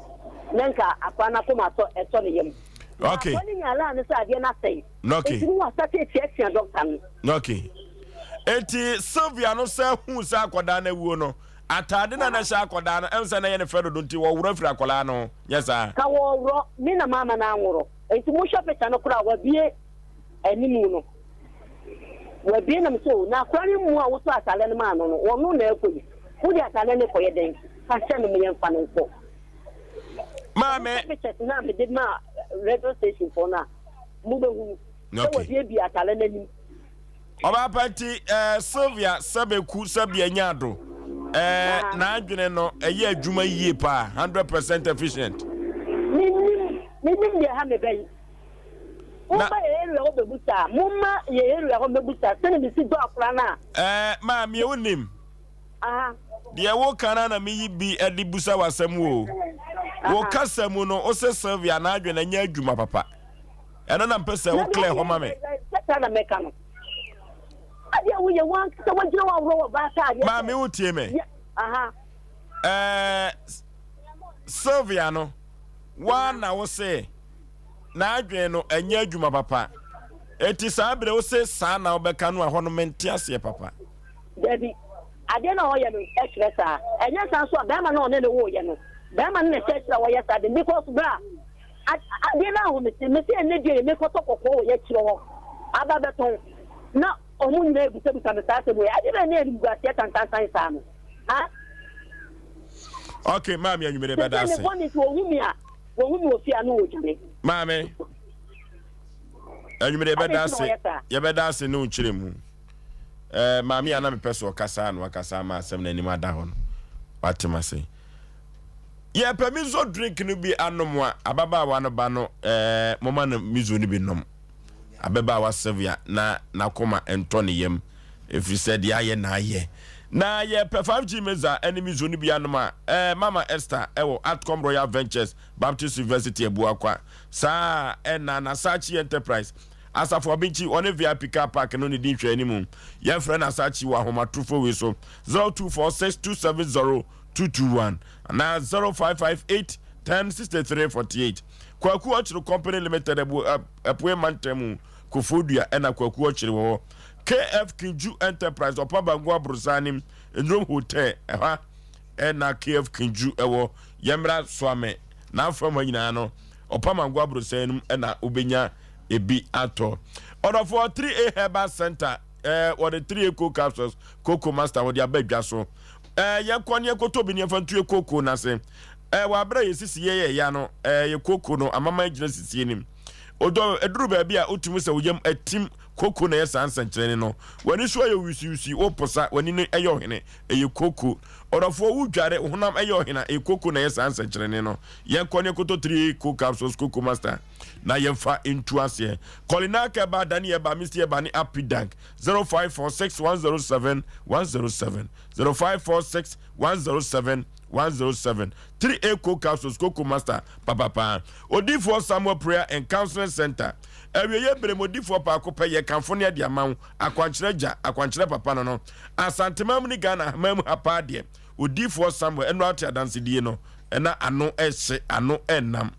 na nka akwadaa no akoma atɔ ɛtɔ ne yam. Okay. Akwadaa no nya alaa no sɛ adeɛ no asɛe. Okay. Nti no wasate atiatia dɔkta no. Okay. Eti Sylvia no sɛ hu sɛ akwadaa no awuo no, Ataade na na ɛhyɛ akwadaa no, ɛnsɛ na ɛyɛ ne fɛ dodo nti wɔworɔ firi akwadaa no ho, nyɛ saa? Ka wɔworɔ, me na mamma no anworɔ. Nti mohwɛ picture no koraa a, wabue animu no. Wabue na mese oh, na akwadaa no mmu a wotɔ ataade no maa no no, ɔno na ɛrekɔ yi. Wode ataade no rekɔyɛ dɛn? Fa hyɛ no ma yɛmfa no nkɔ. Maame. Mohwɛ pictures no a mede maa radio station foɔ no a, mobɛhunu sɛ wabuebue ataade no anim. Ɔbaa pa nti eh, Sylvia sɛbɛku sɛbea nya do eh, n'adwene no ɛyɛ adwuma yie paa 100% efficient. Menim menim deɛ ɛha me bɛ yi. Momma yɛ area hɔ bɛbusa momma yɛ area hɔ mɛbusa sɛne mesi dɔ akora no a. Eh, maame wonim. Aha. Deɛ woka no na meyi bi de busa w'asɛm o. Wo kasa mu no wo se Sylvia n'adwene ɛnyɛ adwuma papa. Ɛno na mpɛ sɛ wo clear hɔ ma me. Sɛ na mɛka no. Adeɛ a woyɛ wɔn ankasa wɔgyina wɔn aworɔ wɔ baa ataadeɛ. Maame wo tie me. Aha. Ɛɛ Sylvia no waa na wo se n'adwene no ɛnyɛ adwuma papa. Eti saa bere wo se saa na wobɛka no a hɔ no mente aseɛ papa. Dabi. Adeɛ no a ɔyɛ no kyerɛ saa. Ɛnyɛ saa nso a bɛrima no a ɔne no woyɛ no bɛrima no na ɛkyerɛkyerɛ a wɔyɛ saa de because bra. Adeɛ no ahomete. Mese ɛnnɛ deɛ mekɔtɔ kɔkɔɔ wɔ yɛakyire hɔ aba bɛtɔn na wɔn nyinaa rebisabisa me saa asɛm wei. Adeɛ bɛn ne animguaseɛ tantantan saa no? Ha? Okay, maame anwummere bɛda ase. Sɛ me bɔne nti wɔhu me a, wɔhu me wɔ fie a na wɔdwane. Maame, anwummere yɛbɛda ase, yɛbɛda ase ne wo nkyerɛ mu. Eh, maame a na mepɛ so ɔkasa na wakasa ama asɛm no anim ada hɔ no, watem ase. Yɛpɛ miso drink no bi anom a, ababaawa no ba no, eh, moma no miso no bi nom. Ababaawa Sylvia na n'akoma ntɔ ne yam, ɛfiri sɛ deɛ ayɛ na ayɛ. Na yɛpɛ 5G Meza ne miso no bi anom a, eh, Mama Esther ɛwɔ Atcom Royal Ventures, Baptist University Abuakwa. Saa ɛna Nasachi Enterprise, Asafo Abinkyi, ɔne VIP Car Park no ne di nhwɛanimu. Yɛmfrɛ Nasachi wɔ ahomatorofo wei so, 0246 270 221 anaa 0558 10 63 48. Kwaku Ɔkyere Company Limited abu Apuei Mantam mu Koforidua ɛna Kwaku Ɔkyere wɔ hɔ. KF Kinju Enterprise Ɔpa Bango Aborosan anim Nnurom Hotel ɛha ɛna KF Kinju ɛwɔ. Yɛmmra Soame n'afam ha nyinaa no Ɔpa Mango Aborosan anim ɛna wobɛnya ebi atɔ. Ɔdɔfoɔ 3A Herbal Center ɛɛ wɔde 3A Cold Capsules Cocoa Master wɔde aba dwa so. Ɛɛ, yɛnkɔ ne yɛnkɔtɔ bi ne yɛmfa nto yɛ kooko no ase. Ɛɛ, wɔ abere a yɛsisi yɛ yɛ ya no, ɛɛ, yɛ kooko no amaman gyina sisie nim. Odɔ, ɛduru baabi a wotumi sɛ wo yam atim kooko na ɛyɛ saa nsɛnkyerɛnne no. W'ani so ayɛ wisiwisi, woposa, w'ani no ɛyɛ ɔhene, ɛyɛ kooko. Ɔdɔfoɔ, wodware, wo honam ɛyɛ ɔhene a, ɛyɛ kooko na ɛyɛ saa nsɛnkyerɛnne no. Yɛnkɔ ne yɛnkɔtɔ 3 coke capsules, Coco Master, na yɛmfa ntu aseɛ. Kɔlinaka ɛba, Dani ɛba, Misty ɛba ne Apidank, 0546 107 107. 0546 107 107 3A Coke Capsules Coco Master papapaa Odiyifoɔ Samuel Prayer and Counseling Center Awieeɛ berɛ mu odiyifoɔ baako pɛ yɛ kamfo ne ade ama wo Akwankyerɛ gya akwankyerɛ papa no no Asanteman mu ne Ghana ahaman mu ha paa deɛ Odiyifoɔ Samuel ɛno ate adansedie no na ano ɛhye ano ɛnam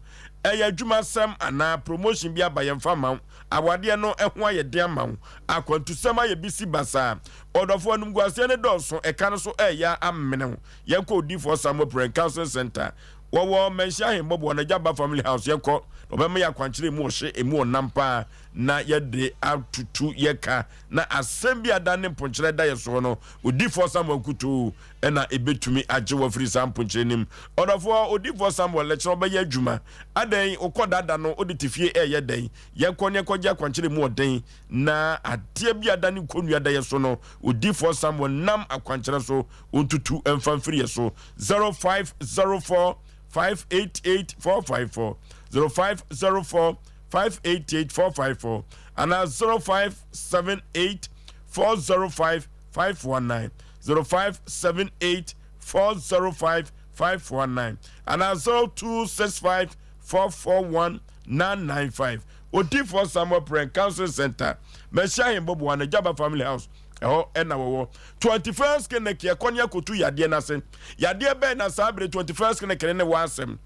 Ɛyɛ adwumasɛm anaa promotion bi aba yɛmfa mma wo Awadeɛ no ho ayɛ den ama wo Akwantusɛm ayɛ bisi basaa Ɔdɔfo, animguaseɛ no dɔɔso, ɛka no so ɛreyɛ amene wo. Yɛnkɔ Odiyifoɔ Samuel Prayer and Counseling Center. Wɔwɔ Manhyia Ahemmɔboa, Nagya Ba Family House. Yɛnkɔ na wɔbɛma yɛn akwankyerɛ emu ɔhye, emu ɔnam paa na yɛde atutu yɛn ka. Na asɛm bi a ada ne mponkyerɛ da yɛn soɔ no, Odiyifoɔ Samuel nkutoo na ɛbɛtumi agye wo afiri saa mponkyerɛ no mu. Ɔdɔfoɔ, Odiyifoɔ Samuel, ɛkyena ɔbɛyɛ adwuma. Adɛn, wokɔ dada no, wode te fie ɛreyɛ dɛn? Yɛnkɔ na yɛnkɔgye akwankyerɛ emu ɔden. Na adeɛ bi a ada ne kɔnnua da yɛ so no, odiyifoɔ Samuel nam akwankyerɛ so ɔntutu mfa mfiri yɛ so. 0504 588 454, 0504 588 454, anaa 0578 405 519, 0578 405 519, anaa 0265 441 995. Odiyifoɔ Samuel Prɛn Counseling Center, Mɛhyia Ahemboboa, Nagyaba Family House, ɛhɔ ɛna wɔwɔ. 21st Clinic, yɛkɔ ne akɔtu yadeɛ no ase. Yadeɛ bɛn na saa bere 21st Clinic ne ne wɔ asɛm?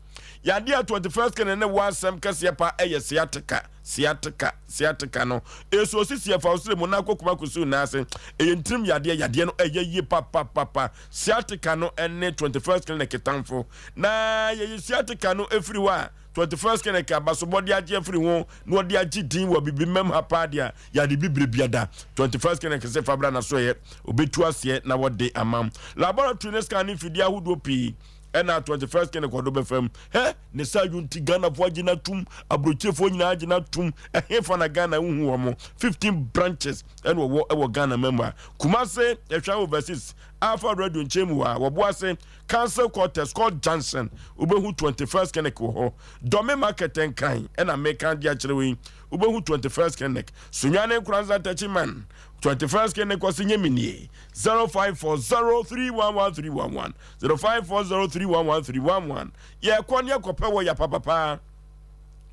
Yadeɛ a 21st Clinic ne wɔ asɛm kɛseɛ pa ɛyɛ sciatica, sciatica, sciatica no. Ɛso osisi ɛfa osere mu na akɔ kuma kɔsi nan ase. Ɛyɛ ntirim yadeɛ, yadeɛ no ɛyɛ yie papapapa. Sciatica no ɛne 21st Clinic tamfo. Na yɛyi sciatica no ɛfiri hɔ a, 21st Clinic abasobɔde agye afiri ho na wɔde agye din wɔ Abibimam ha paa deɛ a yɛade bibire biada. 21st Clinic se fa bra n'asoɛeɛ, ɔbɛtu aseɛ na wɔde ama. Laboratory ne scan ne mfidie ahodoɔ pii ɛna 21st Clinic ɔdo bɛfam. Hɛ! Ne saa yo nti Ghanafoɔ agye no atum, aburokyerefoɔ nyinaa agye no atum. Ɛhefa na Ghana wohu wɔn? 15 branches ɛna wɔwɔ ɛwɔ Ghana man mu ha. Kumase, Ɛhwa Overseas, Alpha Radio nkyɛn mu hɔ a, wɔboase Council Quarters, Court Junction, wobɛhu 21st Clinic wɔ hɔ. Dɔme Market Nkran ɛna meka de akyerɛ wo yi, wobɛhu 21st Clinic. Sunyani Nkoranza Techiman, 21st Clinic ɔse nyɛ me nie, 0540311311, 0540311311. Yɛkɔ ne yɛkɔpɛ wɔ ya papapaa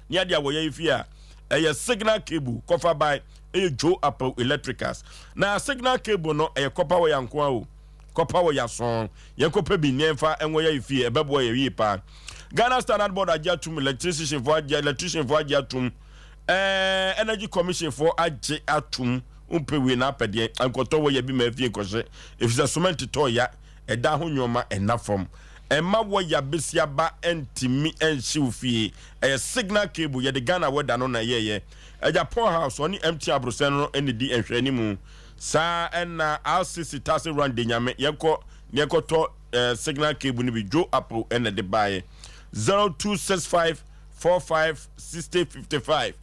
ne adeɛ a wɔyɛ yi fie a, ɛyɛ signal cable kɔfa by ɛyɛ Joe Apple Electricals. Na signal cable no ɛyɛ kɔpa wɔ ya nko ara o. Kɔpa wɔ yasɔn. Yɛn kɔpɛ bi nea ɛmfa ɛnwɔ yɛ fie ɛbɛboa yɛ yie paa. Ghana Standard Board agye atum, electrician foɔ agye electrician foɔ agye atum, ɛɛ Energy Commission foɔ agye atum. Wompɛ wei na apɛ deɛ nkɔtɔ wɔ yɛ bi ma afie nkɔhyɛ efisɛ cement tɔ ya ɛda ho nneɛma ɛna fam. Ɛmma wɔya besiaba ntumi nhye wo fie. Ɛyɛ signal cable, yɛde Ghana weather no na ɛyɛeɛ. Agya Paul House, ɔne MTN abrosɛn no na ɛdi nhwɛanimu. Saa ara na RCC Tase Run de Nyame, yɛnkɔ na yɛnkɔtɔ eh, signal cable no bi. Joe Apple na ɛde baeɛ. 0265 45 60 55.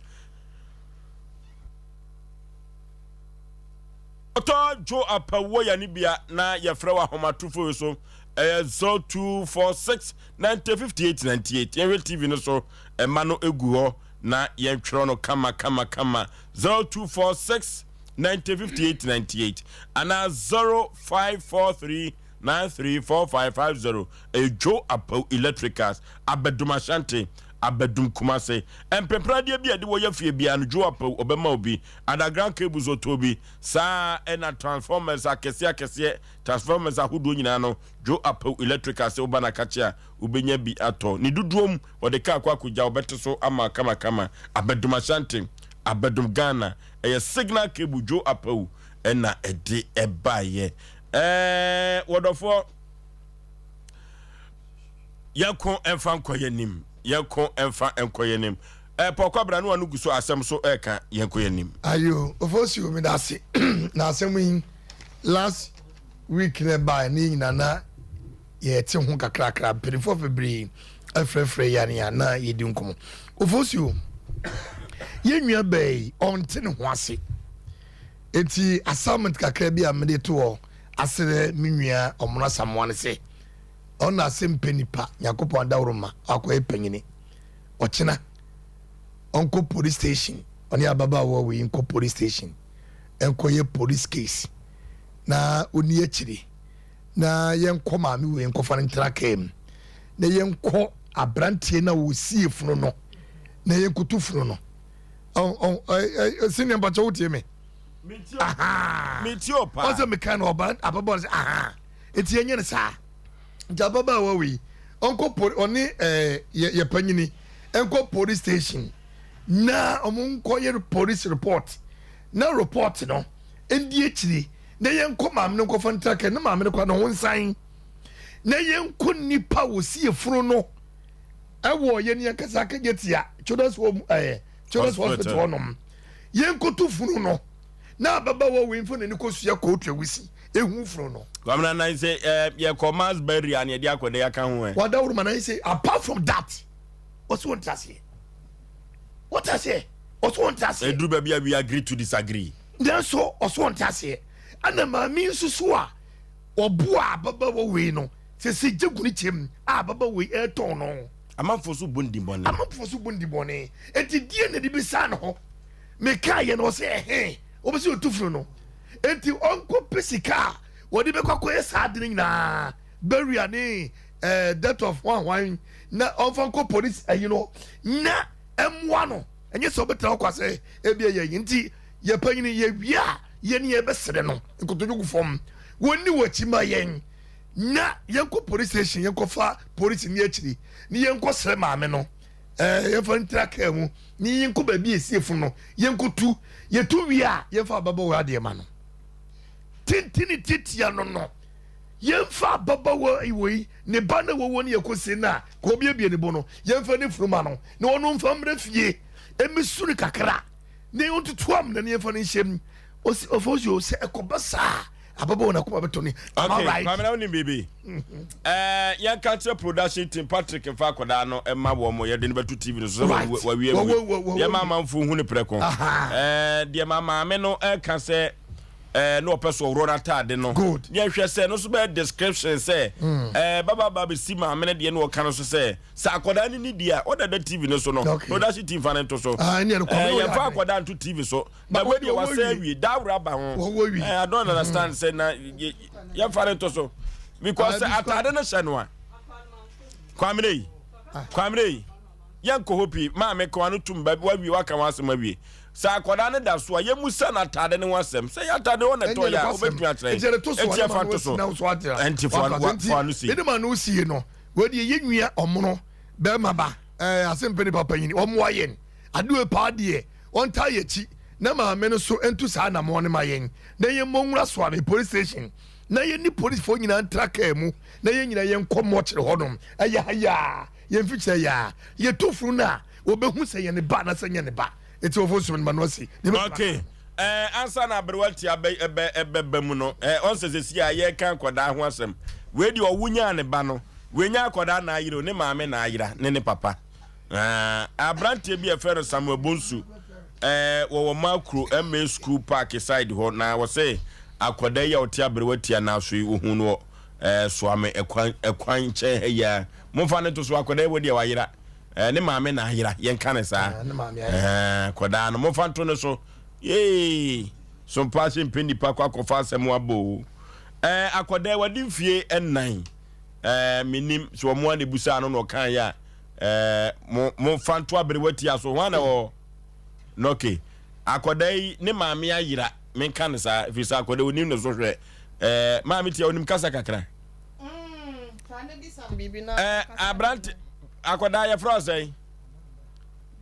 Ɔtɔ Joe Apple wɔ yɛne bia na yɛfrɛ wɔ ahomatofo yi so. Ɛyɛ 0246 90 58 98. Yɛnhwɛ TV no so, ɛma no egu hɔ na yɛntwerɛ no kama kama kama. 0246 90 58 98 anaa 0543 93 4550. Ɛyɛ Joe Apawu Electricals, Abɛdum Ashanti, Abɛdum Kumase. Mpepradeɛ bi a ɛde wɔ yɛ fie biara no, Joe Apawu ɔbɛma wo bi. Underground cables ɔtɔ bi. Saa ɛna transformers akɛseɛ akɛseɛ Transformers ahodoɔ nyinaa no, Joe Apawu Electrical se woba n'akakye a, wobɛnya bi atɔ. Ne dodoɔ mu, wɔde kaa kɔ akɔgya, wɔbɛte so ama kamakama. Abɛdom Ashanti, Abɛdom Ghana, ɛyɛ Signal Cable, Joe Apawu na ɛde baeɛ. Ɛɛ, wɔdɔfoɔ, yɛnko mfa nkɔ yɛn anim, yɛnko mfa nkɔ yɛn anim. Ɛɛ, Paul Kwabena, ne wano gu so asɛm so ɛreka, yɛnkɔ yɛn anim. Ayo, Ofosuo, meda ase na asɛm yi Last week na ɛbaeɛ no yɛn nyinaa na yɛte ho kakrakra. Mpanimfoɔ bebree afrɛfrɛ yɛn a na yɛdi nkɔmmɔ. Ofosuo, yɛn nua baa yi ɔnte ne ho ase. Eti assignment kakra bi a mede to hɔ asrɛ me nua Ɔmono Asamoah no sɛ ɔno ase mpɛ nipa Nyankopɔn adaworoma akɔyɛ panyini. Ɔkyena ɔnkɔ police station ɔne ababaawa wei nkɔ police station. nkɔyɛ police case na ɔni akyire na yɛnkɔ maame wei nkɔfa no ntra kaa mu na yɛnkɔ aberanteɛ no a wɔsie funu no na yɛnkɔtu funu no senior mpakyɛ wotie me ɔsɛ meka no ɔba ababaawa sɛ aha ɛti yɛnyɛ no saa nti ababaawa wei ɔnkɔ poli ɔne ɛɛ yɛ panyini nkɔ police station na wɔn nkɔ yɛ police report na report no ndi akyiri na yɛn kɔ maame no nkɔfa ntraka ne maame no kɔ ne ho nsan na yɛn kɔ nipa wɔ sie funu no ɛwɔ yɛn yɛn kasa akagye tia children's home ɛɛ children's hospital hɔnom yɛn kɔtu funu no na ababaawa wei nfa n'ani kɔ sua kootu awusi ehu funu no. Kwamina nan sɛ ɛɛ yɛ kɔ mass burial ne yɛde akɔ de aka ho ɛ. Wadawuro ma nan sɛ apart from that. Ɔsi wɔn ti aseɛ. Wɔte aseɛ. Ɔsi wɔn ti aseɛ. Eduru baabi a we agree to disagree. Nanso ɔsi wɔn ti aseɛ. Ɛna maame nso so a ɔboa ababaawa wei no sese gye gu ne kyɛm a ababaawa wei ɛretɔn no. Amanfoɔ so bu ndi bɔne. Amanfoɔ so bu ndi bɔne. Eti die na ɛde bi saa ne ho. Meka yɛ no ɔsɛ ɛhɛn wɔbɛsi otu funu no. Eti ɔnkɔ pɛ sika a wɔde bɛkɔ akɔyɛ saa ade no nyinaa burial ne eh, death of hwan hwan na ɔmfa nkɔ police ayi no na ɛmmoa no ɛnyɛ sɛ ɔbɛtena hɔ kwa sɛ ebi ɛyɛ yi nti yɛ panyini yɛwie a yɛne yɛbɛsrɛ no nkotodwe gu fam wɔnni wɔ akyi ma yɛn na yɛnkɔ police station yɛnkɔfa police ni akyiri ne yɛnkɔ srɛ maame no ɛɛ yɛmfa ntra kaa mu ne yɛnkɔ baabi esie funu no yɛnkɔtu yɛtu wie a yɛmfa ababaawa adeɛ ma no tintini titia no no Yɛmfa ababaawa wei, ne ba no a wɔwɔ no yɛ kose no a, ka ɔbiebie ne bo no, yɛmfa ne funu ma no, na ɔno mfa mmrɛ fie, ɛmmɛsu no kakra, na ɔntutu amena na yɛmfa no nhyɛ mu. Ɔsi, ɔfɔ sɛ ɛkɔba saa a, ababaawa no akoma bɛtɔ ne. Am I Okay, right? Kwame na wonim biribi? Ɛɛ, yɛnka nkyerɛ production team, Patrick mfa akwadaa no mma wɔn, yɛde no bɛto TV no so sɛ Right. wawu wawie Wawu, awie. wawu, wawu Yɛma awie. amanfoɔ hu no prɛko. Aha. Ɛɛ, deɛ ma maame no ɛka sɛ ɛɛ na ɔpɛ so ɔworɔ n'ataade no. Good. Ne ɛhwɛ sɛ no nso bɛyɛ description sɛ ɛɛ baba ba bɛsi maame no deɛ na ɔka no so sɛ sɛ akwadaa no ni deɛ a ɔda da TV no so no Okay. production team fa no nto so. Ah, ɛne ɛno kɔm Ɛɛ na ɔyɛ yɛmfa adwene. akwadaa nto TV so. Na Ba- wei deɛ wɔwɔ wasɛ wie. awie dawura ba ho. Wɔwɔ wie. Ɛɛ I don't understand sɛ na yɛ yɛmfa no nto so because Ah, sɛ ebi so- ataade no hyɛ no a Kwamina yi Kwamina yi. Yɛnkɔ hɔ pii. Maame, ka w'ano tom. Baabi wawie, waka w'asɛm awie. Sɛ akwadaa no da so a, yɛmmisa no ataade no ho asɛm. Sɛ ɛyɛ ataade hɔ na ɛtɔeɛ a, wobɛtumi akyerɛ yɛn. Nti yɛde to so a, Enti na ɛfa ma no nto so. asi na wo so ate a. Enti fa Wate ase. wa- Nti fa ano sie. mede ma no sie no, wei deɛ yɛn nua ɔmono bɛrima ba ɛɛ asɛmpɛ nipa panyin ɔmmoa yɛn. Ade wei paa deɛ ɔntaa yɛn akyi na maame no so ntu saa anammɔn no ma yɛn na yɛmmɔ nwura so ano police station. na yɛne polisifoɔ nyinaa ntra kaa mu na yɛn nyinaa yɛnkɔ mɔkyere hɔnom. Ɛyɛ ha yi a, yɛn mfikyire yi a, yɛtu funu no a, wɔbɛhu sɛ ɛyɛ ne ba anaasɛ ɛnyɛ ne ba. Enti wɔfo nsom no ma no asi. Deɛ mɛtumi aka Okay. no. Eh, ansa na aberewa tia bɛ ɛbɛ ɛbɛba mu no, eh, ɔn sɛ sɛsi a yɛreka akwadaa ho asɛm. Wei deɛ ɔwo nyaa ne ba no, wei nyɛ akwadaa na ayera o, ne maame na ayera ne ne papa. Ah, aberanteɛ bi a yɛfrɛ no Samuel Bonsu, eh, wɔwɔ Makuro MA School Park side hɔ, na wɔsɛ akwadaa yi a ɔte aberewa tia no aso yi, wɔhu no wɔ eh, Soame ɛkwan ɛkwan nkyɛn ha yi ara. Momfa no nto so, akwadaa yi wɔ deɛ wayera. Eh, ne maame na ayera, yɛnka ne saa. Ah, ne maame ayera. Eh, akwadaa no, momfa nto ne so. Yee, so mpa ase mpɛ nipa kɔ akɔfa asɛm abɔ o. Eh, akwadaa yi wadi mfie nnan. Eh, menim sɛ wɔn a na ebusaa no na ɔkan yɛ a, eh, mo momfa nto aberewa tia so. Hwan na wɔ nɔke? Akwadaa yi ne maame ayera, menka ne saa, ɛfiri sɛ akwadaa onim ne so hwɛ. Eh, maame tia onim kasa kakra. Eh, aberante, akwadaa yɛfrɛ wo sɛn?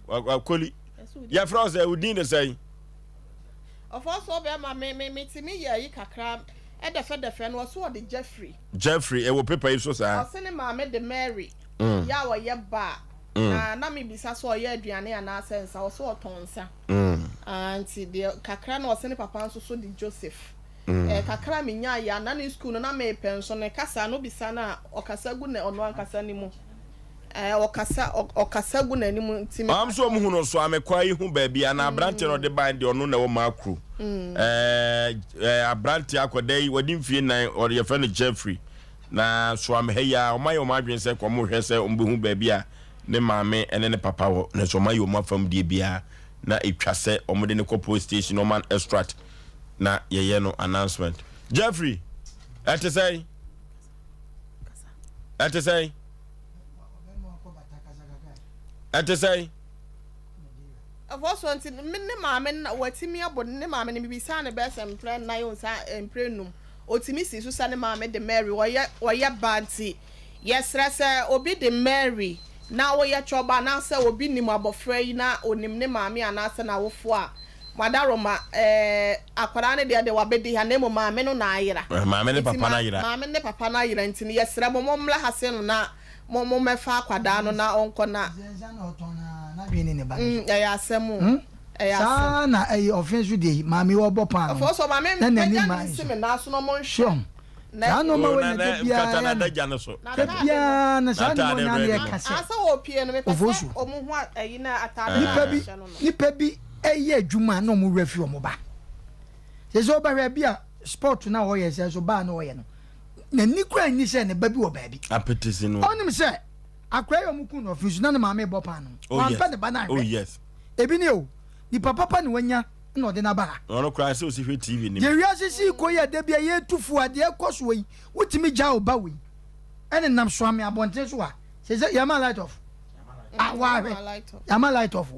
Wakoli. Yɛfrɛ wo sɛn? Wo din de sɛn? Ɔfɔ so bɛrima me me me ti mi yɛ ayi kakra ɛdɛfɛdɛfɛ no ɔso ɔde Jeffrey. Jeffrey ɛwɔ paper yi so saa. Ɔse ne maame de Mary. Mm. Yɛ a ɔyɛ ba a. Mm. Na na me bisa sɛ ɔyɛ aduane anaasɛ nsa ɔse ɔtɔn nsa. Mm. Ah nti deɛ kakra na ɔse ne papa nso so de Joseph. Mm. Eh, kakra me nyaa yɛ a na ne school no na mepɛ nso ne kasa no bisa no a ɔkasa gu ne ɔno ankasa ne mu. Ɛɛ ɔkasa ɔkasa gu n'anim nti me. Ɔam sɛ ɔmo hu no so a mekɔ ayi ho baabi a na aberanteɛ no ɔde bae deɛ ɔno na ɛwɔ Makro. Ɛɛ ɛɛ aberanteɛ akɔda yi wadi mfie nan ɔde yɛfrɛ no Jeffrey na Soame ha yi a ɔmo ayɛ ɔmo adwene sɛ kɔ ɔmo hwɛ sɛ ɔmo bɛhu baabi a ne maame ɛne ne papa wɔ nanso ɔmo ayɛ ɔmo afam deɛ biara na etwa sɛ ɔmo de no kɔ police station na ɔma no extract na yɛyɛ no announcement. Jeffrey ɛte sɛn? Ɛte sɛn? Ɛte sɛn? Ɛfɔ so nti me ne maame no watumi abɔ ne maame no bibisaa ne bɛyɛ sɛ mprɛ nnan o nsa mprɛ num otumi si so sɛ ne maame de Mary ɔyɛ ɔyɛ ba nti yɛsrɛ sɛ obi de Mary na woyɛ twɔba anaasɛ obi nim abɔfra yi na onim ne maame anaasɛ n'awofo a Madaroma, eh, akwadaa no deɛ de wabɛdi ha na mmom maame no na ayera. Eh, maame ne Nti papa ma, no ayera. maame ne papa no ayera nti no yɛsrɛ mo mommra ha se no na mo mommɛfa akwadaa no na ɔnkɔ na. Nsa na ɔtɔn no ara, n'adwene ne ne ba no Mm, so. ɛyɛ asɛm o, Hmm? ɛyɛ asɛm. Saa na ɛyɛ ɔfe nso deɛ yi, maame yi ɔbɔ paano Ɔfɔ so maame na n'ani mpagya mma ne nso. nsi me nan so na ɔmo nhwɛ. Sure. Na Saa nneɛma Oh, wei na na da na biara nkata yɛ no. n'adagya no so. Da N'ataade no. biara no saa nneɛma N'ataade nyinaa na red yɛka no. sɛ Ansa wɔpie no mepɛ Ɔfɔ sɛ so. ɔmo hu a- ɛyi na ataade no a Nipa bi ɛhyɛ no no. nipa bi yɛ adwuma na wɔn werɛ fi wɔn ba. Sɛ sɛ ɔbɛhwɛ bi a sport na ɔyɛ sɛ so baa na ɔyɛ no n'ani kura nni sɛ ne ba bi wɔ baabi. Apetesi no. Ɔnim sɛ akora yi a wɔn kun no ɔfi so na ne maame bɔ paano. Oh yes. Wampɛ ne ba no Oh ahwɛ. yes. Ebi ne o nipa papa na wanya na ɔde n'aba ha. Ɔno koraa sɛ osi hwɛ TV nim. Deɛ wiase si kɔ yi a da bi a yɛtu fo a deɛ ɛkɔ soɔ yi wotumi gya wo ba wei ɛne nam soame abɔnten so a sɛ sɛ yɛma light off. Ah, wahwɛ. Yama light off.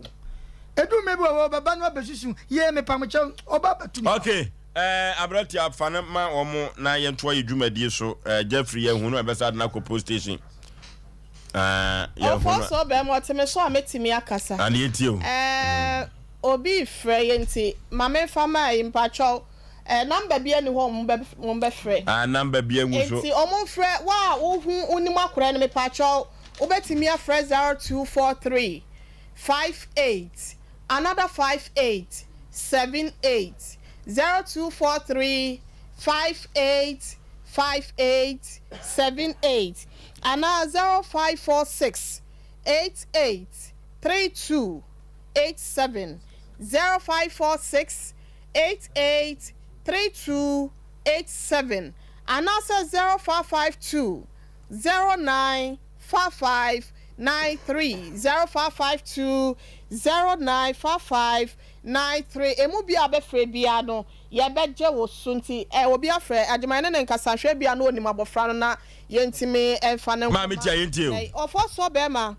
Edu mmerɛ bi wɔ hɔ ɔbɛba no abɛsusu yee mepamokyɛw ɔba abɛto nipa. Okay, eh, aberante afa no ma wɔn na yɛntoa yɛ dwumadie so. Eh, Jeffrey yɛahu no ɛbɛsa de no akɔ post station. Eh, yɛahu no. Ɔfɔ so bɛrima ɔte me so a mɛtumi akasa. Ane yɛtie o. Eh, obi frɛ yɛ nti ma memfa ma yi mpakyɛw. Eh, number bia ni hɔ ɔmo bɛ ɔmo bɛfrɛ. Ah, number bia ngu so. Nti ɔmo mfrɛ wo a wohu wonim akora no mepakyɛw. Wobɛtumi afrɛ 0243 58 another 58 78, 0243 58 58 78 anaa 0546 88 32 87, 0546 88 32 87 anaasɛ 0552 09 55 93 0552 09 55 93 Emu biara a wobɛfrɛ biara no, yɛbɛgye wo so. Nti ɛ, obi afrɛ Agyeman ne ne nkasa, hwɛ ebia na onim abɔfra no na yɛntumi mfa no Maame nkɔma tia yɛntie o. ɛ, ɔfɔsoɔ bɛrima.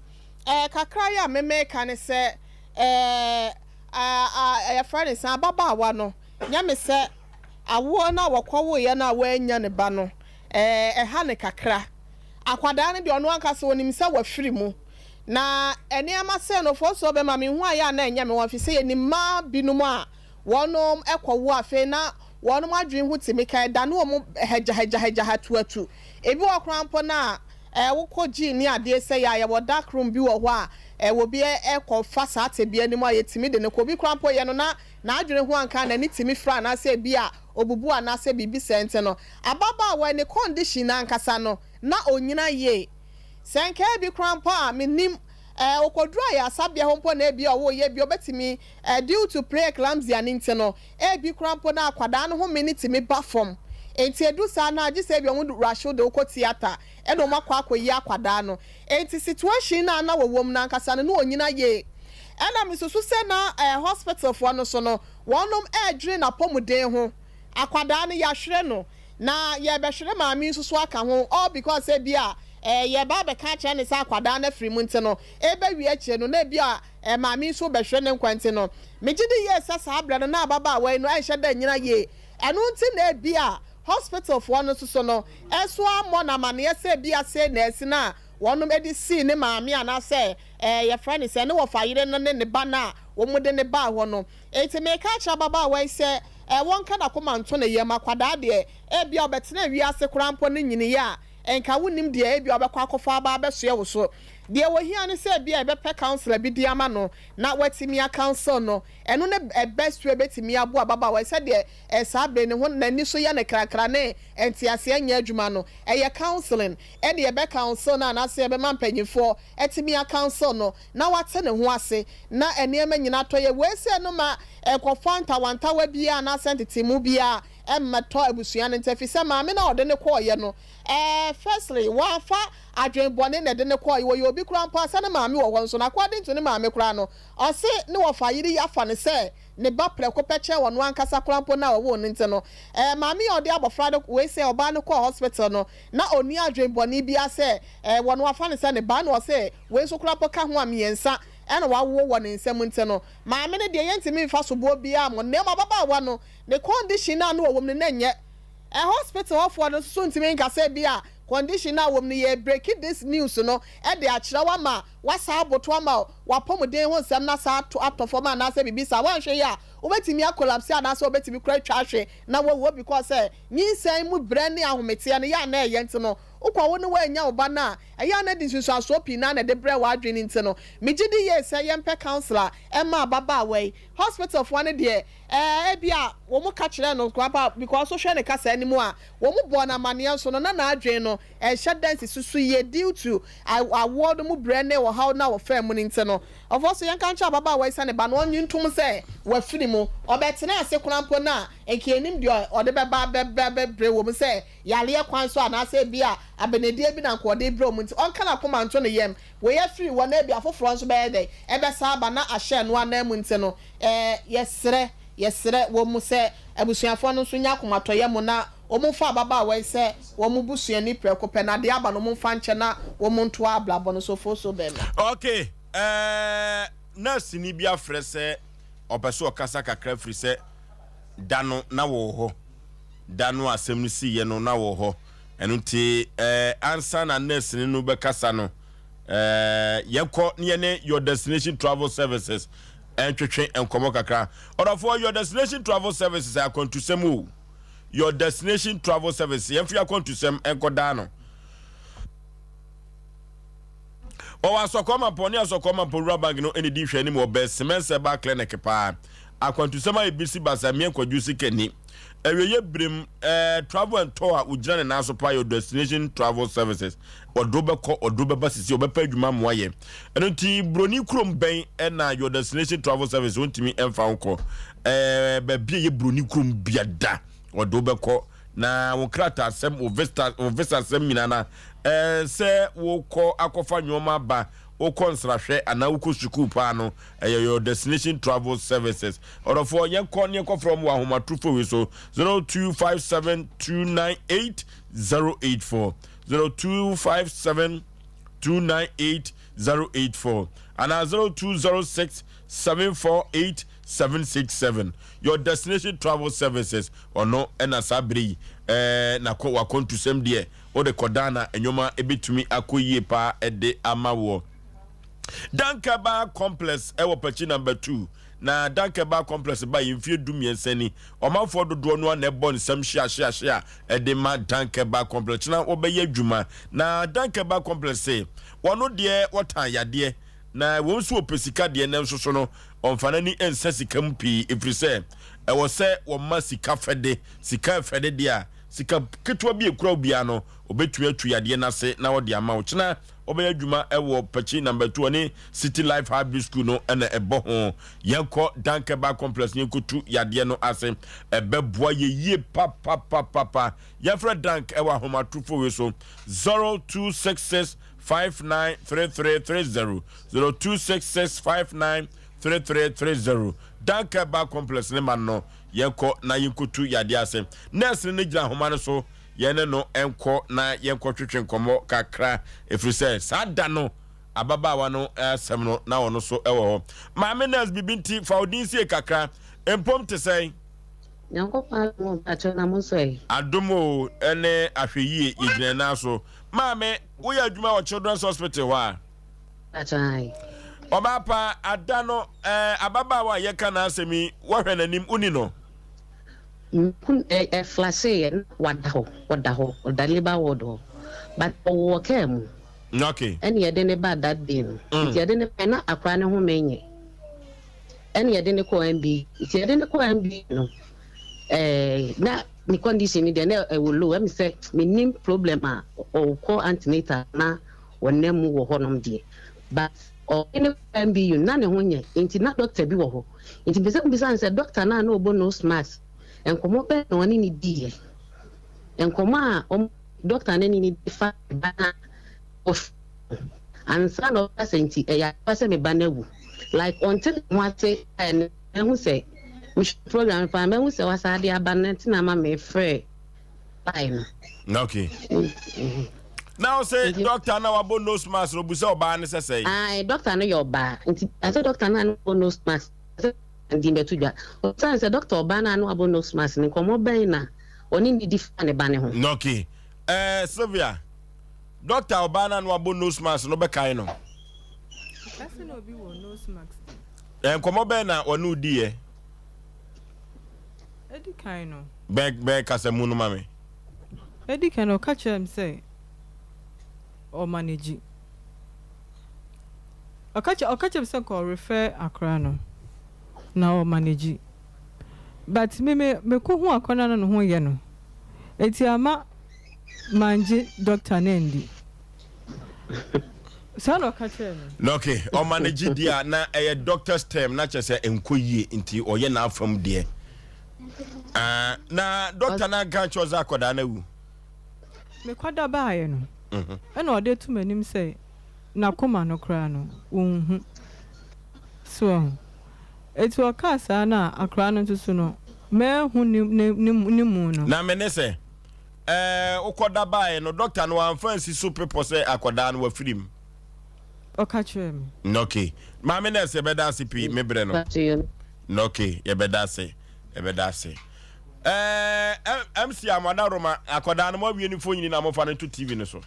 Ɛ, kakra yi a me meka ne sɛ, ɛ, a, a, yɛfrɛ no sɛn, ababaawa no, nyɛ me sɛ awoɔ no a wɔkɔwoeɛ no a wannya ne ba no, Ɛɛ, ɛha no kakra. Akwadaa no deɛ, ɔno ankasa ɔnim sɛ wafiri mu. Na nneɛma sei no, Ofosuo bɛma mehu ayɛ a na ɛnyɛ me wɔn, ɛfiri sɛ yɛnim mmaa binom a wɔn kɔwo afei na wɔnom adwene ho tumi ka, ɛdane wɔn hagyahagyahagyah atuatu. Ebi wɔ hɔ koraa mpo no a, eh, wokɔ gym ne adeɛ sɛi a, yɛwɔ dark room bi wɔ hɔ a, eh, obi kɔ fa saa tebea no mu a, yɛtumi de no kɔ. Obi koraa mpo yɛ no na n'adwene ho anka a, n'ani tumi fira anaasɛ ebi a obubu anaasɛ biribi sɛɛ nti no, ababaawa yi ne condition no ankasa no, na ɔnnyina yie. Sɛ nka ebi koraa mpo a, mennim, eh, ɔkɔduru ayaresabea hɔ mpo na ebi a ɔwɔ yɛ bi a ɔbɛtumi, eh, due to pre-eclampsia no nti no, Ebi koraa mpo no akwadaa no home no tumi ba fam. Enti edu saa no a, gye sɛ ebia wɔn rush wo de wo kɔ theatre ɛna wɔn akɔ akɔyi akwadaa no. Enti situation no a na wɔwɔ mu no ankasa no, na ɔnyina yie. Ɛna mesusu sɛ na eh, hospital foɔ no so no, wɔnom ɛredwene n'apɔmuden ho. Akwadaa no yɛahwere no, na yɛrebɛhwere maame nso so aka ho, all because ebia eh, yɛreba abɛka akyerɛ no sɛ akwadaa no afiri mu nti no, ɛrebɛwie akyire no na ebia Maame yi nso rebɛhwere ne nkwa nti no, megye di yie sɛ saa berɛ no na ababaawa yi no nhyɛ da nnyina yie. Ɛno nti na ebia hospitalfoɔ no nso so no nso ammɔ no amaneɛ sɛ ebia sei na asi no a wɔnom de sii ne maame anaasɛ ɛɛ yɛfrɛ no sɛ ne wɔfa yere no ne ne ba no a wɔde no baa hɔ no. Enti mereka akyerɛ ababaawa yi sɛ ɛɛ wɔnka n'akoma nto ne yam. Akwadaa deɛ ebia ɔbɛtena wiase koraa mpo no nyiniiɛ a Nka wonnim deɛ ebia ɔbɛkɔ akɔfa aba abɛsoɛ wo so. Deɛ wɔhia ne sɛ ebia yɛbɛpɛ counsellor bi de ama no na watumi a counsel no. Ɛno ne best way ɛbɛtumi aboa ababaawa yi sɛdeɛ saa bere ne ho n'ani so yɛ no krakra ne nteaseɛ nyɛ adwuma no. Ɛyɛ counselling ɛne yɛbɛ counsel no anaasɛ yɛbɛma mpanyinfoɔ atumi a counsel no na wate ne ho ase na nneɛma nyinaa atɔ yie. Wei sɛ no ma nkɔfa ntawantawa biara anaasɛ ntetemu biara mmɛtɔ abusua no ntam efisɛ maame no a ɔde no kɔeɛ no, eh, firstly, wamfa adwene bɔne na ɛde no kɔeɛ, ɔyɛ obi koraa mpo a sɛ ne maame wɔ hɔ nso no, according to ne maame koraa no, ɔse ne wɔfa yere yi afa no sɛ ne ba prɛko pɛ kyɛn ɔno ankasa koraa mpo no a ɔwoo no nti no, eh, maame yi a ɔde abɔfra no, wei sɛ ɔbaa no kɔɔ hospital no, na ɔnni adwene bɔne biara sɛ, eh, wɔn wafa no sɛ ne ba, ɛna ɔse wei nso koraa mpo ka ho a mmiɛnsa ɛna wawo wɔ ne nsam nti no, maame no deɛ yɛntumi mfa soboɔ biara mmɔ no, na mmom ababaawa no, Ne condition no a na ɔwɔ mu no na ɛnyɛ. Ɛ hospital hɔ foɔ no nso so ntumi nka sɛ bi a condition no a ɔwɔ mu no yɛ breaki this news no de akyerɛ wo ama woasan aboto ama w'apɔmuden ho nsɛm no asan ato atɔ fam anaasɛ biribi saa. Woanhwɛ yie a wobɛtumi a collapse anaasɛ wobɛtumi koraa atwa ahwe na woawu because sɛ nyinsɛn mu brɛ ne ahometeɛ no yɛ a na ɛyɛ nti no wokɔ wo ne woannya wo ba no a ɛyɛ a na ɛde nsunsuansoɔ pii no ara na ɛde brɛ w'adwene nti no megye di yie sɛ yɛmpɛ counsellor mma ababaawa yi. Hospital foɔ no deɛ Ɛɛ, ebia wɔka kyerɛɛ no koraa mpo a, because wohwɛ ne kasa no mu a, wɔbɔɔ no amanneɛ nso no, na n'adwene no nhyɛ da nsisi so yie due to awoɔ no mu brɛ ne ɔhaw no a ɔfaa mu no nti no. Ɔfoɔ so, yɛnka nkyerɛ ababaawa yi sɛ ne ba no, ɔnnye ntom sɛ wafiri mu. Ɔbɛtena ase koraa mpo no a, nka yɛnnim deɛ ɔde bɛba abɛbrɛ wɔ mu, sɛ yareɛ kwan so anaasɛ ebia abenedie bi na nka ɔde rebrɛ wɔn nti, ɔnka n'akoma nto ne yam. Wei afiri hɔ na ebia afoforɔ nso bɛyɛ dɛn? Ɛbɛsan aba na ahyɛ ɛno ananmu nti no, Ɛɛ, yɛsrɛ, yɛsrɛ wɔ mu sɛ abusuafoɔ no nso nya akomatɔyam na wɔmfa ababaawa yi sɛ wɔn busuani prɛko pɛ, na deɛ aba no wɔmfa nkyɛ na wɔntoa abrabɔ no so. Foso bɛma. Ok, ɛɛ, nɛɛseni bi afrɛ sɛ ɔpɛ sɛ ɔkasa kakra firi sɛ da no na wɔwɔ hɔ. Da no a asɛm no siiɛ no na wɔwɔ hɔ. Ɛno nti, ɛɛ, ansa na nɛɛseni no bɛkasa no, ɛɛ, yɛnkɔ ne yɛne Your Destination Travel Services ntwetwe nkɔmmɔ kakra. Ɔdɔfoɔ, Your Destination Travel Services yɛ akwantusɛm o. Your Destination Travel Services, yɛmfa yɛn akwantusɛm nkɔdaa no. Wɔwɔ Asɔkɔɔ Mampɔn ne Asɔkɔɔ Mampɔn Rural Bank no ne di nhwɛanim wɔ Bɛs Cement Herbal Clinic paa. Akwantusɛm ayɛ bisi basa mmea nkwadwo sikani. Awieeɛ berem eh, travel and tour a wogyina ne nan so paa yɛ Destination Travel Services. Ɔde wo bɛkɔ, ɔde wo bɛba sisi, ɔbɛpɛ adwuma ama woayɛ. Ɛno nti, buroni kurom bɛn na Your Destination Travel Service wontumi mfa wo kɔ? Eh, baabi a ɛyɛ buroni kurom bia da, ɔde wo bɛkɔ. Na wo nkrataasɛm, wo visa, wo visa asɛm nyinaa na eh, sɛ wokɔ akɔfa nneɛma aba, wokɔ nsrahwɛ anaa wokɔ sukuu paa no, ɛyɛ Your Destination Travel Services. Ɔdɔfoɔ, yɛnkɔ ne yɛnkɔfrɛ wɔn wɔ ahomatorofo wei so, 0257 298 084. 0257 298 084 anaa 0206 748 767. Your Destination Travel Services, ɔno ɛna saa bere yi ɛɛ nakɔ wakɔntusɛm deɛ wode kɔdan na nneɛma ebetumi akɔ yie paa ɛde ama woɔ. Dankaba Complex ɛwɔ Pakyi number 2. Na Dankɛbaa Complex baeɛ mfeɛ 13 ni. Ɔmanfoɔ dodoɔ no ara na ɛbɔ nsɛm hyeahyeahyea de ma Dankɛbaa Complex na wɔbɛyɛ adwuma. Na Dankɛbaa Complex se wɔno deɛ wɔtan yadeɛ na ɛwom sɛ wɔpɛ sika deɛ nanso so no wɔmfa n'ani nsa sika mu pii ɛfiri sɛ ɛwɔ sɛ wɔma sika fɛde, sika ɛfɛde deɛ a sika ketewa bi ɛkura wo biara no wɔbɛtumi atu yadeɛ no ase na wɔde ama wo. Kyena Wɔbɛyɛ adwuma wɔ Pakyi Number 2 ne City Life Hybrid School no na ɛbɔ ho. Yɛnkɔ Dankɛba Complex na yɛnkɔtu yadeɛ no ase. Ɛbɛboa yɛ yie papapapapa. Yɛmfrɛ Dank wɔ ahomatorofo wei so, 0266 593330, 0266 593330. Dankɛba Complex ne ma no, yɛnkɔ na yɛnkɔtu yadeɛ ase. Nurse no gyina ahoma no so. Yɛne no nkɔ na yɛnkɔtwetwe nkɔmmɔ kakra, ɛfiri sɛ saa da no ababaawa no asɛm no na ɔno nso wɔ hɔ. Maame nurse, biribi nti fa wo din sie kakra. Mpom te sɛn? Nyankopɔn adom o, mpakyɛw na mo nso ɛ? Adom o, ɛne ahwɛyie, yɛgyina yɛn nan so. Maame, woyɛ adwuma wɔ Children's Hospital hɔ a? Mpakyɛw ae. Ɔbaa pa, ada no, ɛɛ, ababaawa a yɛka n'asɛm yi, woahwɛ n'anim, woni no? Mehu ɛ ɛ flasheeɛ na wada hɔ, ɔda hɔ, ɔda labour ward hɔ but ɔwɔ car mu. Okay. Ɛna yɛde no baa that day no. Mm. Nti yɛde no bae na akwadaa no home nyɛ. Ɛna yɛde no kɔɔ MB. Nti yɛde no kɔɔ MB no, ɛɛ na ne condition no deɛ na ɛwɔ low. Ɛmi sɛ menim problem a ɔkɔ antenatal na ɔnam mu wɔ hɔnom deɛ but ɔde no kɔɔ MBU no na ne ho nyɛ nti na doctor bi wɔ hɔ. Nti mepɛ sɛ mobisa no sɛ doctor no a na ɔbɔ nose mask nkɔmmɔ bɛn na ɔne no diiɛ? Nkɔmmɔ a ɔmo doctor no ne no di fa ne ba no a ɔfiri ho ansa na ɔbɛka sɛ nti ɛyɛ ampa sɛ me ba no awu. Like ɔnte ne ho ase a ɛno mahu sɛ mehwɛ program no paa mahu sɛ wasan de aba no nti na ama mefrɛ line no. Okay. Na ɔsɛ doctor na wabɔ nose mask no obusa ɔbaa no sɛ sɛn. Ae doctor no yɛ ɔbaa nti asɛ doctor no a na wabɔ nose mask sɛ din bɛto dwa osiane sɛ doctor ɔbaa no a na wabɔ nose mask no nkɔmmɔ bɛn na ɔne ne di fa ne ba ne ho. Okay eh, Sylvia doctor ɔbaa no a na wabɔ nose mask no bɛkae no. Ɛsɛ na obi wɔ nose mask bi. Eh, nkɔmmɔ bɛn na ɔne wo diiɛ? Edi kan no. Bɛn bɛn kasa mu no ma me. Edi kan no, ɔka kyerɛɛ me sɛ ɔmanegyi. Ɔka kyerɛ ɔka kyerɛɛ me sɛ nka ɔrefɛ akora no na ɔmanegyi. But me me mekɔ hu akora no a na ne ho yɛ no. Eti ama mangye doctor no andi. Saa na ɔka kyerɛɛ me. Na okay, ɔma no gye di a na ɛyɛ doctor's term na kyerɛ sɛ ɛnkɔ yie nti ɔyɛ n'afam deɛ. Ah, na doctor no anka nkyerɛ sɛ akwadaa no awu? Mekɔda baeɛ no, mhm. ɛna ɔde to m'anim sɛ n'akoma no koraa no, ɔnhu. So ɔho. Eti ɔkaa saa no a, akwadaa no nso so no, manhu ne, ne, ne, ne mu no. Na me ne sɛ, Ɛɛ, wokɔda baeɛ no, dɔkta no wamfa ansi so pepɔ sɛ akwadaa no wafiri mu? Ɔka kyerɛɛ me. Nɔke. Maame nɛɛse, yɛbɛda ase pii, me berɛ no. Nɔke, yɛbɛda ase, yɛbɛda ase. Ɛɛ, MC Amada Roma, akwadaa no moawie ne mfonini na mofa no nto TV no so.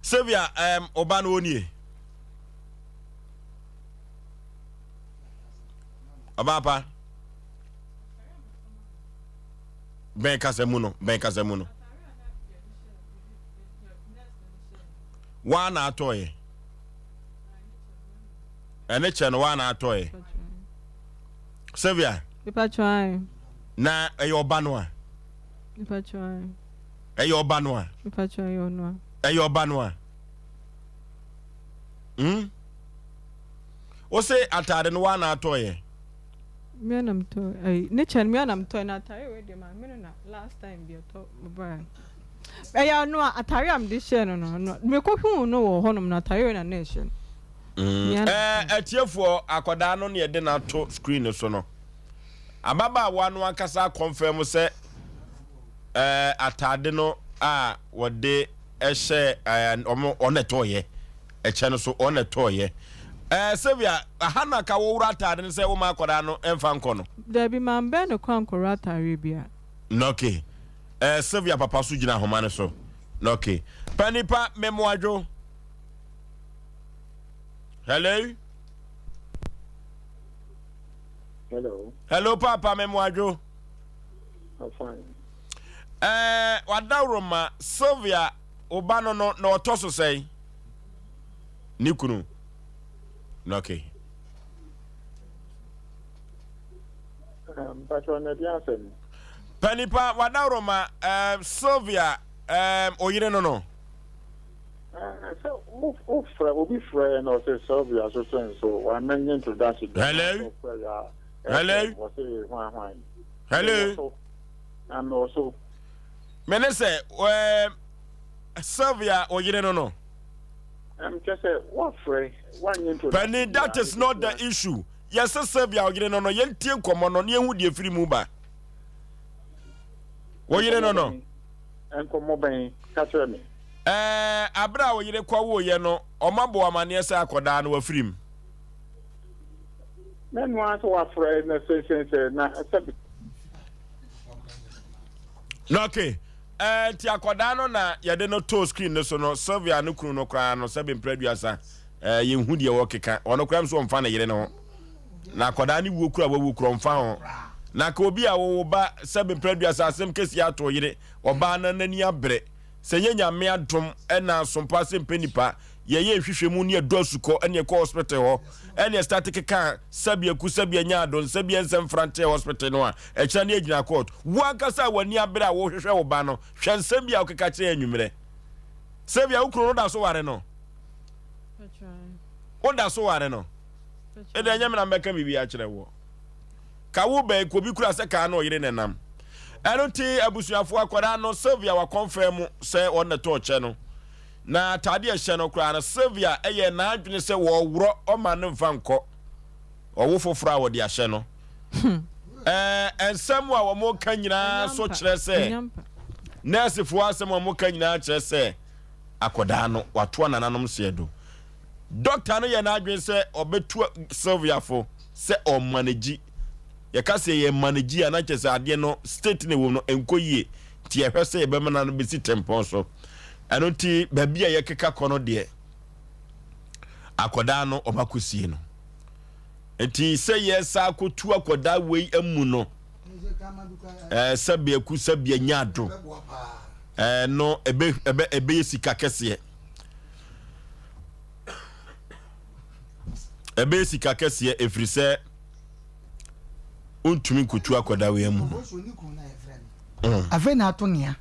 Sylvia, ɛɛm, ɔba no ɔnie. Ɔbaa pa. Bɛn kasa mu no, bɛn kasa mu no. Waa na atɔeɛ. Ɛne kyɛ no waa na atɔeɛ. Sylvia. Na ɛyɛ ɔba no a. Ɛyɛ ɔba no a. Ɛyɛ ɔba no a. Hmm? Wo se ataade no woa na atɔeɛ? Me na metɔ ɛyi ne kyɛ no me na metɔ na ataare wei deɛ maame no na last time bi ɔtɔ bae. Ɛyɛ ɔno a ataare a mede hyɛɛ no no no mekɔ huu no wɔ hɔnom no ataare wei na na ɛhyɛ no. Mm, ɛɛ atiefoɔ akwadaa no na yɛde no ato screen no so no. Ababaawa no ankasa akɔnfɛm sɛ ɛɛ ataade no a wɔde ɛhyɛ ɛɛ wɔn wɔn na ɛtɔɔyɛ. Ɛkyɛ no so wɔn na ɛtɔɔyɛ. Ɛɛ Sylvia, aha na ka woworo ataade no sɛ woma akwadaa no mfa nkɔ no? Dabi, mambɛn no koraa ankɔworo ataareɛ biara. Nɔke. Ɛɛ Sylvia papa so gyina ahoma no so. Nɔke. Pa nipa, memoadwo. Hello. Hello. Hello, Papa Memuadwo. I'm fine. Eh, wadawuroma Sylvia oba no no na ɔtɔ so sɛn? Ne kunu. Okay. Mpatsɔ na ɛdi asɛm. Panipa wadawuroma eh, Sylvia eh, oyere no no. Sɛ wofrɛ obi frɛ na ɔsɛ Sylvia so sɛ nso wamɛnyɛ introduction. Hello. Hello. Wɔsɛ hwan hwan. Hello. Na mewɔ so. Me ne sɛ ɛɛ Sylvia oyere no no. Ɛm kyɛ sɛ wafrɛ wanyɛ introduction. Penny that is not the issue. Yɛsɛ Sylvia oyere no no yɛntie nkɔmmɔ no na yɛhu deɛ firi mu ba. Oyere no no. Nkɔmmɔ bɛn ka kyerɛ me. Ɛɛ, abere a oyere kɔwoeɛ no, ɔma bɔ amaneɛ sɛ akɔdaa no wafiri mu. Mɛno ara sɛ wafrɛ na sɛ sɛ na sɛ. Na okay. Ɛɛ, nti akɔdaa no na yɛde no too screen no so no, Sylvia no kunu no koraa no, sɛbe mprɛ aduasa, ɛɛ, yɛnhu deɛ wɔkeka. Ɔno koraa nso ɔmfa ne yere no ho. Na akɔdaa no wuo kura wawu kura ɔmfa ho. Na ka obi a wɔwo ba sɛbe mprɛ aduasa asɛm kɛsi ato yere, ɔbaa no n'ani abere. Sɛ ɛnyɛ Nyame adom ɛna asompa ase mpɛ nipa, yɛyɛ nhwehwɛmu ne yɛdɔ asukɔ ɛne yɛkɔ hospital hɔ ɛne yɛ start keka sɛbi aku sɛbi anya adon sɛbi ɛnsɛ mfra nteɛ hospital no a ɛkyena ne yɛgyina court. Wo ankasa a w'ani abere a wohwehwɛ wo ba no hwɛ nsɛm bi a wokeka kyerɛ yɛn anwummerɛ. Sɛbi a wo kunu no da so ware no? Woda so ware no? Ɛdeɛ ɛnyɛ me na mɛka biribi akyerɛ woɔ. Ka wo bɛn kɔ bi kura sɛ kaa na ɔyere na ɛnam. Ɛno nti abusuafoɔ akwadaa no Sylvia wakɔnfɛn mu sɛ wɔn na ɛtɔɔ kyɛ no. Na ataade a ɛhyɛ no koraa no Sylvia ɛyɛ n'adwene sɛ wɔworɔ ɔma no mfa nkɔ ɔwo foforɔ a wɔde ahyɛ no. Ɛɛ nsɛm a wɔn ka nyinaa so kyerɛ sɛ nɛɛsefoɔ asɛm a wɔn ka nyinaa kyerɛ sɛ akwadaa no watoa nananom seɛ do. Dɔkta no yɛ n'adwene sɛ ɔbɛtu Sylvia fo sɛ ɔmmanegyi. Yɛka sɛ yɛ manegyi a na kyerɛ sɛ adeɛ no state na ɛwɔ mu no ɛnkɔ yie nti yɛhwɛ sɛ yɛbɛma no bɛsi tempɔn so. Ɛno nti baabi a yɛkeka kɔ no deɛ akwadaa no ɔma kɔsie no. Nti sɛ yɛsa akɔtu akwadaa wei amu no ɛɛ sɛbi aku sɛbi anya ado ɛɛ no ɛbɛ ɛbɛ ɛbɛyɛ sika kɛseɛ. Ɛbɛyɛ sika kɛseɛ ɛfiri sɛ wontumi nkotu akwadaa wei amu no. Mm. Afei na ato nea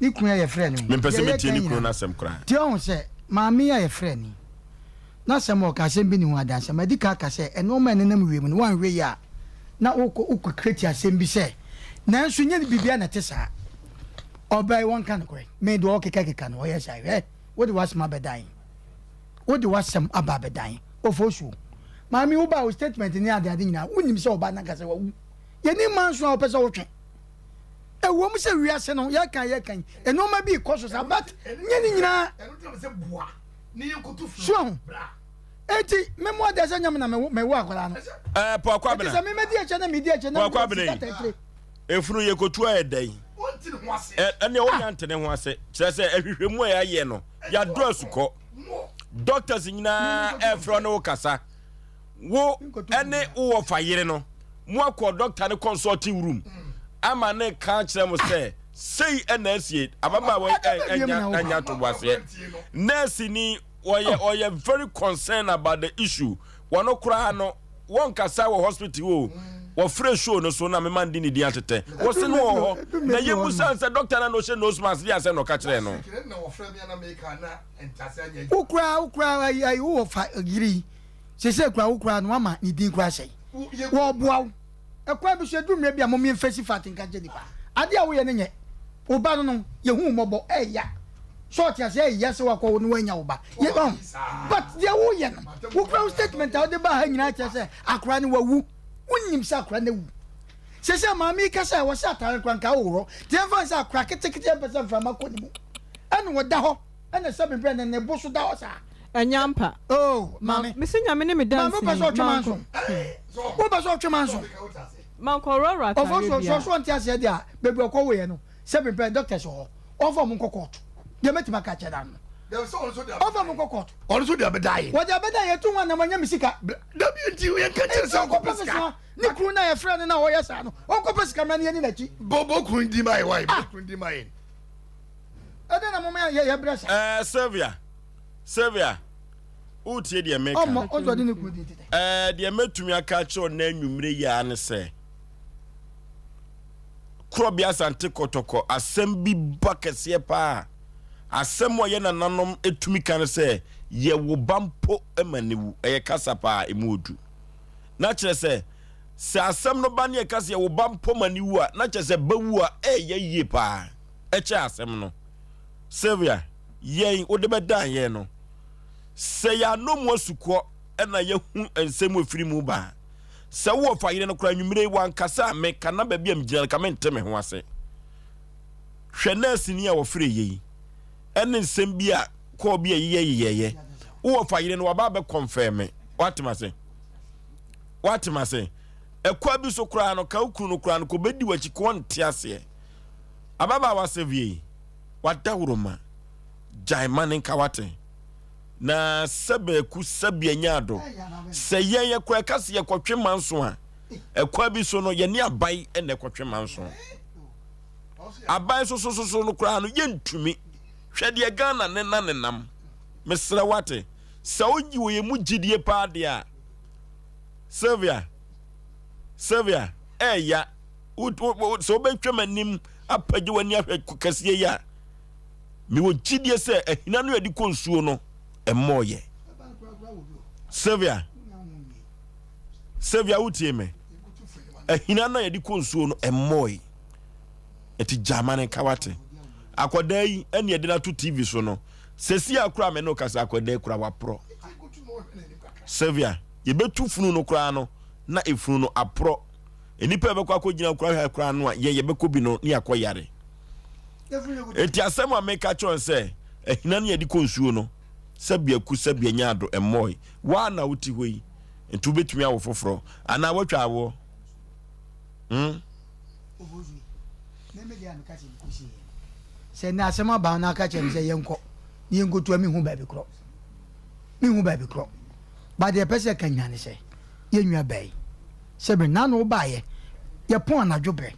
ne kunu a yɛfrɛ no. Mempɛ sɛ metie ne kunu no asɛm koraa. Ti ɔho sɛ maame a yɛfrɛ ni na asɛm a ɔka asɛm bi ne ho adanse. Madi ka aka sɛ nneɛma a ɛnenam wiem no woanhwɛ yie a na wokɔ wokɔ create asɛm bi sɛ nanso nyɛ ne biribiara na ɛte saa. Ɔbaa yi wɔnka nokorɛ. Me deɛ ɔkekakeka no ɔyɛ saa hwɛ wode w'asɛm abɛdan. Wode w'asɛm aba abɛdan Ofosuo. Maame wo baa wo statement ne ade ade nyinaa wonim sɛ ɔbaa no ankasa wawu. Yɛnim mmaa nso a wɔpɛ sɛ wotwe. Ɛwom sɛ wiase no yɛka yɛka yi nneɛma bi rekɔ so saa but nyɛ ne nyinaa. So ahu. Enti me mo adeɛ sɛ nyɛ me na mewo akwadaa no. Ɛɛ Paul Kwabena. Enti sɛ me mɛdi akyɛ na medi akyɛ na medi sika tɛkyerɛ. Efunu yɛ kotu ayɛ dɛn? Ɛnneɛ wonya nte ne ho ase. Kyerɛ sɛ ɛhwehwɛ mu a yɛayɛ no, yɛadɔ asukɔ. Doctors nyinaa ɛfrɛ ne wo kasa. Wo ɛne wo wɔfa yere no, mo akɔ doctor no consulting room ama ne ka kyerɛ mo sɛ sei ɛna asie ababaawa yi ɛnya ɛnya ntoboaseɛ. Nurse ni ɔyɛ ɔyɛ very concerned about the issue. Wɔn koraa no wɔnkasa wɔ hospital o wɔfrɛ show no so na mema ndi ne din atetɛ wɔse no wɔ hɔ na yɛbusa sɛ doctor na na ɔhyɛ nose mask de asɛ na ɔka kyerɛɛ no. Wo koraa wo koraa ayi ayi wowɔ fa yere yi sese koraa wo koraa no wama ne din koraa sɛe wɔboa wo ɛkwan bi so ɛduru mmerɛ bi a mom yɛmfa si fat nka nkyɛ nipa adeɛ a woyɛ no nyɛ wo ba no no yɛhu wo mmɔbɔ ɛya So ɔte aseɛ ɛyɛ sɛ wakɔ wo no wanya wo ba yɛ ɔn but deɛ woyɛ no wokura wo statement a wode baa ha nyinaa kyerɛ sɛ akora no wawu wonim sɛ akora no awu sɛ sɛ maame yi kasa a wɔsɛ atare kora nka woworɔ nti ɛmfa sɛ akora ketekete ɛmpɛ sɛ mframa kɔ ne mu ɛna wɔda hɔ ɛna sɛ bebrɛ ne ne bo so da hɔ saa Ɛnyɛ ampa. Oh, maame. Mese nyame ne me danseni. Maame wopɛ sɛ ɔtwe manso. Wopɛ sɛ ɔtwe manso. Mankɔ worɔworɔ atare bia. Ɔfo so ɔnte aseɛ deɛ a baabi ɔkɔ woeɛ no sɛ bebrɛ doctors wɔ hɔ. Wɔmfa wɔn nkɔ kɔɔto. Deɛ mɛtumi aka akyerɛ no ano. Ɔfa mo kɔ court. Ɔno nso de abɛda yɛ. Wɔde abɛda yɛ tu ho anam ɔnyɛ me sika. Dabi nti yɛn ka kyerɛ sɛ ɔnkɔpɛ sika. Ne kunu na yɛfrɛ no na ɔyɛ saa no ɔnkɔpɛ sika mmerɛ no yɛni n'akyi. Bɔ bɔ kunu di ma yɛ wa yɛ bɔ kunu di ma yɛ. Ɛdɛn na moma yɛ yɛ brɛ saa. Ɛɛ Sylvia Sylvia wotie deɛ meka. Ɔmmɔ ɔnso ɔde ne kunu di tetɛ. Ɛɛ deɛ mɛtumi aka akyerɛ wo nnɛ anwummere yi ara ne sɛ Korɔbea Asante Kɔtɔkɔ asɛm bi ba kɛseɛ paa. Asɛm a yɛn nananom tumi ka ne sɛ, Yɛ wo ba mpo ma no wu. Ɛyɛ kasa paa, emu odu. Na kyerɛ sɛ, sɛ asɛm no ba ne yɛka sɛ yɛ wo ba mpo ma no wu a, na kyerɛ sɛ ba wu a, ɛyɛ yie paa. Ɛkyɛ asɛm no. Sylvia, yɛn, wode bɛdan yɛn no, sɛ yɛanɔ mu asukɔ na yɛahu nsɛm a ɛfiri mu ba a, sɛ wowɔ fa yere no koraa anwummere yi, wankasa a, meka na baabi a megyina no, ka mente me ho ase. Hwɛ nɛɛseni a wɔfrɛ yei ɛne nsɛm bi a kɔɔ bi a yeyɛ yeyɛyɛ. Wowɔ fa yere no waba abɛ kɔnfɛme. Wate ase? Wate ase? Ɛkwa bi so koraa no ka wo kunu no koraa no kɔ bɛdi w'akyi kɔ nte aseɛ. Ababaawa sɛvie yi wadaworoma gyae ma ne nka wate. Na sɛbɛku sɛbi anya ado. Sɛ yɛn yɛ kora ɛka sɛ yɛkɔtwe manso a ɛkwa bi so no yɛne aban na ɛkɔtwe manso. Aban sosososo no koraa no yɛntumi. Hwɛ deɛ Ghana ne na nenam. Mesrɛ wate, sɛ wogye wɔ yɛn mu gyidie paa deɛ a, Sylvia, Sylvia, ɛɛya. Sɛ wobɛtwa m'anim apagye w'ani ahwɛ kɛseɛ yi a, mewɔ gyidie sɛ ahina no yɛde kɔ nsuo no ɛmmɔɔyɛ. Sylvia, Sylvia wotie me? Ahina no a yɛde kɔ nsuo no ɛmmɔɔe. Ɛti gyama ne nka wate. Akwadaa yi ɛne yɛde no ato TV so no. Sɛsi akora me no kasa akwadaa kura waporɔ. Sylvia, yɛbɛtu funu no koraa no na efunu no aporɔ. Nnipa a yɛbɛkɔ akɔgyina koraa hwɛ koraa no a yɛn yɛbɛkɔ bi no ne yɛakɔ yare. Enti asɛm a meka kyerɛ sɛ ahina no yɛde kɔ nsuo no sɛ biaku sɛ bianya ado ɛmmɔe. Waa na wote hɔ yi nti wobɛtumi awo foforɔ anaa woatwa awoɔ. Hmm? Sɛ nnɛ asɛm aba na aka kyerɛ me sɛ yɛnkɔ na yɛnkɔtu a menhu baabi korɔ. Menhu baabi korɔ. Ba deɛ ɛpɛ sɛ ɛka nyina ne sɛ yɛn nua baa yi sɛ bere nna na wobaeɛ yɛpɔn anadwo berɛ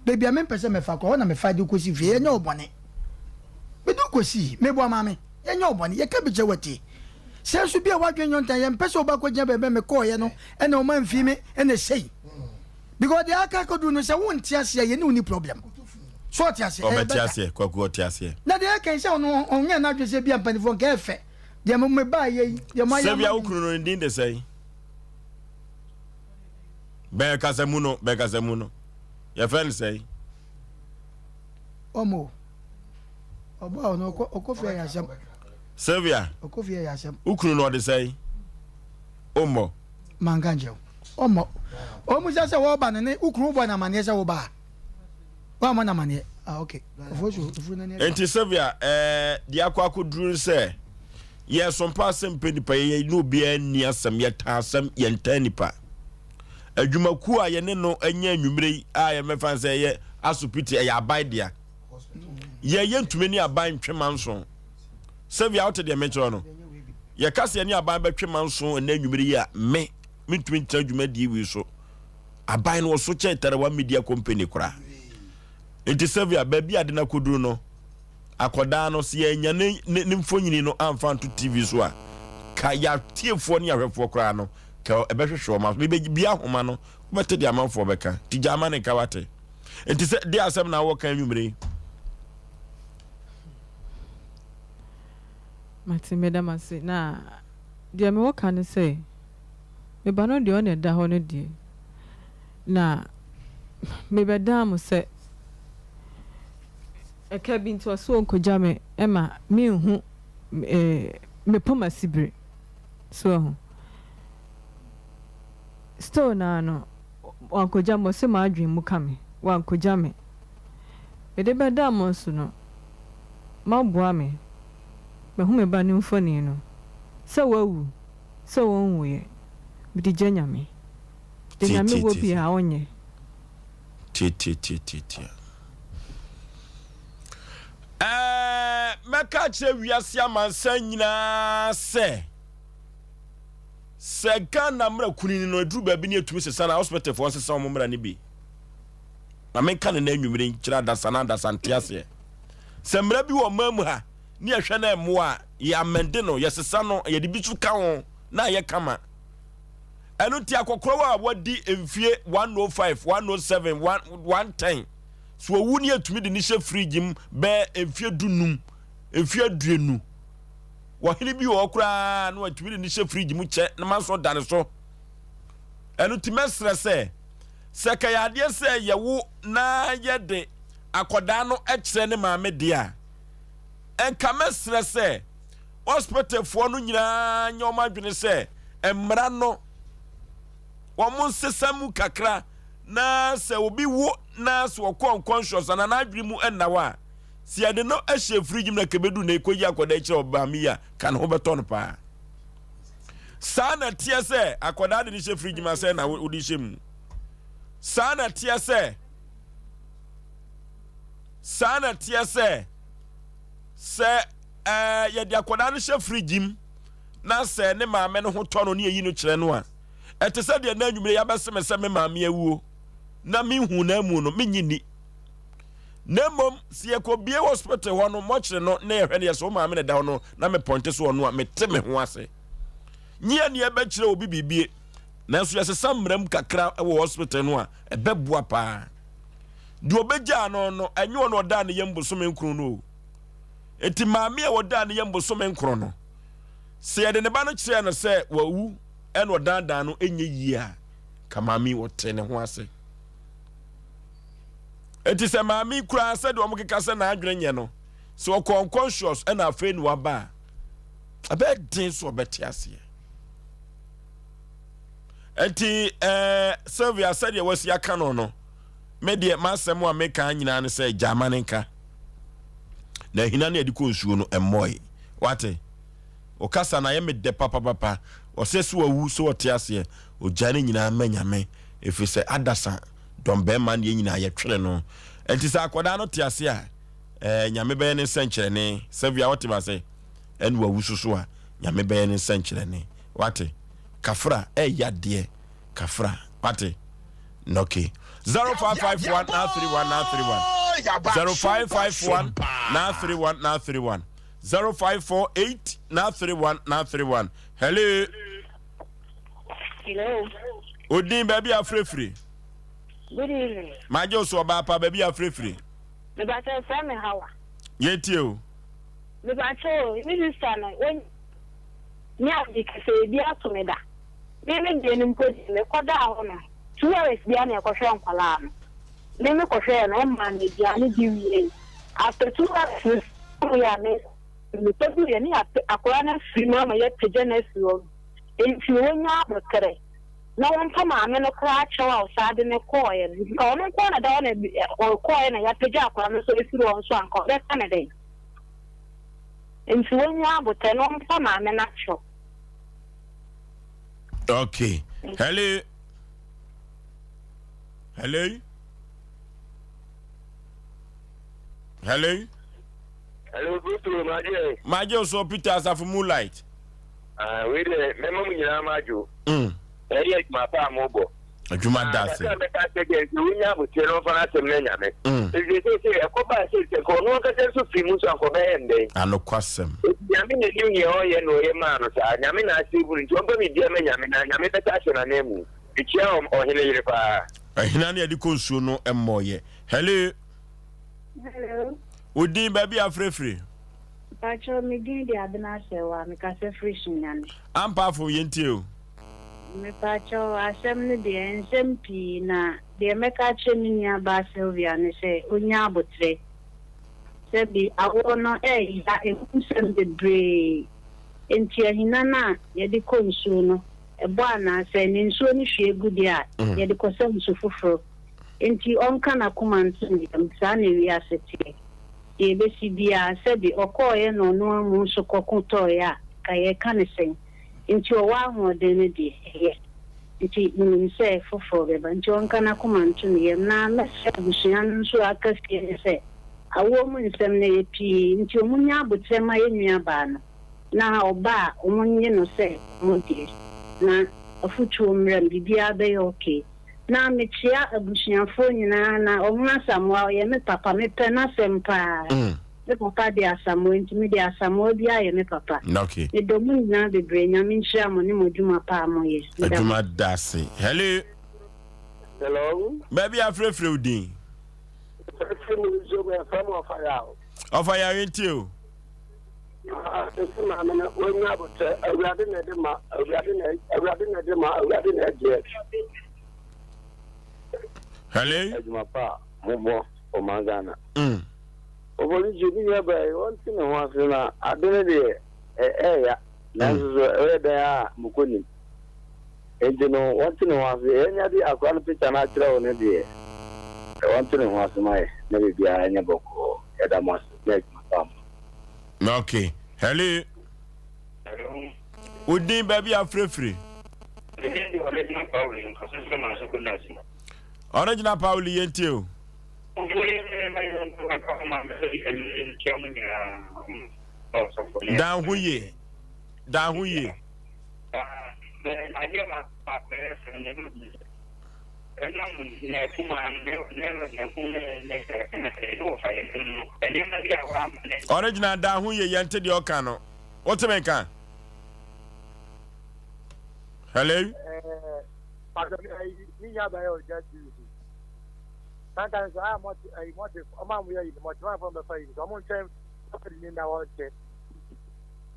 baabi a mempɛ sɛ mɛfa korɔ hɔ na mefa de kɔsi fie yɛnyɛ wo bɔne mede wo kɔsii meboa maame yɛnyɛ wo bɔne yɛka bi kyerɛ watie sɛ nso bi a woadwene nyɔntan yɛmpɛ sɛ wobɛkɔgyina baabi a mekɔɔyɛ no ɛna ɔma mfii me ɛna sei Because deɛ aka akɔduru no sɛ wonte aseɛ yɛne wo ni problem. So ɔte aseɛ? Ɛyɛ Ɔbɛte better. aseɛ, Kwaku ɔte aseɛ. Na deɛ ɛka yi sɛ ɔno ɔnyɛ n'adwene sɛ bia mpanimfoɔ nka ɛfɛ deɛ mo mebaa yɛ yi deɛ mo ayɛ Sylvia ama wo me. kunu no ne din de sɛn? Bɛn kasamu no, bɛn kasamu no. Yɛfrɛ no sɛn? Ɔmo ɔbɔ a ɔno ɔkɔ ɔkɔ fie yɛ asɛm. Sylvia. Ɔkɔ fie yɛ asɛm. Wo kunu no ɔde sɛn? Ommɔ. Manka nkyerɛ wo. Ɔmmɔ. Ɔmmisa sɛ wɔreba no ne wo kunu wobɔ no amanneɛ sɛ woba a? Woammɔ no amanneɛ? Ah, okay. Ofosu, ofu n'ani agye. Enti Sylvia, ɛɛ, deɛ akɔ akɔduru ne sɛ, yɛreso mpa asɛm pɛ nipa, yɛn ne obiara nni asɛm, yɛtaa asɛm, yɛntaa nipa. Adwumakuo a yɛne no anya anwummerɛ yi a yɛmɛfa no sɛ ɛyɛ asopiti, ɛyɛ aban dea. Yɛn yɛntumi ne aban ntwe manso. Sylvia, wote deɛ mekyerɛ no? Yɛka sɛ yɛne aban bɛtwe manso ɛnɛ anwummerɛ yi a, me, mentumi ntena dwumadie wei so. Aban no ɔso kyɛn Tarawa Media Company koraa. Nti Sylvia, baabi ade no akɔduru no, akɔdaa no, sɛ yɛanya ne, ne, ne mfonyini no amfa anto TV so a, ka yɛatiefoɔ ne yɛahwɛfoɔ koraa no, ka ɛbɛhwehwɛ wɔn aso. Mebɛbia ahoma no, wobɛte deɛ amanfoɔ bɛka. Nti gya ama ne nka wate. Nti sɛ, deɛ asɛm na wɔ ka anwummere yi. Mate, meda mo ase. Na deɛ mewɔ ka ne sɛ, me ba no deɛ ɔna ɛda hɔ no deɛ, na mebɛdaa mo sɛ ɛka bi nti ɔse ɔnkɔgya me ma menhu me poma sibire. So wahu? Still naa no, wankɔgya me, ɔse m'adwene mu ka me, wankɔgya me. Mede bɛdaa mo nso no, moaboa me, mahu me ba no mfoni no, sɛ wawu. Sɛ ɔnwuiɛ, mede gya Nyame. Deɛ Nyame wɔ biaa ɔnyɛ. Tiatiatiatiatia. Ɛɛ mɛ. Yɛaka akyerɛ wiase amansan nyinaa sɛ, sɛ Ghana mmara kunini no ɛduru baabi ne yɛtumi sesa no a, hospitalfoɔ nsesa wɔn mmara no bi. Ma menka ne na anwummere nkyerɛ adasa na adasa nte aseɛ. Sɛ mmara bi wɔ ɔman mu ha ne yɛhwɛ na ɛmmoa a, yɛ amende no, yɛsesa no, yɛde bi so ka ho na ayɛ kama. Ɛno nti akɔkorɔw a wadi mfie 105, 107, 110 So owu ne yɛtumi de no hyɛ fridge mu bɛɛ mfeɛ dunum, mfeɛ aduonu. Wɔhene bi wɔ hɔ koraa na wɔtumi de no hyɛ fridge mu kyɛ na manso da ne so. Ɛno nti mɛsrɛ sɛ, sɛ kɛyɛ adeɛ sɛ yɛwo na yɛde akɔdaa no kyerɛ ne maame deɛ a, ɛnka mɛsrɛ sɛ hospitalfoɔ no nyinaa nyɛ wɔn adwene sɛ mmara no wɔn nsesa mu kakra Na sɛ obi wo na sɛ ɔkɔ unconscious anaa n'adwene mu nna hɔ a, sɛ yɛde no hyɛ fridge mu na kɛbɛdu na ɛkɔyi akwadaa kyerɛ ɔmaame yi a, ka ne ho bɛtɔ no paa. Saa na teɛ sɛ akwadaa de no hyɛ fridge mu asɛ na wode hyɛ mu. Saa na teɛ sɛ saa na teɛ sɛ sɛ ɛɛ yɛde akwadaa no hyɛ fridge mu na sɛ ne maame no ho tɔ no ne yɛyi no kyerɛ no a Ɛte sɛ deɛ na anwummere yi abɛse me sɛ me maame awuo na menhuu n'amu no, mennye nni. Na mmom, sɛ yɛkɔbie hospital hɔ no, mɔkyere no na yɛhwɛ no yɛ sɛ wo maame na ɛda hɔ no na mepɔnte so ɔno a, mete me ho ase. Nyɛ nea ɛbɛkyerɛ obi biribie, nanso yɛsesa mmara mu kakra wɔ hospital no a, ɛbɛboa paa. Deɛ ɔbɛgyaa no no, ɛnyɛ ɔno ɔdaa ne yam bosome nkron no o. Enti maame a wɔdaa ne yam bosome nkron no, sɛ yɛde ne ba no kyerɛɛ no sɛ wawu ɛna ɔdaadaa no ɛnyɛ yie a, ka maame yi ɔte ne ho ase. Enti sɛ maame yi koraa sɛdeɛ wɔn keka sɛ n'adwene nyɛ no, sɛ ɔkɔ unconscious ɛna afei na waba a, ɛbɛyɛ den so ɔbɛte aseɛ. Enti ɛɛ Sylvia sɛdeɛ wasi aka no no, me deɛ m'asɛm a meka nyinaa ne sɛ gyaama ne nka. Na ahina ne yɛde kɔ nsuo no ɛmmɔe. Wate? Ɔkasa no ayɛ me dɛ papapapa. Ɔsɛ sɛ wawu sɛ ɔte aseɛ. Ɔgyae ne nyinaa ma Nyame ɛfiri sɛ adasa dɔm bɛɛma ne yɛn nyinaa yɛtwere no. Ɛnti sɛ akwadaa no te ase a ɛɛ Nyame bɛyɛ ne nsɛnkyerɛnne. Sylvia wote m'ase? Ɛne wawu soso a Nyame bɛyɛ ne nsɛnkyerɛnne. Wate? Kafra ɛɛya deɛ kafra. Wate? Okay. 0551 931 931 0551 931 931 0548 931 931 Hello. Hello. Odin baabi afirefire. Good evening. Magye wo so ɔbaa pa baabi afirefire. Mebakyɛ frɛ me Hawa. Yɛtie o. Mebakyɛ o, me sista no, wɔn me a me kɛsɛ ebi ato me da. Me me deɛ no mpo deɛ mekɔdaa hɔ no, 2 hours bia na ɛkɔhwɛ nkwadaa no. Me me kɔhwɛɛ no, ɔmaa me aduane di wie. After 2 hours no, yɛ a me mekɔduruiɛ ne yɛapɛ akwadaa no afiri mu ama yɛapagya no afiri hɔ. Enti wɔnya aboterɛ na wɔmpa maame no koraa kyɛw a ɔsaa de no kɔɔeɛ no. Nka ɔno nko ara na da hɔ na ɔkɔɔeɛ na yɛapagya akwadaa no nso afiri hɔ nso a, nka ɔbɛka no dɛn? Enti wɔnya aboterɛ na wɔmpa maame no akyɛw. Okay. Hello. Hello. Hello. Hello, Bruto, magye. Magye so Peter Asafo Moonlight. Ah, wei de mɛma mu nyinaa madwo. Mm. Ɛyɛ adwuma pa a mobɔ. Adwuma da ase. Ah, mɛka sɛ deɛ nti wonya aboteɛ no ɔmfa no asɛm no anyame. Mm. Ɛfiri sɛ sɛ ɛkɔba sɛ sɛ nka ɔno ankasa nso firi mu nso anka ɔbɛyɛ ndɛn. Anokwasɛm. Enti Nyame na nim nea ɔyɛ na ɔyɛ maa no saa. Nyame na asɛ bu no nti ɔmfa biribiara ma Nyame na Nyame bɛsa ahyɛ n'ananmu. Mekyia ɔhene yere paa. Ahina ne yɛde kɔ nsuo no mmɔɔyɛ. Hello. Hello. Wo din baabi a frɛfiri? Mpakyɛw me din de Abena Asɛwa, mekasa firi Sunyani. Ampa afo yɛntie o. Mepakyɛw asɛm no deɛ nsɛm pii na deɛ mɛka akyerɛ me nua baa Sylvia ne sɛ ɔnya aboterɛ. Sɛbi awoɔ no ɛɛya ɛmu nsɛm bebree nti ahina no a yɛde kɔ nsuo no ɛbɔ anaa sɛ ne nsuo no hwie gu deɛ a yɛde kɔsa nsu foforɔ. Enti ɔnka n'akoma nto ne yam, saa na wiase teɛ. Deɛ ɛbɛsi biara, sɛbe ɔkɔeɛ na ɔno ara mu nso kɔko tɔeɛ a, nka yɛreka no sɛn? Enti ɔwɔ ahoɔden no deɛ, ɛyɛ. Enti menim sɛ foforɔ bɛba. Enti ɔnka n'akoma nto ne yam. Na mɛsrɛ abusua no nso a aka fie no sɛ, Awoɔ mu nsɛm no ɛyɛ pii nti ɔmo nya aboterɛ ma yɛn nua baa no na ɔba a ɔmo nye no sɛ ɔmo deɛ na afutuo mmra mu biribiara bɛyɛ okay. Na mekyea abusuafoɔ nyinaa na Ɔhene Asamoah ɔyɛ me papa mepɛ n'asɛm paa. Me papa de Asamoah nti me de Asamoah biara yɛ me papa. Okay. Medɔ mo nyinaa bebree Nyame nhyira mo ne mo adwuma pa a moyɛ. Meda mo Adwuma da ase. Hello. Hello. Baabi a frɛfrɛ wo din. Frɛfrɛ mu nso yɛfrɛ mo ɔfa yaw. Ɔfa yaw ntie o. Esi maame no wɔnya abotɛ awurade na ɛde ma awurade na awurade na ɛde ma awurade na ɛgyeɛ. Hello. Adwuma pa a mobɔ ɔman Ghana. Mm. Ɔbɔne gye me nua baa yi ɔnte ne ho ase na ade no deɛ ɛɛya nanso so ɛyɛ dɛn a mokɔ nim. Enti no wɔnte ne ho ase yɛnya de akora no picture no akyerɛ wo no deɛ wɔnte ne ho ase ma yɛ na biribiara nyɛ bɔkɔɔ yɛda mo ase ne adwuma pa a mo. Ok hello. Hello. Wo din baabi a frɛfiri. Me din de Original Pauli Nkɔso Manso Kumasi. Original Pauli yɛntie o. Dan ho yie. Dan ho yie. Original dan ho yie yɛnte deɛ ɔka no. Wote me nka? Hello? Sometimes I am what I want to ọmọ àwọn yẹ yìí mọ̀tí máa fọ́n bẹ́fà yìí ọmọ nkyɛn bọ́ọ̀dì ní na wọ́n kyɛ.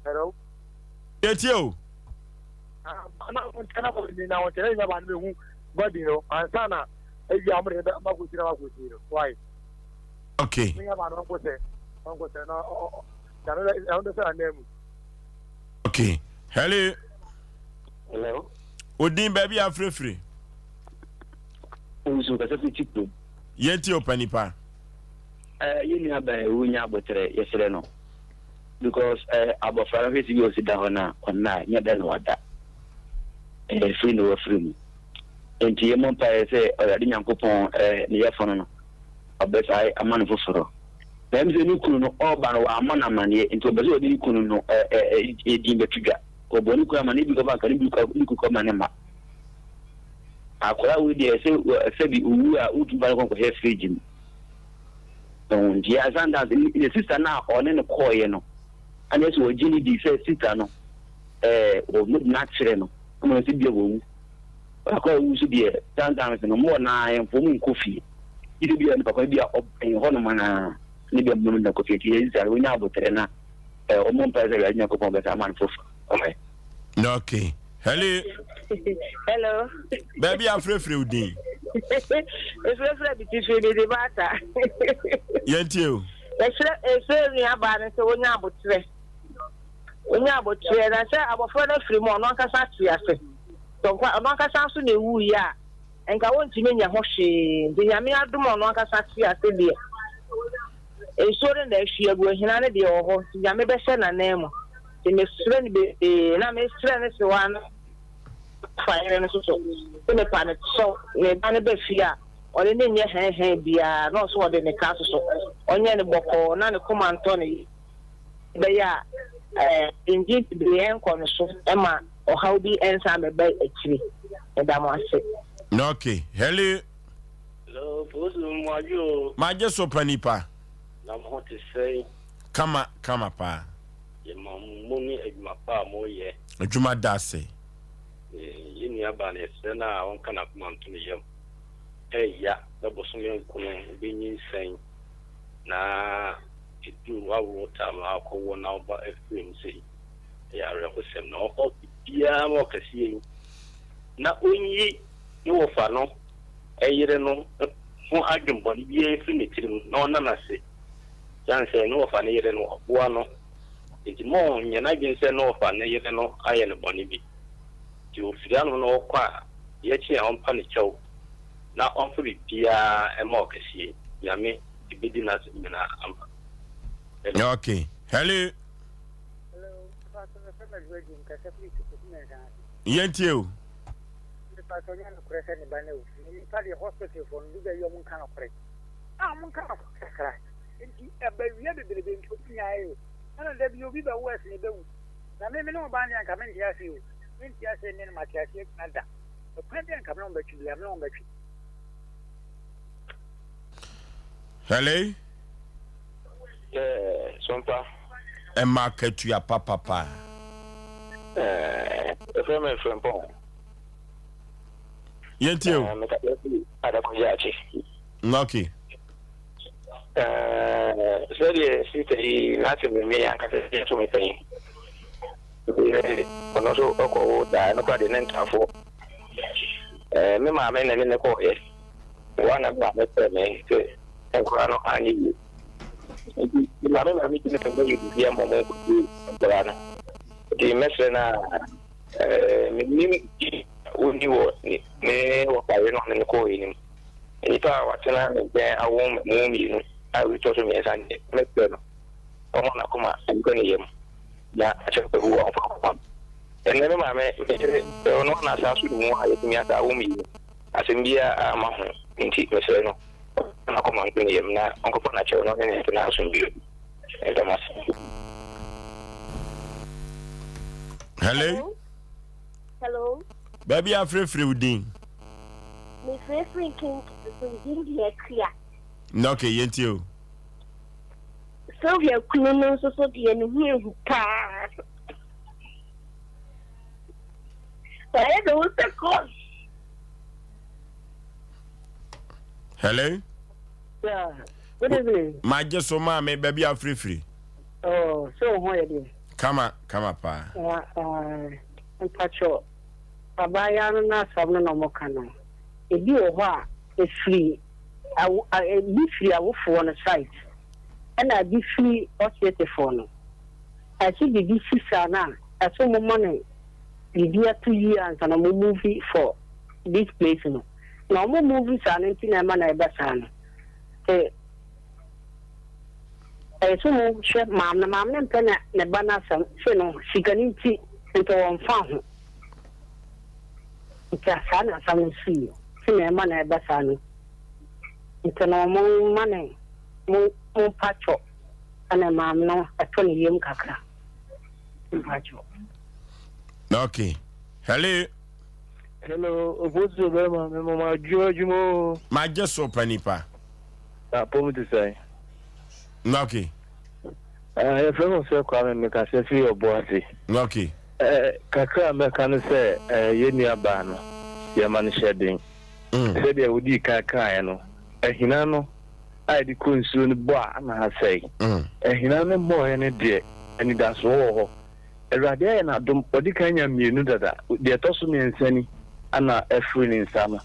Hello. Yɛtie o. Ọmọ àwọn nkyɛn na bọ́ọ̀dì ní na wọ́n kyɛ ɛyìn nyaba no ehu bọ́ọ̀dì no ansa na ebi a wɔn de bɛ kɔ si na wɔn akɔ si no why. Okay. Ne nyaba no ɔnkɔ sɛ ɔnkɔ sɛ na ɔ ɔ ɛno ɛno bɛ sɛ anan mu. Okay. Hello. Hello. Odin baabi afirefire. Nso kasa fi ti kurom. Yɛn ti opa nipa. Eh, yɛn nua bɛn ewu nya abotere yɛsrɛ no because eh, abɔfra no hwɛ si bi osi da hɔ na ɔnna nyɛ dɛ na wada eh, firi na wafiri mu nti yɛmmɔ mpaeɛ sɛ Awurade Nyankopɔn eh, ne yɛfo no no ɔbɛsae ama no foforɔ na ɛm sɛ ne kunu no ɔreba no wammɔ no amanneɛ nti ɔpɛ sɛ ɔde ne kunu no eh, eh, eh, din bɛto dwa ɔbɔ ne kunu amanneɛ bi kɔba nka ne kunu kɔma ne ma Akwadaa wei deɛ sɛ sɛbi owu a wotumi fa no kɔ nkɔhyɛ fridge mu. Ɛho nti sometimes ne sister no a ɔne no kɔɔeɛ no ɛna sɛ ɔgye ne di sɛ sister no ɛɛ wɔn de n'akyerɛ no ɛna ɔsɛ bia wɔwu. Akwadaa owu so deɛ sometimes no mo naa yɛn fo mu nkɔ fie. Gye sɛ bia nipa kwan bi a ɔbɛn hɔ nom anaa ne bia mo na kɔ fie ti yɛ sister no wɔnya abotere na ɛɛ wɔn mpae sɛ Awurade Nyankopɔn bɛsa ama no foforɔ. Okay. Okay. Hello. Hello. Baabi afrɛfrɛ wo din. Efrɛfrɛ bi ti fi mi de baata. Yɛn tie o. Ɛsrɛ ɛsrɛ nua baa no sɛ wonya abotrɛ. Wonya abotrɛ na sɛ abɔfra no afiri mu ɔno ankasa te ase. Tɔnkwa ɔno ankasa nso na ewu yi a nka wontumi nyɛ ho hwee. Nti nyame adom ɔno ankasa te ase deɛ. Nsuo no na ahwie agu ahina no deɛ wɔ hɔ nti nyame bɛhyɛ n'anan mu. Nti mesrɛ no bebree na mesrɛ no sewaa no fa yere no soso sɛ mepa no kyɛw ne ba no ba fie a ɔne no nyɛ hɛnhɛn biara na ɔso ɔde ne ka soso ɔnyɛ no bɔkɔɔ na ne koma ntɔ ne bɛyɛ a ɛɛ dwendwen bebree ɛnkɔ no so ɛma ɔhaw bi ɛnsan bɛba akyiri meda mo ase. Okay, hello. Hello, Posu, mo adwo. Magye so pa nipa. Na mo ho te sɛn? Kama kama paa. Yɛma mo mo ne adwuma pa a moyɛ. Adwuma da ase. Yɛn nua baa no yɛsrɛ no a ɔnka n'akoma nto ne yam. Ɛya sɛ bosome nkono wobɛnyinsɛn na ɛduru w'awoɔ time a akɔwɔ na woba afiri mu sei. Ɛyɛ awerɛhosɛm na ɔmfa biribiara ma ɔkɛseɛ yi na ɔnyi ne wɔfa no yere no ho adwemmɔne biara mfiri ne tirim na ɔnna no ase. Esiane sɛ ne wɔfa ne yere no, ɔboa no nti, ma ɔnyɛ n'adwene sɛ ne wɔfa ne yere no ayɛ no bɔne bi. Nti ofiri ano na ɔkɔ a, deɛ kye a ɔmpa no kyɛw na ɔmfa biribiara mma ɔkɛseɛ. Nyame bɛdi n'asɛm nyinaa ama no. Okay. Hello. Hello, Pastor, Yɛntie o. Mepakyɛw nyɛ nokorɛ sɛ ne ba no awu. Nnipa deɛ hospital foɔ no du baabi a ɔmo nka nokorɛ. Ah ɔmo nka nokorɛ kakra. Nti. Abawia bebrebe nti obi nyae o. Ɛna da bi obi bɛwo ɛsene bɛwu. Na me me ne ɔbaa deɛ anka mente ase o. Mente ase ne no mate ase agyina da. Ɛkwan bi anka me ne wɔn bɛtwe biara me ne wɔn bɛtwe. Hello. Yeah, Sompa. Ɛma akatua papapa. Eh, ɛfrɛ me Frempɔn. Yɛntie o. Eh, mekasa fi Adakɔgye akyi. Okay. Eh, sɛdeɛ sista yi n'asɛm me ankasa yɛ to me pɛn. Ɔno nso ɔkɔwo daa ɛno koraa deɛ ne ntafoɔ. Eh, me maame na ne ne kɔɔyɛ. Wa na me maame frɛ me sɛ nkwadaa no anyɛ yie. Nti me maame maame gyina sɛ mɛyɛ biribi ama ɔmo nkɔsie nkwadaa no. Nti mɛsrɛ no a eh, menim ɔnni wɔ ne ne wɔfaeɛ no ɔne ne kɔɔyɛ no mu. Nnipa a watena me nkyɛn awo me mu mmienu a wei tɔ so mmiɛnsa deɛ, mɛsrɛ no ɔmma n'akoma ntɔ ne yam na akyɛ kwaku a ɔmfa nkɔma me. Ɛnnɛ me maame, me yere, ɔno ara na asan so ne mu a yɛatumi asa awo mmienu. Asɛm biara amma ho nti mesrɛ no ɔmma n'akoma ntɔ ne yam na ɔnkɔfa no akyɛw na ɔne no ntena asomdwoeɛ mu. Meda mo ase. Hello. Hello. Baabi a frɛfrɛ wo din. Mefrɛfrɛ nkenken so me din de Akua. Na okay, yɛntie o. Sylvia kunu no nso so deɛ ne ho ehu paa. Wayɛ ne ho sɛ kɔs. Hello. Yeah, good evening. Magye so maame baabi a frɛfrɛ. Oh, so ho yɛ deɛ. Kama, kama paa. Uh, uh, mpakyɛ abaayewa no n'asɛm no na wɔka no. Ebi wɔ hɔ a efiri awo ebi firi awofoɔ no site ɛna ebi firi hospitalfoɔ no. Ɛso biribi si saa no a ɛso mo ma no biribi ato yie ansa na mo move for this place no. Na wɔn move saa no nti na ɛma na ɛba saa no. Te Ɛyɛ sɛ ɔmo hwɛ maame no, maame no mpɛ ne ne ba no asɛm se no sika no nti nti wɔnfa ho nti saa na asɛm no sii nti na ɛma na ɛba saa no nti no ɔmo ma ne mo mo mpa kyɔ ɛna maame no ɛtɔ ne yam kakra mpa kyɔ. Okay. Hello. Hello, Ofosu bɛrima, me mama adwo adwuma o. Magye so pa nipa. Apɔm te sɛn? Okay. Uh, yɛfrɛ mo sɛ Kwame mekasa firi Ɔboase. Okay. Uh, kakra a mɛka no sɛ uh, yɛn nua baa no yɛma no hyɛ den. Mm. Sɛdeɛ wodii kan kaeɛ no, ahina no a yɛde kɔ nsuo no bɔ a ana asɛe. Mm. Ahina no mmɔɔeɛ no deɛ anidasoɔ wɔ hɔ. Awurade ayɛ no adom, ɔde kan nya mmienu dada, deɛ ɛtɔ so mmiɛnsa ni ana afiri ne nsa no.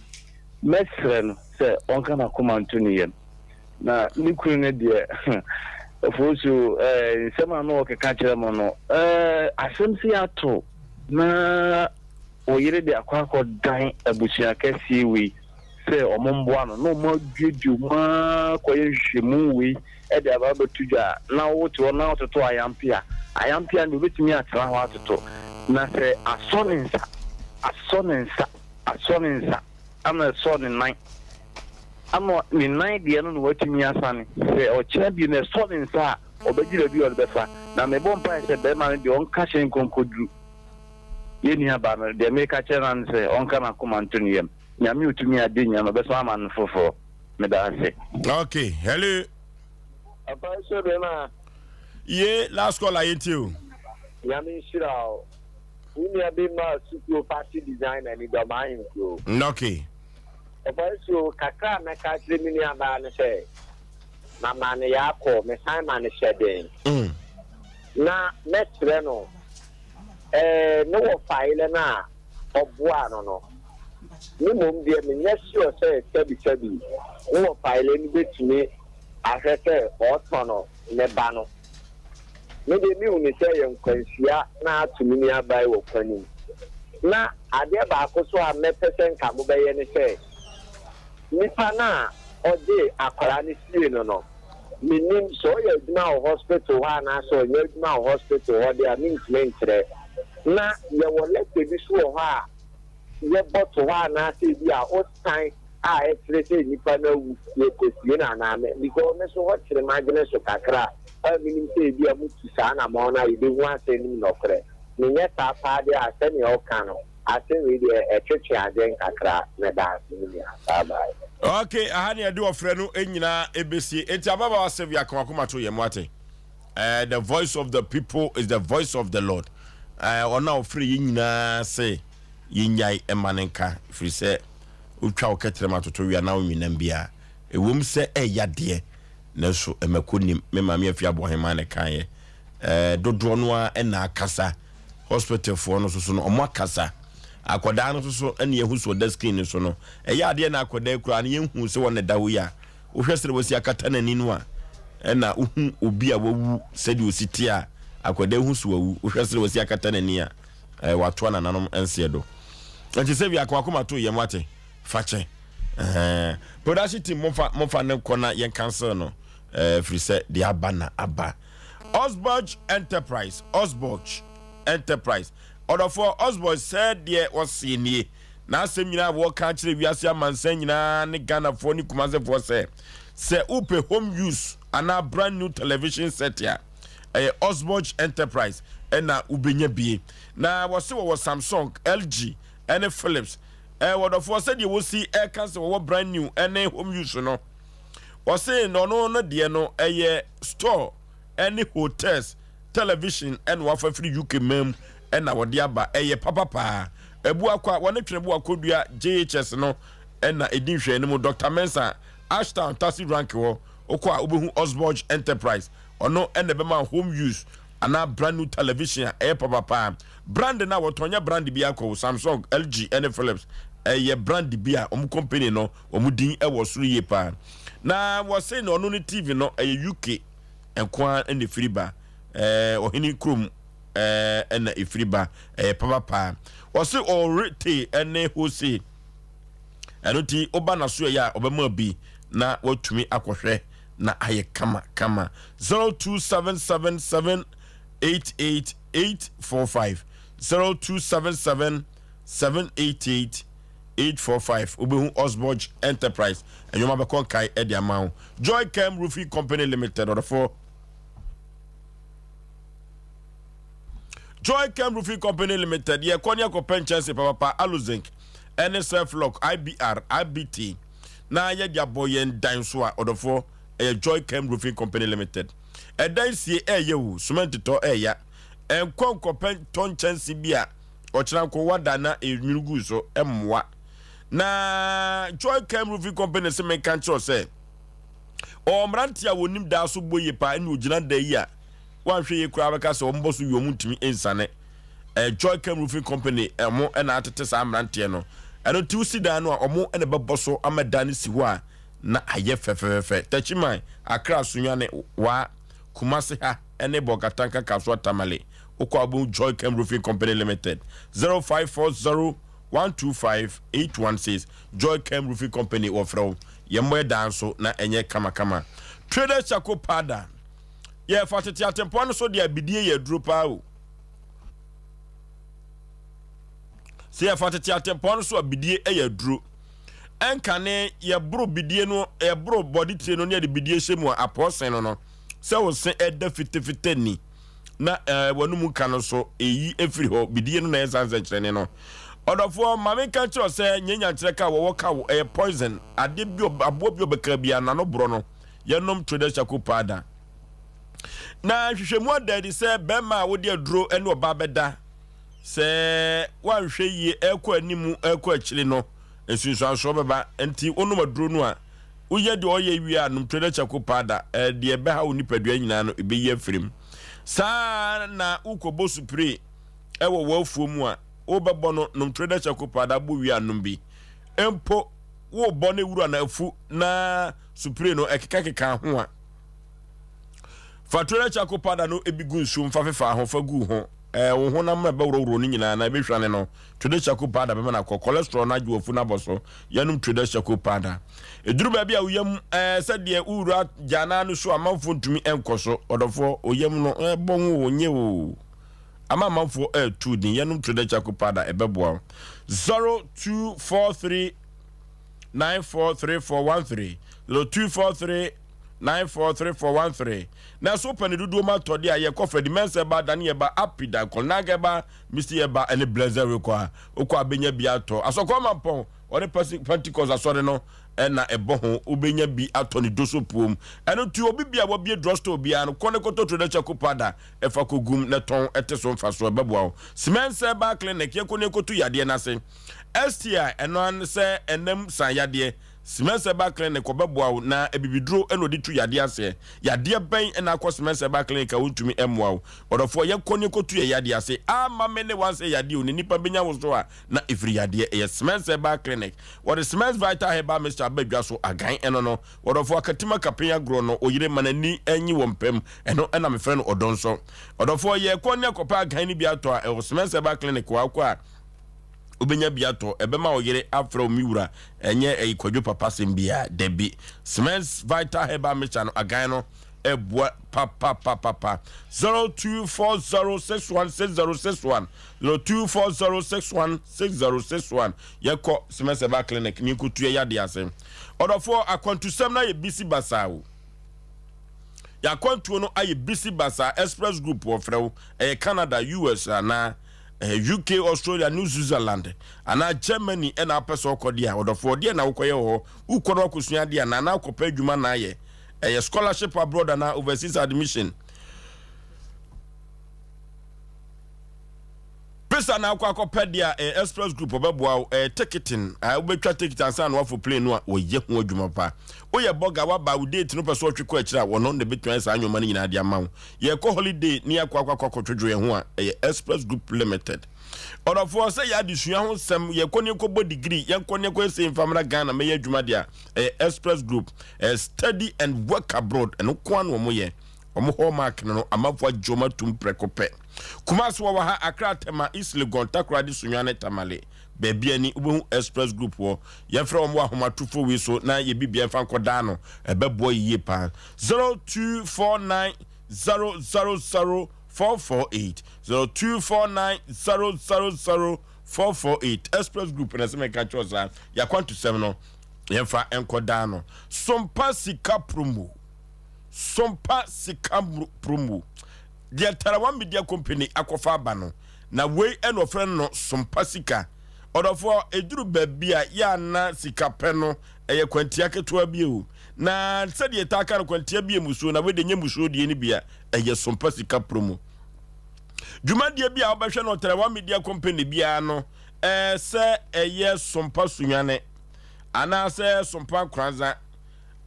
Mɛsrɛ no sɛ ɔnka n'akoma nto ne yam. Na ne kunu no deɛ, Ofosu, eh, nsɛm a na ɔkeka kyerɛ mo no, eh, asɛm si ato na wo yere de akɔ akɔdan abusua kɛseɛ wei sɛ ɔmo mboa no na ɔmo aduadua mu ara kɔyɛ nhwehwɛmu wei de aba abɛto dwa a, na wote hɔ na wototo ayampea. Ayampea no deɛ obetumi atena hɔ atoto. Na sɛ asɔ ne nsa, asɔ ne nsa. Asɔ ne nsa ama ɛsɔ ne nan ama ne nan deɛ no na watumi asane. Sɛ ɔkyena bio no ɛsɔ ne nsa a, ɔbɛgye baabi a ɔde bɛfa. Na mebɔ mpaeɛ sɛ barima no deɛ ɔnka hyɛn nkɔnkɔduru yɛn nua baa no. Deɛ meka kyerɛ no ara ne sɛ ɔnka n'akoma nto ne yam. Nyame a ɔtumi ade nyinaa no ɔbɛsan ama no foforɔ. Meda ase. Okay, hello. Papa nhyira bɛrima. Ye last call a yɛntie o. Nyame nhyira o. Wo nua bi maa sukuo party designer ni dɔm ahenkuro. Okay. Ɔfa kakra a mɛka akyerɛ me nua baa no sɛ mama no yaakɔ mesan ma no hyɛ den. Mm. Na mɛkyerɛ no ɛɛ ne wɔ faelɛ no a ɔboaa no no. Ne mmom deɛ menyɛ sure sɛ sɛbisɛbi ne wɔ faelɛ no bɛtumi ahwɛ sɛ ɔretɔ no ne ba no. Me deɛ mehu no sɛ ɛyɛ nkwanhyia na ato me nuabaa yi wɔ kwan no mu. Na adeɛ baako nso a mɛpɛ sɛ nka mobɛyɛ ne sɛ, nipa no a ɔgyee akwadaa no siee no no, mennim sɛ ɔyɛ adwuma wɔ hospital hɔ anaasɛ ɔnyɛ adwuma wɔ hospital hɔ deɛ a mentumi nkyerɛ. Na yɛwɔ lɛtɛ bi nso wɔ hɔ a yɛbɔ to hɔ anaasɛ ebi a wosan. a ɛkyerɛ sɛ nipa no awu yɛkɔsie no anaa me because me so hɔ kyere m'adwene so kakra a menim sɛ ebi a mutu saa anamɔn no a yɛbɛhu asɛm no mu nɔkorɛ menyɛ saa paa deɛ a sɛdeɛ ɔka no asɛm wei deɛ ɛtwetwe adwene kakra meda ase me nua bye bye. Ok, aha ne yɛde ɔfrɛ no nyinaa ɛbɛsie. Enti ababaawa Sylvia ka wakoma to yɛn mu ate. Eh, the voice of the people is the voice of the Lord. Eh, ɔno a ɔfrɛ yɛn nyinaa sɛ yɛnyae ɛma no nka, ɛfiri sɛ wotwa wo kɛtrɛma toto wia na wonwenam biara. Ɛwom sɛ ɛya deɛ, nanso ɛmɛkɔ nim. Me maame afi aboɔhemaa na ɛkaeɛ. Eh, dodoɔ no ara na akasa. Hospitalfoɔ no nso so no, wɔn akasa. Akwadaa no nso so ɛna yɛhu sɛ ɔda screen no so no. Ɛyɛ adeɛ na akwadaa yi koraa no yɛnhu sɛ wɔn na ɛda hɔ yi a, wohwɛ sɛdeɛ wɔasi akata n'ani no a, ɛna wohu obi a wawu sɛdeɛ ɔsi te a, akwadaa yi hu sɛ wawu. Wohwɛ sɛdeɛ wɔasi akata n'ani a, eh, watoa nananom nseɛ do. Nti sɛ wia akoma to yam wate, fa kyɛ. Eh, production team momfa momfa ne nkɔ na yɛn cancel no. Eh, firi sɛ deɛ aba na aba. Osborg Enterprise, Osborg Enterprise. Ɔdɔfoɔ Osborg sɛ deɛ wɔseɛ nie. N'asɛm nyinaa a wɔka akyerɛ wiase amansan nyinaa ne Ghanafoɔ ne Kumasefoɔ sɛ, sɛ wopɛ home use anaa brand new television set a, ɛyɛ Osborg Enterprise ɛna wobɛnya bie. Na wɔse wɔwɔ Samsung, LG ɛne Philips. Ɛɛ wɔdɔfoɔ sɛdeɛ wɔsi ɛka sɛ wɔwɔ brand new ɛne home use no, wɔse na ɔno no deɛ no ɛyɛ store ɛne hotels television ɛna wafa firi UK man mu ɛna wɔde aba ɛyɛ papa paa. Abuakwa wɔne Tweneboa Kodua JHS no ɛna ɛdi nhwɛanimu. Dr. Mensah Ashtown Taxi Rank hɔ wokɔ a wobɛhu Osborg Enterprise ɔno ɛna ɛbɛma home use anaa brand new television a ɛyɛ papa paa. Brand no a wɔtɔn nyɛ brand bi akɔ o, Samsung, LG ɛne Philips ɛyɛ brand bi a wɔn company no wɔn din ɛwɔ soro yie paa. Na wɔse na ɔno ne TV no ɛyɛ UK nko ara ɛna ɛfiri ba ɛɛ ɔhene kurom ɛɛ ɛna ɛfiri ba ɛyɛ papa paa. Wɔse ɔre te ɛne hose ɛno nti woba n'aso ɛyɛ a ɔbɛma bi na watumi akɔhwɛ na ayɛ kama kama. 0277 788 845 0277 788 845 wobɛhu Osborg Enterprise nneɛma bɛkɔ nkae ɛde ama wo. Joy Chem Roofing Company Limited ɔdɔfoɔ. Joy Chem Roofing Company Limited yɛkɔ ne yɛkɔpɛ nkyɛnse papapa aluzinc ɛne self-lock IBR IBT na yɛde abɔ yɛn dan so a ɔdɔfoɔ ɛyɛ Joy Chem Roofing Company Limited. Ɛdan sie ɛyɛ o, cement tɔ ɛya. Ɛnkɔ nkɔpɛ tɔ nkyɛnse bi a ɔkyena nko wada na enwunu gu so mmoa. Na Joy Chem Roofing Company se menka nkyerɛ sɛ ɔwɔ mmerante a wɔnim daa so bɔ yie paa ɛne ogyina da yi a wanhwɛ yie koraa bɛka sɛ wɔn bɔ so wie wɔn ntumi nsane. Eh, Joy Chem Roofing Company ɛmo ɛna atete saa mmeranteɛ no. Ɛno nti wosi dan no a wɔn ɛna bɛbɔ so ama dan no si hɔ a na ayɛ fɛfɛɛfɛ. Techiman, Accra, Sunyani, Wa, Kumasi ha ne Bolgatanga, Kasoa, Tamale. Wokɔ a wobɛhu Joy Chem Roofing Company Limited. 0540 125 816 Joy Chem Roofing Company wɔfrɛ wo. Yɛmmɔ yɛ daa nso na ɛnyɛ kamakama. Traders Charcoal Powder. Yɛfa tete atempɔn no so deɛ abidie yɛ aduro paa o. Sɛ yɛfa tete atempɔn no so a bidie yɛ aduro. Ɛnkane yɛboro bidie no, yɛboro bɔde tire no ne yɛde bidie hyɛ mu a apɔɔ sen no no, sɛ wo se ɛda fitafita ni na ɛɛ w'anum ka no so eyi efiri hɔ, bidie no na ɛyɛ saa nsɛnkyerɛnne no. Ɔdɔfoɔ, ma menka nkyerɛ wo sɛ nyɛ nyankyerɛ ka wɔwɔ ka wo, ɛyɛ poison, adeɛ bi aboa bi ɔbɛka biara n'ano borɔ no, yɛnom Traders Charcoal Powder. Na nhwehwɛmu ada adi sɛ bɛrima a wode aduro ne ɔbaa bɛda Sɛ woanhwɛ yie ɛrekɔ anim ɛrekɔ akyire no, nsunsuansoɔ bɛba. Nti wonom aduro no a, woyɛ deɛ ɔyɛ wie a, nom Trader Charcoal Powder. Deɛ ɛbɛha wo nipadua nyinaa no, ɛbɛyi afiri mu. Saa na wokɔbɔ supire ɛwɔ w'afuo mu a, wobɛbɔ no, nom Trader Charcoal Powder, bɔ wie a, nom bi. Mpo wobɔ ne wura no afu na supire no ɛkekakeka ho a, fa Trader Charcoal Powder no bi gu nsuom fa fefa ho fa gu ho. Ɛɛ, wo honam a ɛbɛworɔworɔ no nyinaa na ɛbɛhwane no, Today's Charcoal Powder bɛma no akɔ. Cholesterol no agye w'afu no abɔ so. Yɛnom Today's Charcoal Powder. Ɛduru baabi a wo yam ɛɛ sɛdeɛ wowura gyanaa no so a amanfoɔ ntumi nkɔ so. Ɔdɔfoɔ, wo yam no ɛbɔ ho o, nyɛ o. Ama amanfoɔ ɛretu din. Yɛnom Today's Charcoal Powder, ɛbɛboa wo. 0243. 943413, 0243 943413. Na so wopɛ ne dodoɔ mu atɔdeɛ a, yɛkɔ Freddy Mensah ba, Dani Ɛba, Api Dankon, Nag Ɛba, Misty Ɛba ɛne Blessed Rekɔ a, wokɔ a bɛnya bi atɔ. Asɔkɔɔ Mampɔn, ɔne Pentecost Asɔre no na ɛbɔ ho, wobɛnya bi atɔ ne doso puom. Ɛno nti obi bi a wabie drugstore biara no, kɔ ne kɔtɔ Trader Charcoal Powder fa kɔgum na tɔn ɛte so mfasoɔ, ɛbɛboa wo. Cement Herbal Clinic, yɛnkɔ ne yɛnkɔtu yadeɛ no ase. STI, ɛno ara ne sɛ ɛnam san yadeɛ. Siemens Herbal Clinic ɔbɛboa wo na abibiduro na ɔde tu yadeɛ aseɛ. Yadeɛ bɛn na akɔ Siemens Herbal Clinic a wɔntumi mmoa wo? Ɔdɔfoɔ yɛnkɔ ne yɛnkɔtu yɛn yadeɛ ase. Ama me ne wansɛ yadeɛ o, ne nipa bɛnya wo so a na ɛfiri yadeɛ. Ɛyɛ Siemens Herbal Clinic. Wɔde Siemens Vital Herbal Mixture aba dwa so agan ɛno no. Ɔdɔfoɔ akatim akapen agorɔ no oyere ma n'ani nyi wɔ mpam. Ɛno na mefrɛ no ɔdɔ nso. Ɔdɔfoɔ yɛkɔ ne akɔpɛ agan no bi atɔ a ɛwɔ Siemens Herbal Clinic hɔ a wokɔ a wobɛnya bi atɔ, ɛbɛma wo yere afrɛ wo me wura, ɛnyɛ ɛyi kwadwo papa sɛm biara, dabi. Semens Vital Herbal Mixture no, agan no ɛboa papapapapa. 0240616061, 0240616061, yɛkɔ Semens Herbal Clinic ne yɛnkɔtua yadeɛ ase. Ɔdɔfoɔ, akwantusɛm no ayɛ bisi basaa o. Yɛakwantuo no ayɛ bisi basaa, Express Group wɔfrɛ wo, ɛyɛ Canada, US anaa Ɛyɛ UK, Australia, New Switzerland, anaa Germany na wopɛ sɛ wokɔ deɛ a, ɔdɔfoɔ, deɛ na wokɔyɛ wɔ hɔ? Wokɔ na wakɔsua adeɛ anaa na wokɔpɛ adwuma na ayɛ? Ɛyɛ scholarship abroad anaa overseas admission? Visa na akɔ akɔpɛ deɛ a, ɛyɛ Express Group ɔbɛboa wo. Ɛyɛ ticketing, a wobɛtwa ticket ansa na wafo plane no a, wɔyɛ ho adwuma pa. Woyɛ bɔga, waba, wo date no pɛ sɛ ɔtwe kɔ akyire a, wɔno na ɛbɛtumi ayɛ saa nneɛma no nyinaa de ama wo. Yɛkɔ holiday ne yɛakɔ akɔ akɔ akɔtwodwo yɛn ho a, ɛyɛ Express Group Limited. Ɔdɔfoɔ, sɛ yɛ adesua ho nsɛm, yɛkɔ ne yɛkɔbɔ degree, yɛnkɔ ne yɛkɔyɛ sei mfa mmra Ghana mɛyɛ adwuma deɛ a, ɛyɛ Express Group. Ɛyɛ study and work abroad, ɛno nko ara na wɔn yɛ. Wɔn hallmark no no, amanfoɔ agye wɔn atum prɛko pɛ. Kumasi wɔwɔ ha, Accra, Tema, East Legon, Takoradi, Sunyani, Tamale. Baabi ani wobɛhu Express Group wɔ. Yɛmfrɛ wɔn wɔ ahomatorofoɔ wei so na yɛ biribiara mfa nkɔdaa no. Ɛbɛboa yie paa. 0249 000 448 0249 000 448 Express Group na ɛsɛ meka kyerɛ saa. Yɛakwantusɛm no yɛmfa nkɔdaa no. Sompa sika promo. Sompa sika promo. Deɛ Tarawa Media Company akɔfa aba no. Na wei na wɔfrɛ no sompa sika. Ɔdɔfoɔ, ɛduru baabi a yɛ a na sika pɛ no, ɛyɛ kwantia ketewa bi o. Na sɛdeɛ yɛtaa ka no, kwantia bi yɛ mmusuo, na wei deɛ ɛnyɛ mmusuo deɛ no bi a, ɛyɛ sompa sika promo. Dwumadie bi a wobɛhwɛ no Ɔtɛrɛwa Media Company biara no, ɛɛ sɛ ɛyɛ sompa sunwane, anaasɛ sompa nkoranza,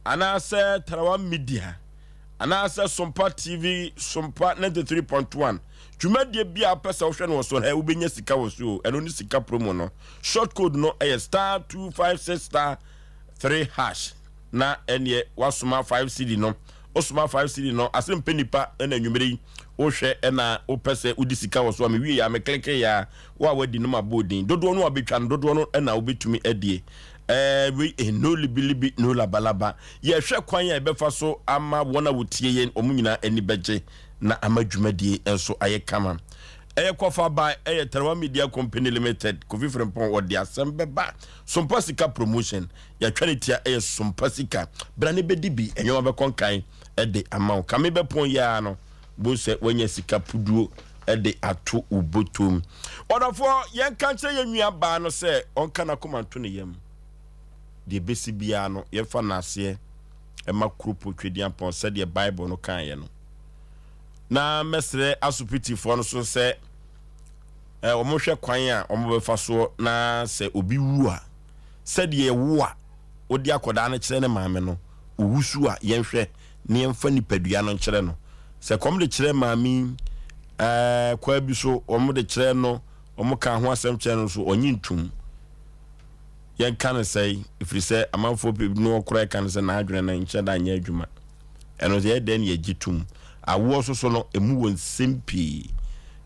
anaasɛ Tarawa Media, anaasɛ Sompa TV, Sompa 93.1. Dwumadie bi a wopɛ sɛ wohwɛ no wɔ so no, wobɛnya sika wɔ so o. Ɛno ne sika promo no. Short code no ɛyɛ star 256 star 3 hash. Na ɛneɛ wasoma 5 cedi no. Wosoma 5 cedi no, ase mpɛ nipa ɛna anwummere yi wohwɛ ɛna wopɛ sɛ wodi sika wɔ so a, mewie yɛ a mekleke yɛ a, wo a wadi no ma bɔɔ din. Dodoɔ no a wobɛtwa no, dodoɔ no ɛna wobɛtumi adie. Ɛɛ wei eh, no libilibi, no labalaba. Yɛhwɛ kwan a yɛbɛfa so ama wɔn a wɔtie yɛn, wɔn nyinaa ani bɛgye na ama dwumadie nso ayɛ kama. Ɛyɛ Kɔfa Ba, ɛyɛ Tarawa Media Company Limited, Kofi Frimpong, ɔde asɛm bɛba. Sompa Sika Promotion, yɛatwa ne tia, ɛyɛ Sompa Sika. Bra ne bɛdi bi, nneɛma bɛkɔ nkan de ama wo. Kame bɛpɔn yi ara no, bohu sɛ woanya sika puduo de ato wo bɔtɔm. Ɔdɔfoɔ, yɛnka nkyerɛ yɛn nua baa no sɛ ɔnka n'akoma nto ne yam. Deɛ ɛbɛsi biara no, yɛmfa nnaseɛ mma Kuropo Tweduampɔn sɛdeɛ Bible no kaeɛ no. Na mɛsrɛ asopitifoɔ no so sɛ wɔhwɛ kwan a wɔbɛfa soɔ na sɛ obi wu a, sɛdeɛ ɛwo a wode akwadaa no kyerɛ ne maame no, owu so a yɛnhwɛ na yɛmfa nipadua no nkyerɛ no. Sɛ kɔm de kyerɛ maame yi, ɛɛ kwaa bi so wɔn de kyerɛ no, wɔn ka ho asɛm kyerɛ no so ɔnye ntum. Yɛnka no sɛe, ɛfiri sɛ amanfoɔ pii no koraa ka no sɛ n'adwene no nkyɛ da nyɛ adwuma. Ɛno nso yɛyɛ dɛn na yɛgye tom? Awoɔ nso so no, ɛmu wɔ nsɛm pii.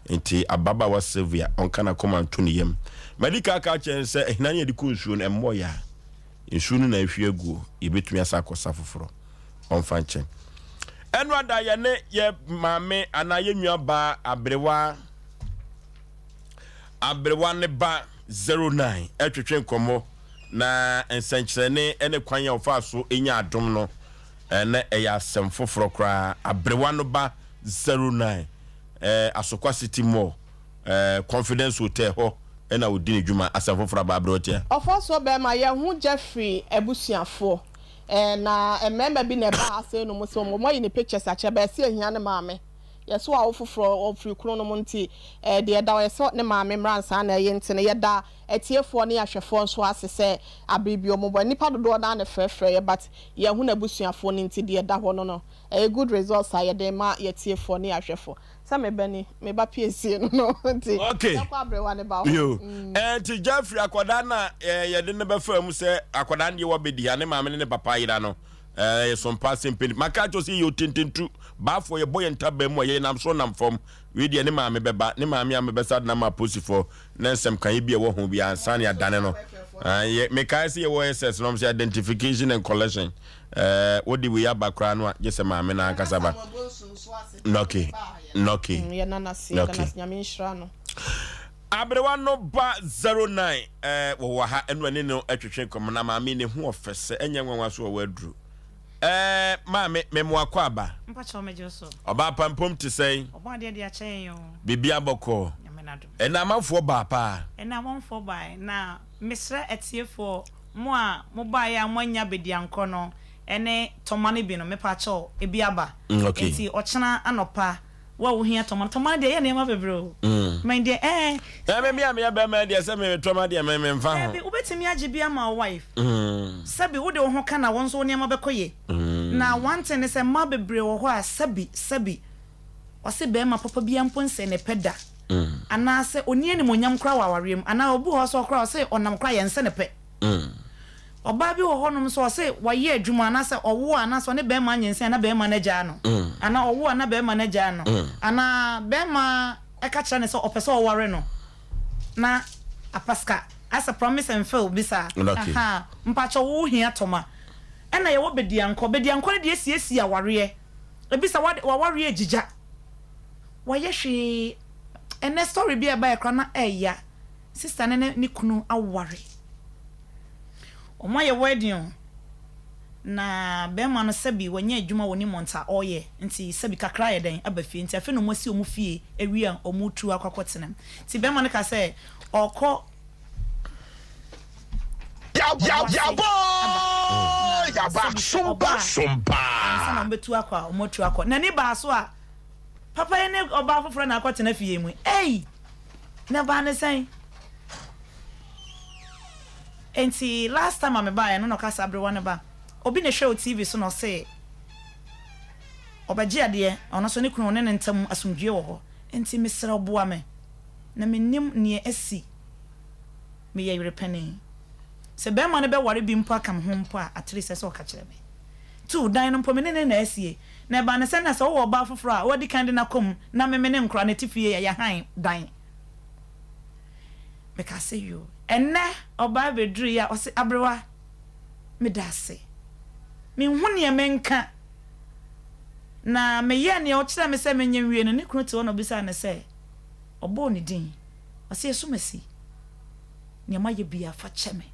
Nti ababaawa Sylvia, ɔnka n'akoma nto ne yam. Madi kan aka akyerɛ no sɛ ahina ne yɛde kɔ nsuo no, ɛmmɔ yɛ a, nsuo no na ahwie aguo, yɛbɛtumi asan akɔsa foforɔ. Ɔmfa nkyɛ. Ɛno ada yɛne yɛ maame anaa yɛ nua baa aberewa aberewa ne ba 09 ɛtwetwe nkɔmmɔ. Na nsɛnkyerɛnne ne kwan a ɔfaa so nyaa adom no, na ɛyɛ asɛm foforɔ koraa. Aberewa no ba 09, Asokwa City Mall, Confidence Hotel hɔ na ɔdi ne dwuma. Asɛm foforɔ aba, Aberewa tia. Ɔfɔsoɔ bɛɛma, yɛho Jeffrey abusuafoɔ na mmarima bi na ɛbaa ha sei nom sɛ wɔn ayi ne pictures akyerɛ bɛɛ sɛ ahia ne maame yɛsɛ wawo foforɔ ɔfiri kunu nom nti deɛ ɛda hɔ yɛsɛ ne maame mmra nsaa na ɛyɛ nti no yɛda Atiefoɔ ne ahwɛfoɔ nso ase sɛ abere bi ɔmo bɔ nnipa dodoɔ no ara na ɛfrɛfrɛ yɛ but yɛnhu n'abusuafoɔ no nti deɛ ɛda hɔ no no ɛyɛ good results a yɛde rema yɛatiefoɔ ne ahwɛfoɔ sɛ me ba ni me ba piesie no no nti Okay. yɛnkɔ aberewa ne ba hɔ. Yo. Mm. Ɛnti Jeffrey akwadaa no a eh, yɛde no bɛfaa mu sɛ akwadaa no deɛ wabɛdi ha ne maame ne ne papa ayera no eh, yɛ sompa asɛm pɛni maka akyerɛ sɛ yɛ otententu baafoɔ yɛbɔ yɛn ntabaa mu a yɛnam soro nam fam wei deɛ ne maame bɛba ne maame a mebɛsa de no ama aposifoɔ na nsɛm kaeɛ bi a ɛwɔ ho bi ansa ne adane no. Mekae sɛ yɛwɔ SS no sɛ identification and collection. Wode wei aba koraa no a gye sɛ maame no ankasa ba. Nɔke, nɔke, nɔke. Aberewa no ba 09 wɔwɔ ha ɛno ɛne no ɛtwetwe nkɔmmɔ na maame ne ho ɔfɛ sɛ ɛnyɛ nwanwa so ɔwɔ aduru. Ɛɛ maame memo akɔ aba. Mpakyɛw megye wo so. Ɔbaa pampom te sɛn? Ɔbɔ adeɛ de akyɛ yɛn o. Biribi abɔkɔɔ. Nyame n'adom. Ɛnna amanfoɔ baa paa. Ɛnna amanfoɔ bae. Na mesrɛ atiefoɔ, mo a mobaeɛ a moannya bediankɔ no ne tɔma no bi no, mepakyɛw, ebi aba. Okay. Enti ɔkyena anɔpa, wo a wohia tɔma no, tɔma no deɛ ɛyɛ nneɛma bebree o. Mɛn deɛ ɛɛ. Ɛɛ me me a meyɛ bɛrima deɛ sɛ me tɔma deɛ me memfa ho. Daabi, wobɛtumi agye bi ama wo wife. Sɛbi wode wo ho ka na wo nso wo nneɛma bɛkɔ yie. Na one thing ne sɛ mmaa bebree wɔ hɔ a sɛbi sɛbi Ɔse bɛɛma papa biaa mpo nsɛe ne pɛ da anaa sɛ ɔnni animuonyam koraa wɔ awareɛ mu anaa obi wɔ hɔ nso koraa ɔse ɔnam koraa yɛnsɛ ne pɛ. Ɔbaa bi wɔ hɔ nom nso ɔse wayɛ adwuma anaa sɛ ɔwo a anaa sɛ ɔne bɛɛma anyinsɛn a na bɛɛma no agyaa no anaa ɔwo a na bɛɛma no agyaa no anaa bɛɛma ɛka kyerɛ no sɛ ɔpɛ sɛ ɔware no na apaska asɛ promise and fail bi saa ahaa mpakyɛw wo hia tɔma ɛna yɛwɔ bediankɔ bediankɔ no deɛ esiesie awareɛ. Ebisa wade wawareɛ agyigya wayɛ hwee ɛnɛ story bi a ɛbaeɛ koraa na ɛya sister ne ne ne kunu aware wɔn ayɛ wedding o na bɛrima no sɛbi wanya adwuma wɔ ne month a ɔyɛ nti sɛbi kakra ayɛ dɛn aba fie nti afei na wɔn asi wɔn fie awie a wɔn tu akɔ akɔtena mu nti bɛrima no ka sɛ ɔkɔ Ansa na wɔbɛtu akɔ a, wɔatu akɔ. N'ani baa so a, papa yi ne ɔbaa foforɔ na akɔtena fie mu. Ei! Na ɛbaa ne sɛn? Enti last time a mebaeɛ no na ɔka sɛ aberewa no ba. Obi na ɛhwɛ wɔ TV so na ɔse ɔbɛgye adeɛ, ɔno nso ne kunu ɔne ne ntam asomdwoeɛ wɔ hɔ. Enti mesrɛ wo boa me na mennim deɛ asi. Meyɛ yere panin. Sɛ barima no bɛware bi mpo aka me ho mpo a, at least ɛsɛ sɛ ɔka kyerɛ me. Tu, dan no mpo, me ne no na asie. Na ɛbaa no sɛ na sɛ wowɔ ɔbaa foforɔ a, woadi kan de no akɔ mu na me me ne nkwadaa no te fie a yɛhan dan. Mekaa sɛ, Yoo. Ɛnnɛ ɔbaa bɛduruiɛ a, ɔse, Aberewa, meda ase. Menhu deɛ menka. Na meyɛɛ deɛ wokyerɛɛ me sɛ menyɛ nwie no, ne kunu te hɔ na ɔbisaa no sɛ, ɔbɔɔ ne din. Ɔse Asumasi, nea mayɛ biaa fa kyɛ me.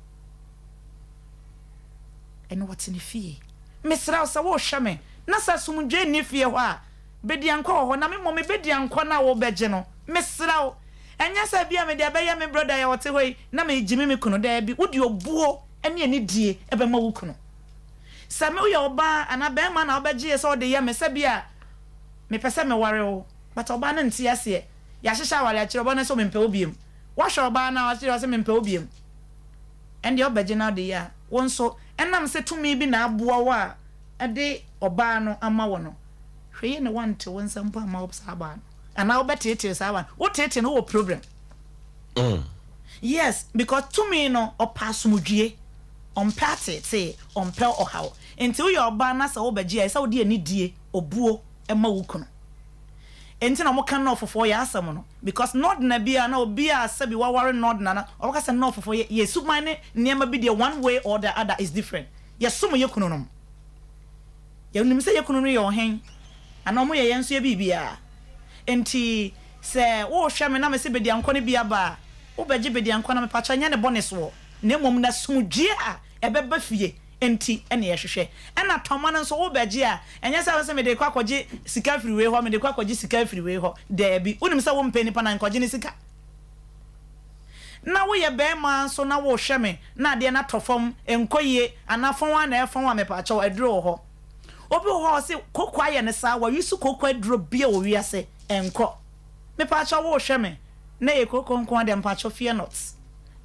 Ɛno wɔte ne fie. Mesrɛ wo sɛ wohwɛ me na sɛ asomdwoe nni fie hɔ a, bediankɔ wɔ hɔ na me mmom me bediankɔ no a wobɛgye no, mesrɛ wo, ɛnyɛ sɛ ebia mede abɛyɛ me brɔda yi a ɔte hɔ yi na megyimi me kunu, daabi, wode obuo ne anidie bɛma wo kunu. Sɛ me woyɛ ɔbaa anaa barima na wobɛgyeɛ sɛ wode yɛ me sɛ bia mepɛ sɛ meware wo but ɔbaa no nte aseɛ, Yɛahyehyɛ aware akyerɛ ɔbaa no sɛ mempɛ wo biom. Woahwɛ ɔbaa no a ɔse ɔse mempɛ wo biom. Ɛndeɛ ɔbɛgye no ade yi a, wo nso ɛnam sɛ tumi bi na aboa wo a ɛde ɔbaa no ama wo no, hwɛ yie na woante wo nsa mpo amma saa ɔbaa no. Anaa wobɛteetee saa ɔbaa no. Woteetee no wowɔ problem. Yes, because tumi no ɔpɛ asomdwie, ɔmpɛ ateetee, ɔmpɛ ɔhaw. Nti woyɛ ɔbaa na sɛ wobɛgye a, ɛsɛ sɛ wode anidie, obuo ma wo kunu. Enti na wɔka Northfoɔ yɛ asɛm no because Northerner biara na obi a sɛbi waware Northerner no ɔbɛka sɛ Northfoɔ yɛ yɛ suban ne nneɛma bi deɛ one way or the other is different. Yɛsom yɛ kununom. Yɛnim sɛ yɛ kunu no yɛ ɔhen anaa wɔn yɛ yɛn nso yɛ biribiara. Enti sɛ wohwɛ me na mese Bediankɔ no bi aba a, wobɛgye Bediankɔ no mepakyɛ nyɛ ne bɔne soɔ. na mmom n'asomdwoeɛ a ɛbɛba fie nti na yɛhwehwɛ. Ɛna tɔma no nso wobɛgye a, ɛnyɛ sɛ wose mede rekɔ akɔgye sika afiri wei hɔ, mede rekɔ akɔgye sika afiri wei hɔ. Daabi. Wonim sɛ wompɛ nipa no a, nkɔgye ne sika. Na woyɛ barima nso na worehwɛ me na adeɛ no atɔ fam, ɛnkɔ yie, anaa fɔn ara na ɛrefɔn a, mepaakyɛw, aduro wɔ hɔ. Obi wɔ hɔ a ɔse koko ayɛ no saa, wa use koko aduro bia wɔ wiase, ɛnkɔ. Mepaakyɛw worehwɛ me na ɛyɛ koko nko ara deɛ, mepaakyɛw fear not,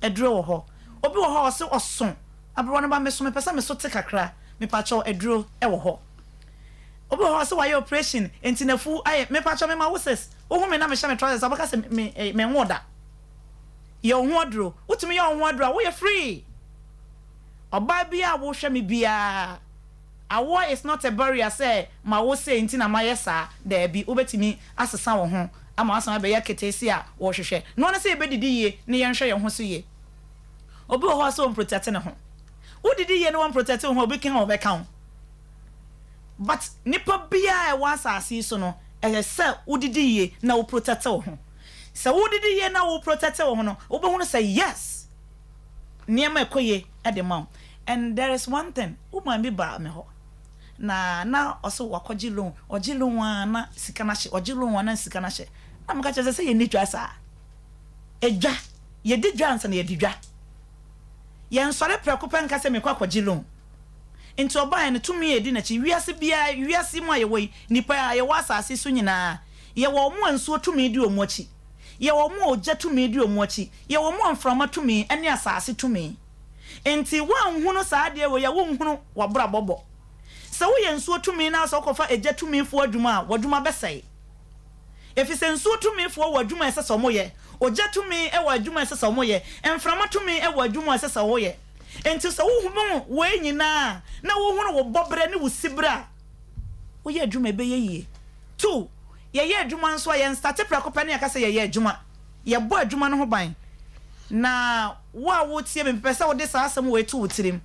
aduro wɔ hɔ. Obi wɔ hɔ a ɔse ɔso aberewa no ba meso, mepɛ sɛ meso te kakra, mepaakyɛw aduro wɔ hɔ. Obi wɔ hɔ a ɔse wayɛ operation nti nafu ayɛ, mepaakyɛw mema wo sis, wohu me na mehyɛ me trousers a wobɛka sɛ me menwoo da. Yɛ wo ho aduro, wotumi yɛ wo ho aduro a woyɛ free. Ɔbaa biara a wohwɛ me biara, awoɔ is not a barrier sɛ mawo sei nti na mayɛ saa, daabi, wobɛtumi asesa wo ho ama woasan abɛyɛ keteesia a wohwehwɛ. Noa ne sɛ yɛbɛdidi yie na yɛnhwɛ yɛn ho so yie. Obi wɔ hɔ a sɛ ɔmprotɛte ne ho. Wodidi yie na woamprotɛte wo ho a, obi ka a ɔbɛka wo. But nipa biara a ɛwɔ asase yi so no, ɛsɛ sɛ wodidi yie na wo protɛte wo ho. Sɛ wodidi yie na wo protɛte wo ho no, wobɛhunu sɛ yes, nneɛma ɛkɔ yie de ma wo. And there is one thing, woman bi baa me hɔ, na na ɔse wakɔgye loan, ɔgye loan a na sika no ahye, ɔgye loan a na sika no ahye. Na meka kyerɛ sɛ sɛ yɛnni dwa saa. Edwa, yɛdi dwa ansa na yɛadi dwa. Yɛnsɔre prɛko pɛ nka sɛ mekɔ akɔgye loan. Nti ɔbaeɛ no, tumi a ɛdi n'akyi, wiase biara, wiase mu a yɛwɔ yi, nnipa a yɛwɔ asase so nyinaa, yɛwɔ wɔn a nsuo tumi di wɔn akyi, yɛwɔ wɔn a ogya tumi di wɔn akyi, yɛwɔ wɔn a mframa tumi ne asase tumi. Nti woanhunu saa adeɛ wei a, wonhunu w'abrabɔ bɔ. Sɛ woyɛ nsuo tumi na sɛ wokɔfa egya tumifoɔ adwuma a, w'adwuma bɛsɛe. Efisɛ nsuo tumifoɔ wɔ adwuma a ɛsɛ sɛ wɔyɛ, ogya tumi wɔ adwuma a ɛsɛ sɛ wɔyɛ, mframa tumi wɔ adwuma a ɛsɛ sɛ wɔyɛ. Enti sɛ wohunu wei nyinaa a, na wohunu wo bɔberɛ ne wo siberɛ a, woyɛ adwuma a ɛbɛyɛ yie. Two, yɛyɛ adwuma nso a, yɛnstate prɛko pɛ na yɛaka sɛ yɛyɛ adwuma. Yɛbɔ adwuma no ho ban. Na wo a woretie me, mepɛ sɛ wode saa asɛm wei to wo tirim.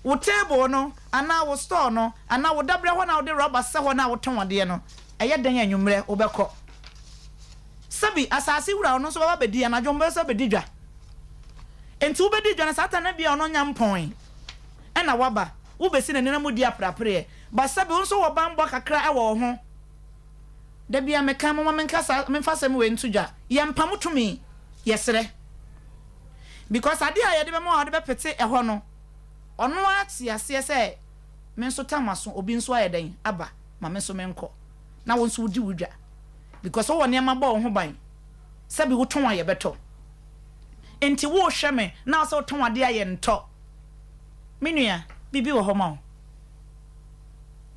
Wo table no, anaa wo store no, anaa wo daberɛ hɔ no a wode rɔba sɛ hɔ no a wotɔn adeɛ no, ɛyɛ dɛn a anwummerɛ wobɛkɔ? Sɛbi, asase wura ɔno nso bɛba abɛdi, anadwo ɔbɛsa abɛdi dwa. Enti wobɛdi dwa no, saa ta no ebia ɔno nnya mpɔn ɛna waba, wobɛsi n'ani na modi apereapereɛ. But sɛbi, wo nso wɔ banbɔ kakra wɔ wo ho. Da biara meka, momma menka saa, memfa asɛm wei nto dwa, yɛmpamo tumi, yɛsrɛ. Because adeɛ a yɛde bɛma wo a wode bɛpete ɛhɔ no, ɔno ara te aseɛ sɛ me nso tam aso, obi nso ayɛ dɛn aba, ma me nso menkɔ. Na wo nso wodi wo dwa. Because wowɔ nneɛma bɔ wo ho ban, sɛbi wotɔn a yɛbɛtɔ. Nti wohwɛ me na wo sɛ wotɔn adeɛ a yɛntɔ. Me nua, biribi wɔ hɔ ma wo.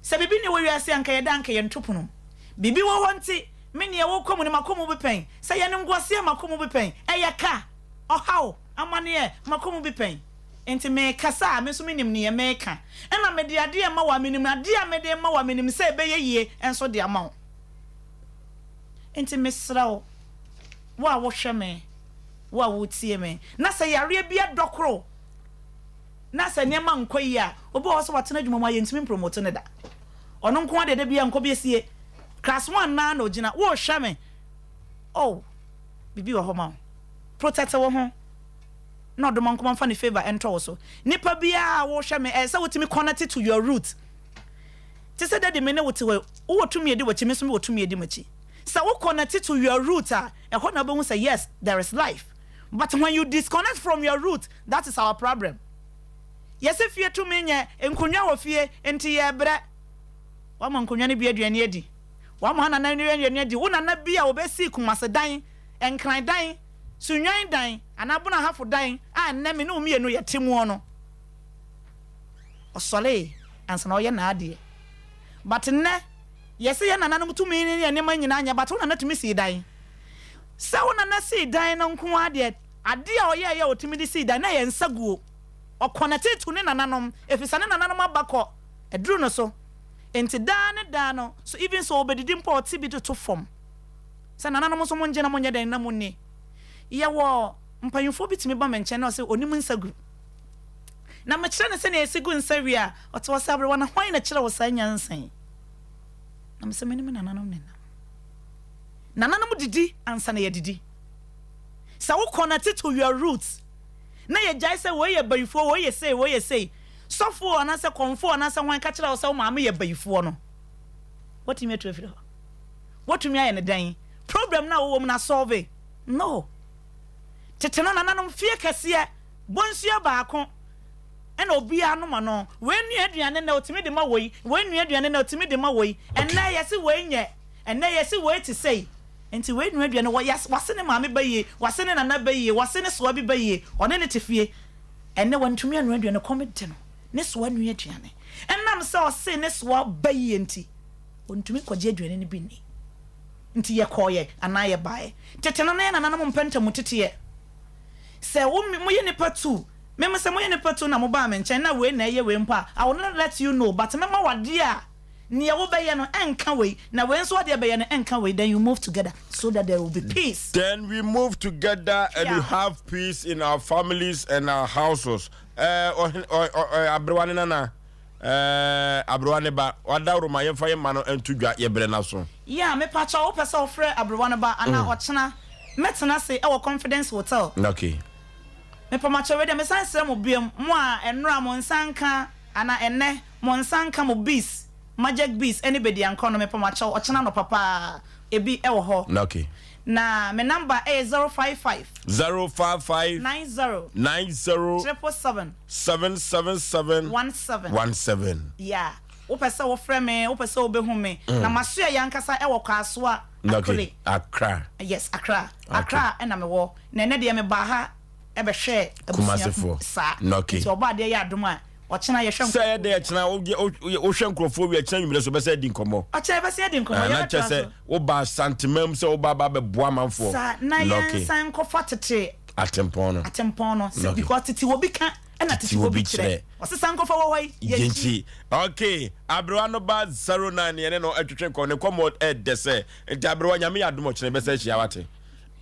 Sɛ biribi nni wɔ wiase a anka yɛda anka yɛnto pono. Biribi wɔ hɔ nti, me nea wokɔ mu no makɔ mu bi pɛn. Sɛ ɛyɛ animguaseɛ makɔ mu bi pɛn. Ɛyɛ ka, ɔhaw, amaneɛ, makɔ mu bi pɛn. Nti mekasa a, me nso menim neɛ meka. Ɛna mede adeɛ rema wo a, menim adeɛ a mede rema wo a, menim sɛ ɛbɛyɛ yie nso de ama wo. Nti mesrɛ wo, wo a wohwɛ me, wo a wotie me, na sɛ yareɛ bi adɔ koro, na sɛ nneɛma nkɔ yie a, obi wɔ hɔ sɛ watena adwuma mu a yɛntumi mpromote no da. Ɔno nko ara deɛ da biara nkɔ bi asie. Class one naa na ɔgyina. Wohwɛ me. Oh, biribi wɔ hɔ ma wo. Protect wo ho. Na ɔdoma nkoma mfa ne favour ɛntɔ wo so. Nipa biara a wohwɛ me, ɛyɛ sɛ wotumi connect to your root. Te sɛ daddy me ne wo te hɔ yi, wowɔ tumi edi w'akyi, me nso mewɔ tumi edi m'akyi. Sɛ wo connect to your root a, ɛhɔ na wobɛhu sɛ yes, there is life. But when you disconnect from your root, that is our problem. Yɛse fie tumi nyɛ nkonwa wɔ fie nti yɛbrɛ. Wama nkonwa no bi aduane adi. Wama nana no aduane adi. Wo nana bi a obesii Kumase dan, Nkran dan, Sunnwan dan anaa Bunahafo dan a nnɛ me ne wo mmienu yɛte muɔ no, ɔsɔree ansa na ɔyɛ n'adeɛ. But nnɛ yɛse yɛn nananom tumi ne yɛn nneɛma nyinaa nyɛ but wo nana tumi sii dan. Sɛ wo nana sii dan no nko ara deɛ, adeɛ a ɔyɛeɛ a ɔtumi de sii dan no ɛyɛ nsaguo. Ɔkɔnɛtee to ne nananom ɛfiri sɛ ne nananom aba kɔ aduru no so. Enti daa ne daa no, so even sɛ ɔrebɛdidi mpo a ɔte bi de to fam sɛ nananom nso mongye na monyɛ dɛn na monni. Yɛwɔ mpanyimfoɔ bi tumi ba me nkyɛn na ɔse ɔnim nsa gu. Na mekyerɛ no sɛnea yɛsi gu nsa wie a, ɔte hɔ sɛ aberewa na hwan na ɛkyerɛ wo saa nyansa yi? Na mese me ne me nananom na ɛnam. Nananom didi ansa na yɛadidi. Sɛ wo connect to your roots. Na yɛgyae sɛ wei yɛ bayifoɔ, wei yɛ sei, wei yɛ sei. Sɔfo o anaasɛ kɔmfo o anaasɛ hwan ka kyerɛɛ wo sɛ wo maame yɛ bayifoɔ no? Woatumi atu afiri hɔ? Woatumi ayɛ no dɛn? Problem no a wowɔ mu no asɔlve? No. Tete no nananom fie kɛseɛ, bonsua baako ɛna obiara nom ano. Wei nua aduane nnɛ otumi de ma woi, wei nua aduane nnɛ otumi de ma woi. Ɛnnɛ yɛse wei nyɛ, ɛnnɛ yɛse wei te sei. Nti wei nua aduane, wɔ yas, wase ne maame ba yie, wase ne nana ba yie, wase ne soa bi ba yie, ɔne no te fie. Ɛnnɛ wantumi anua aduane, kɔm de no, ne soa nua aduane. Ɛnam sɛ ɔse ne soa ba yie nti, ɔntumi nkɔgye aduane no bi nni. Nti yɛkɔeɛ anaa yɛbaeɛ. Tete no na yɛn nananom mpɛ ntamu teteɛ. Sɛ wo, moyɛ nnipa tu, me sɛ moyɛ nnipa tu na mobaa me nkyɛn na wei na ɛyɛ wei mpo a, I will not let you know, but mɛma wo adeɛ a neɛ wobɛyɛ no ɛnka wei, na wei nso adeɛ bɛyɛ no ɛnka wei, then you move together so that there will be peace. Then we move together and we have peace in our families and our houses. Eh, ɔhene, ɔ, ɔ, ɔ, aberewa ne nana. Ɛɛ aberewa ne ba wadaworo ma yɛmfa yɛn mma no nto dwa yɛ brɛ no aso. Yeah mepakyɛw wopɛ sɛ wofrɛ aberewa no ba anaa ɔkyena mɛtena ase wɔ confidence hotel. Okay. Mepamakyɛw wei deɛ mesan srɛ mo biom mo a ɛnora mo nsa nka anaa ɛnɛ mo nsa nka mo bees magic bees ɛne bediankɔ no mepamakyɛw ɔkyena anɔpa paa ebi wɔ hɔ. Okay. Na me number ɛyɛ 055. 055. 90. 90. 777. 777 17. 17. Yeah wopɛ sɛ wofrɛ me wopɛ sɛ wobɛhu me na masoɛ yɛ ankasa ɛwɔ Kasoa Akure. Accra. Yes Accra Accra ɛna mewɔ na ɛnɛ deɛ mebaa ha ɛbɛhwɛɛ abusua saa nti ɔbɔ adeɛ yɛ adom a ɔkyena yɛhwɛ nkurɔfoɔ. Sɛ ɛyɛ dɛ ɛkyena wohwɛ nkurɔfoɔ wie ɛkyena nwummerɛ so bɛsɛ adi nkɔmmɔ. Ɔkyena yɛbɛsɛ adi nkɔmmɔ yɛbɛtra so. Na kyɛ sɛ woba Asantemam sɛ woba aba abɛboa amanfoɔ. Saa na yɛnsan nkɔfa tete. Atempɔn no. Atempɔn no. Sɛ because tete wɔ bi ka ɛna tete wɔ bi kyerɛ. Ɔse sankɔfa wɔ hɔ yi yɛnkyi. Okay, aberewa no ba 09 yɛne no ɛtwetwe nkɔmmɔ ne nkɔmmɔ ɛdɛ sɛ nti aberewa nyame yɛ adom ɔkyena yɛbɛsa ahyia wate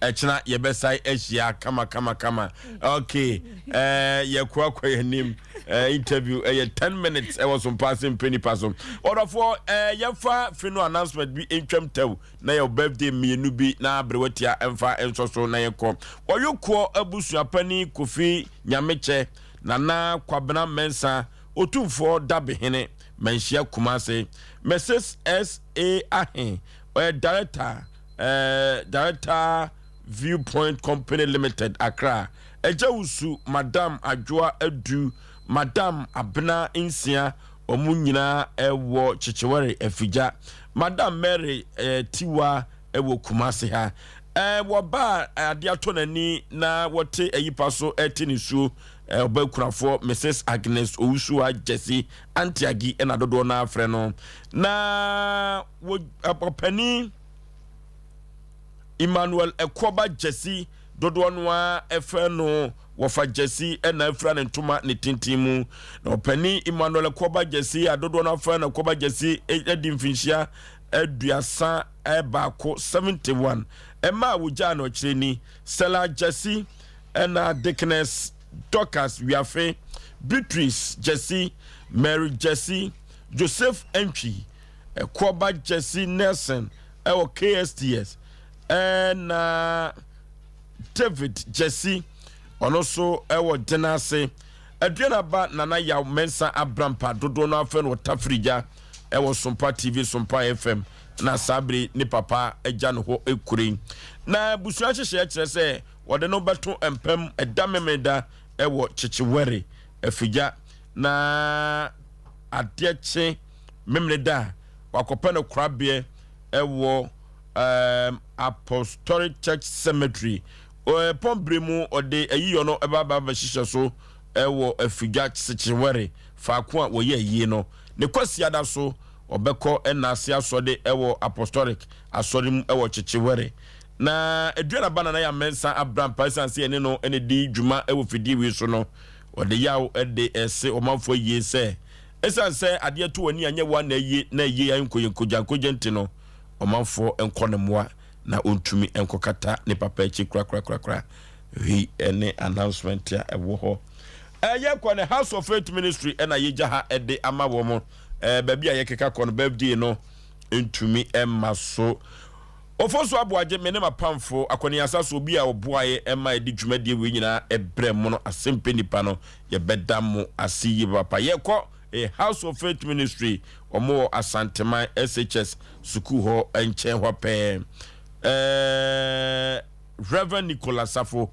ɛkyena yɛbɛsa ahyia kama kama kama okay ɛɛ yɛkɔ akɔ yɛn anim ɛɛ interview ɛyɛ 10 minutes ɛwɔ so mpa ase mpɛ nipa so ɔdɔfoɔ ɛɛ yɛmfa fino announcement bi ntwam tɛw na yɛwɔ birthday mmienu bi na aberewa tia mfa nsɔ so na yɛnkɔ. Ɔyokoɔ abusua panin Kofi Nyamekyɛ, Nana Kwabena Mensah, Otumfoɔ Dabehene, Manhyia Kumase, Mrs SA Ahe, ɔyɛ Director, eh, Director Viewpoint Company Limited, Accra, Agya Wusu, Madam Adwoa Adu, Madam Abena Nsia, Wɔn nyinaa wɔ Kyekyewere, Afigya. Madam Mary Tiwa wɔ Kumasi ha. Wɔba a adeɛ atɔ n'ani na wɔte ayipa so rete nisuo. Ɔba kunafoɔ Mrs. Agnes Owusua Gyasi, Auntie Agi na dodoɔ no ara frɛ no. Na wɔ ɔpanin Emmanuel Ɛkoɔba Gyasi, dodoɔ no ara frɛ no Wɔfa Gyasi na afira ne ntoma ne tenten mu. Na ɔpanin Emmanuel Kɔba Gyasi a dodoɔ no afrɛ no Kɔba Gyasi adi mfinhyia 31, 71. Mma a wɔgyaa no akyire ni, Stella Gyasi ɛna Dickness Dorcas Wiafe, Beatrice Gyasi, Mary Gyasi, Joseph Antwi, Kɔba Gyasi Nelson ɛwɔ KSTS ɛna David Gyasi, ɔno nso wɔ Gyena ase. Aduanaba Nana Yaw Mensah Abrampa, dodoɔ no ara frɛ no Ɔtafirigya wɔ Sompa TV, Sompa FM, na saa bere ne papa agya no hɔ kure. Na abusua nhyehyɛeɛ kyerɛ sɛ wɔde no bɛto mpam ɛda Memeneda wɔ Kyekyewɛre, Afigya, na adeɛ kye Memeneda a, wakɔpɛ no korabeɛ wɔ um, Apostolic Church Cemetery. Ɛpɔn bere mu ɔde ayiyɔ no ɛba ba bɛhyehyɛ so ɛwɔ Afigya Sekyewɛre faako a wɔyɛ ayie no. Ne Kwasiada so ɔbɛkɔ ɛnaase asɔde ɛwɔ Apostolic asɔre mu ɛwɔ Kyekyewɛre. Na Aduanaba Nana Yamɛnsa Abrampa ɛsiane sɛ yɛne no ɛna di dwuma ɛwɔ fidie wei so no, ɔde yaw ɛde ɛse ɔmanfoɔ ayie sɛ ɛsiane sɛ adeɛ to w'ani anyɛ wo a na ayie na ayie ayɛ nkoyɛnkogyankogya nti no, ɔmanfoɔ nkɔ ne mmoa na ɔntumi nkɔkata ne papa akyi korakorakorakora. Wei ne announcement a ɛwɔ hɔ. Ɛyɛ kɔ ne House of Faith Ministry ɛna yɛgya ha ɛde ama wɔn. Baabi a yɛkeka kɔ no birthday no ntumi ɛma so. Ofosu Aboagye, me ne m'apamfo, Akɔneasa so obi a ɔboaeɛ ma yɛde dwumadie wei nyinaa brɛ mo no, Asɛmpɛ Nipa no, yɛbɛda mo ase yie papaapa. Yɛkɔ ɛyɛ House of Faith Ministry, wɔn wɔ Asanteman SHS sukuu hɔ nkyɛn hɔ pɛɛ. Ɛɛ Rev. Nicholas Safo.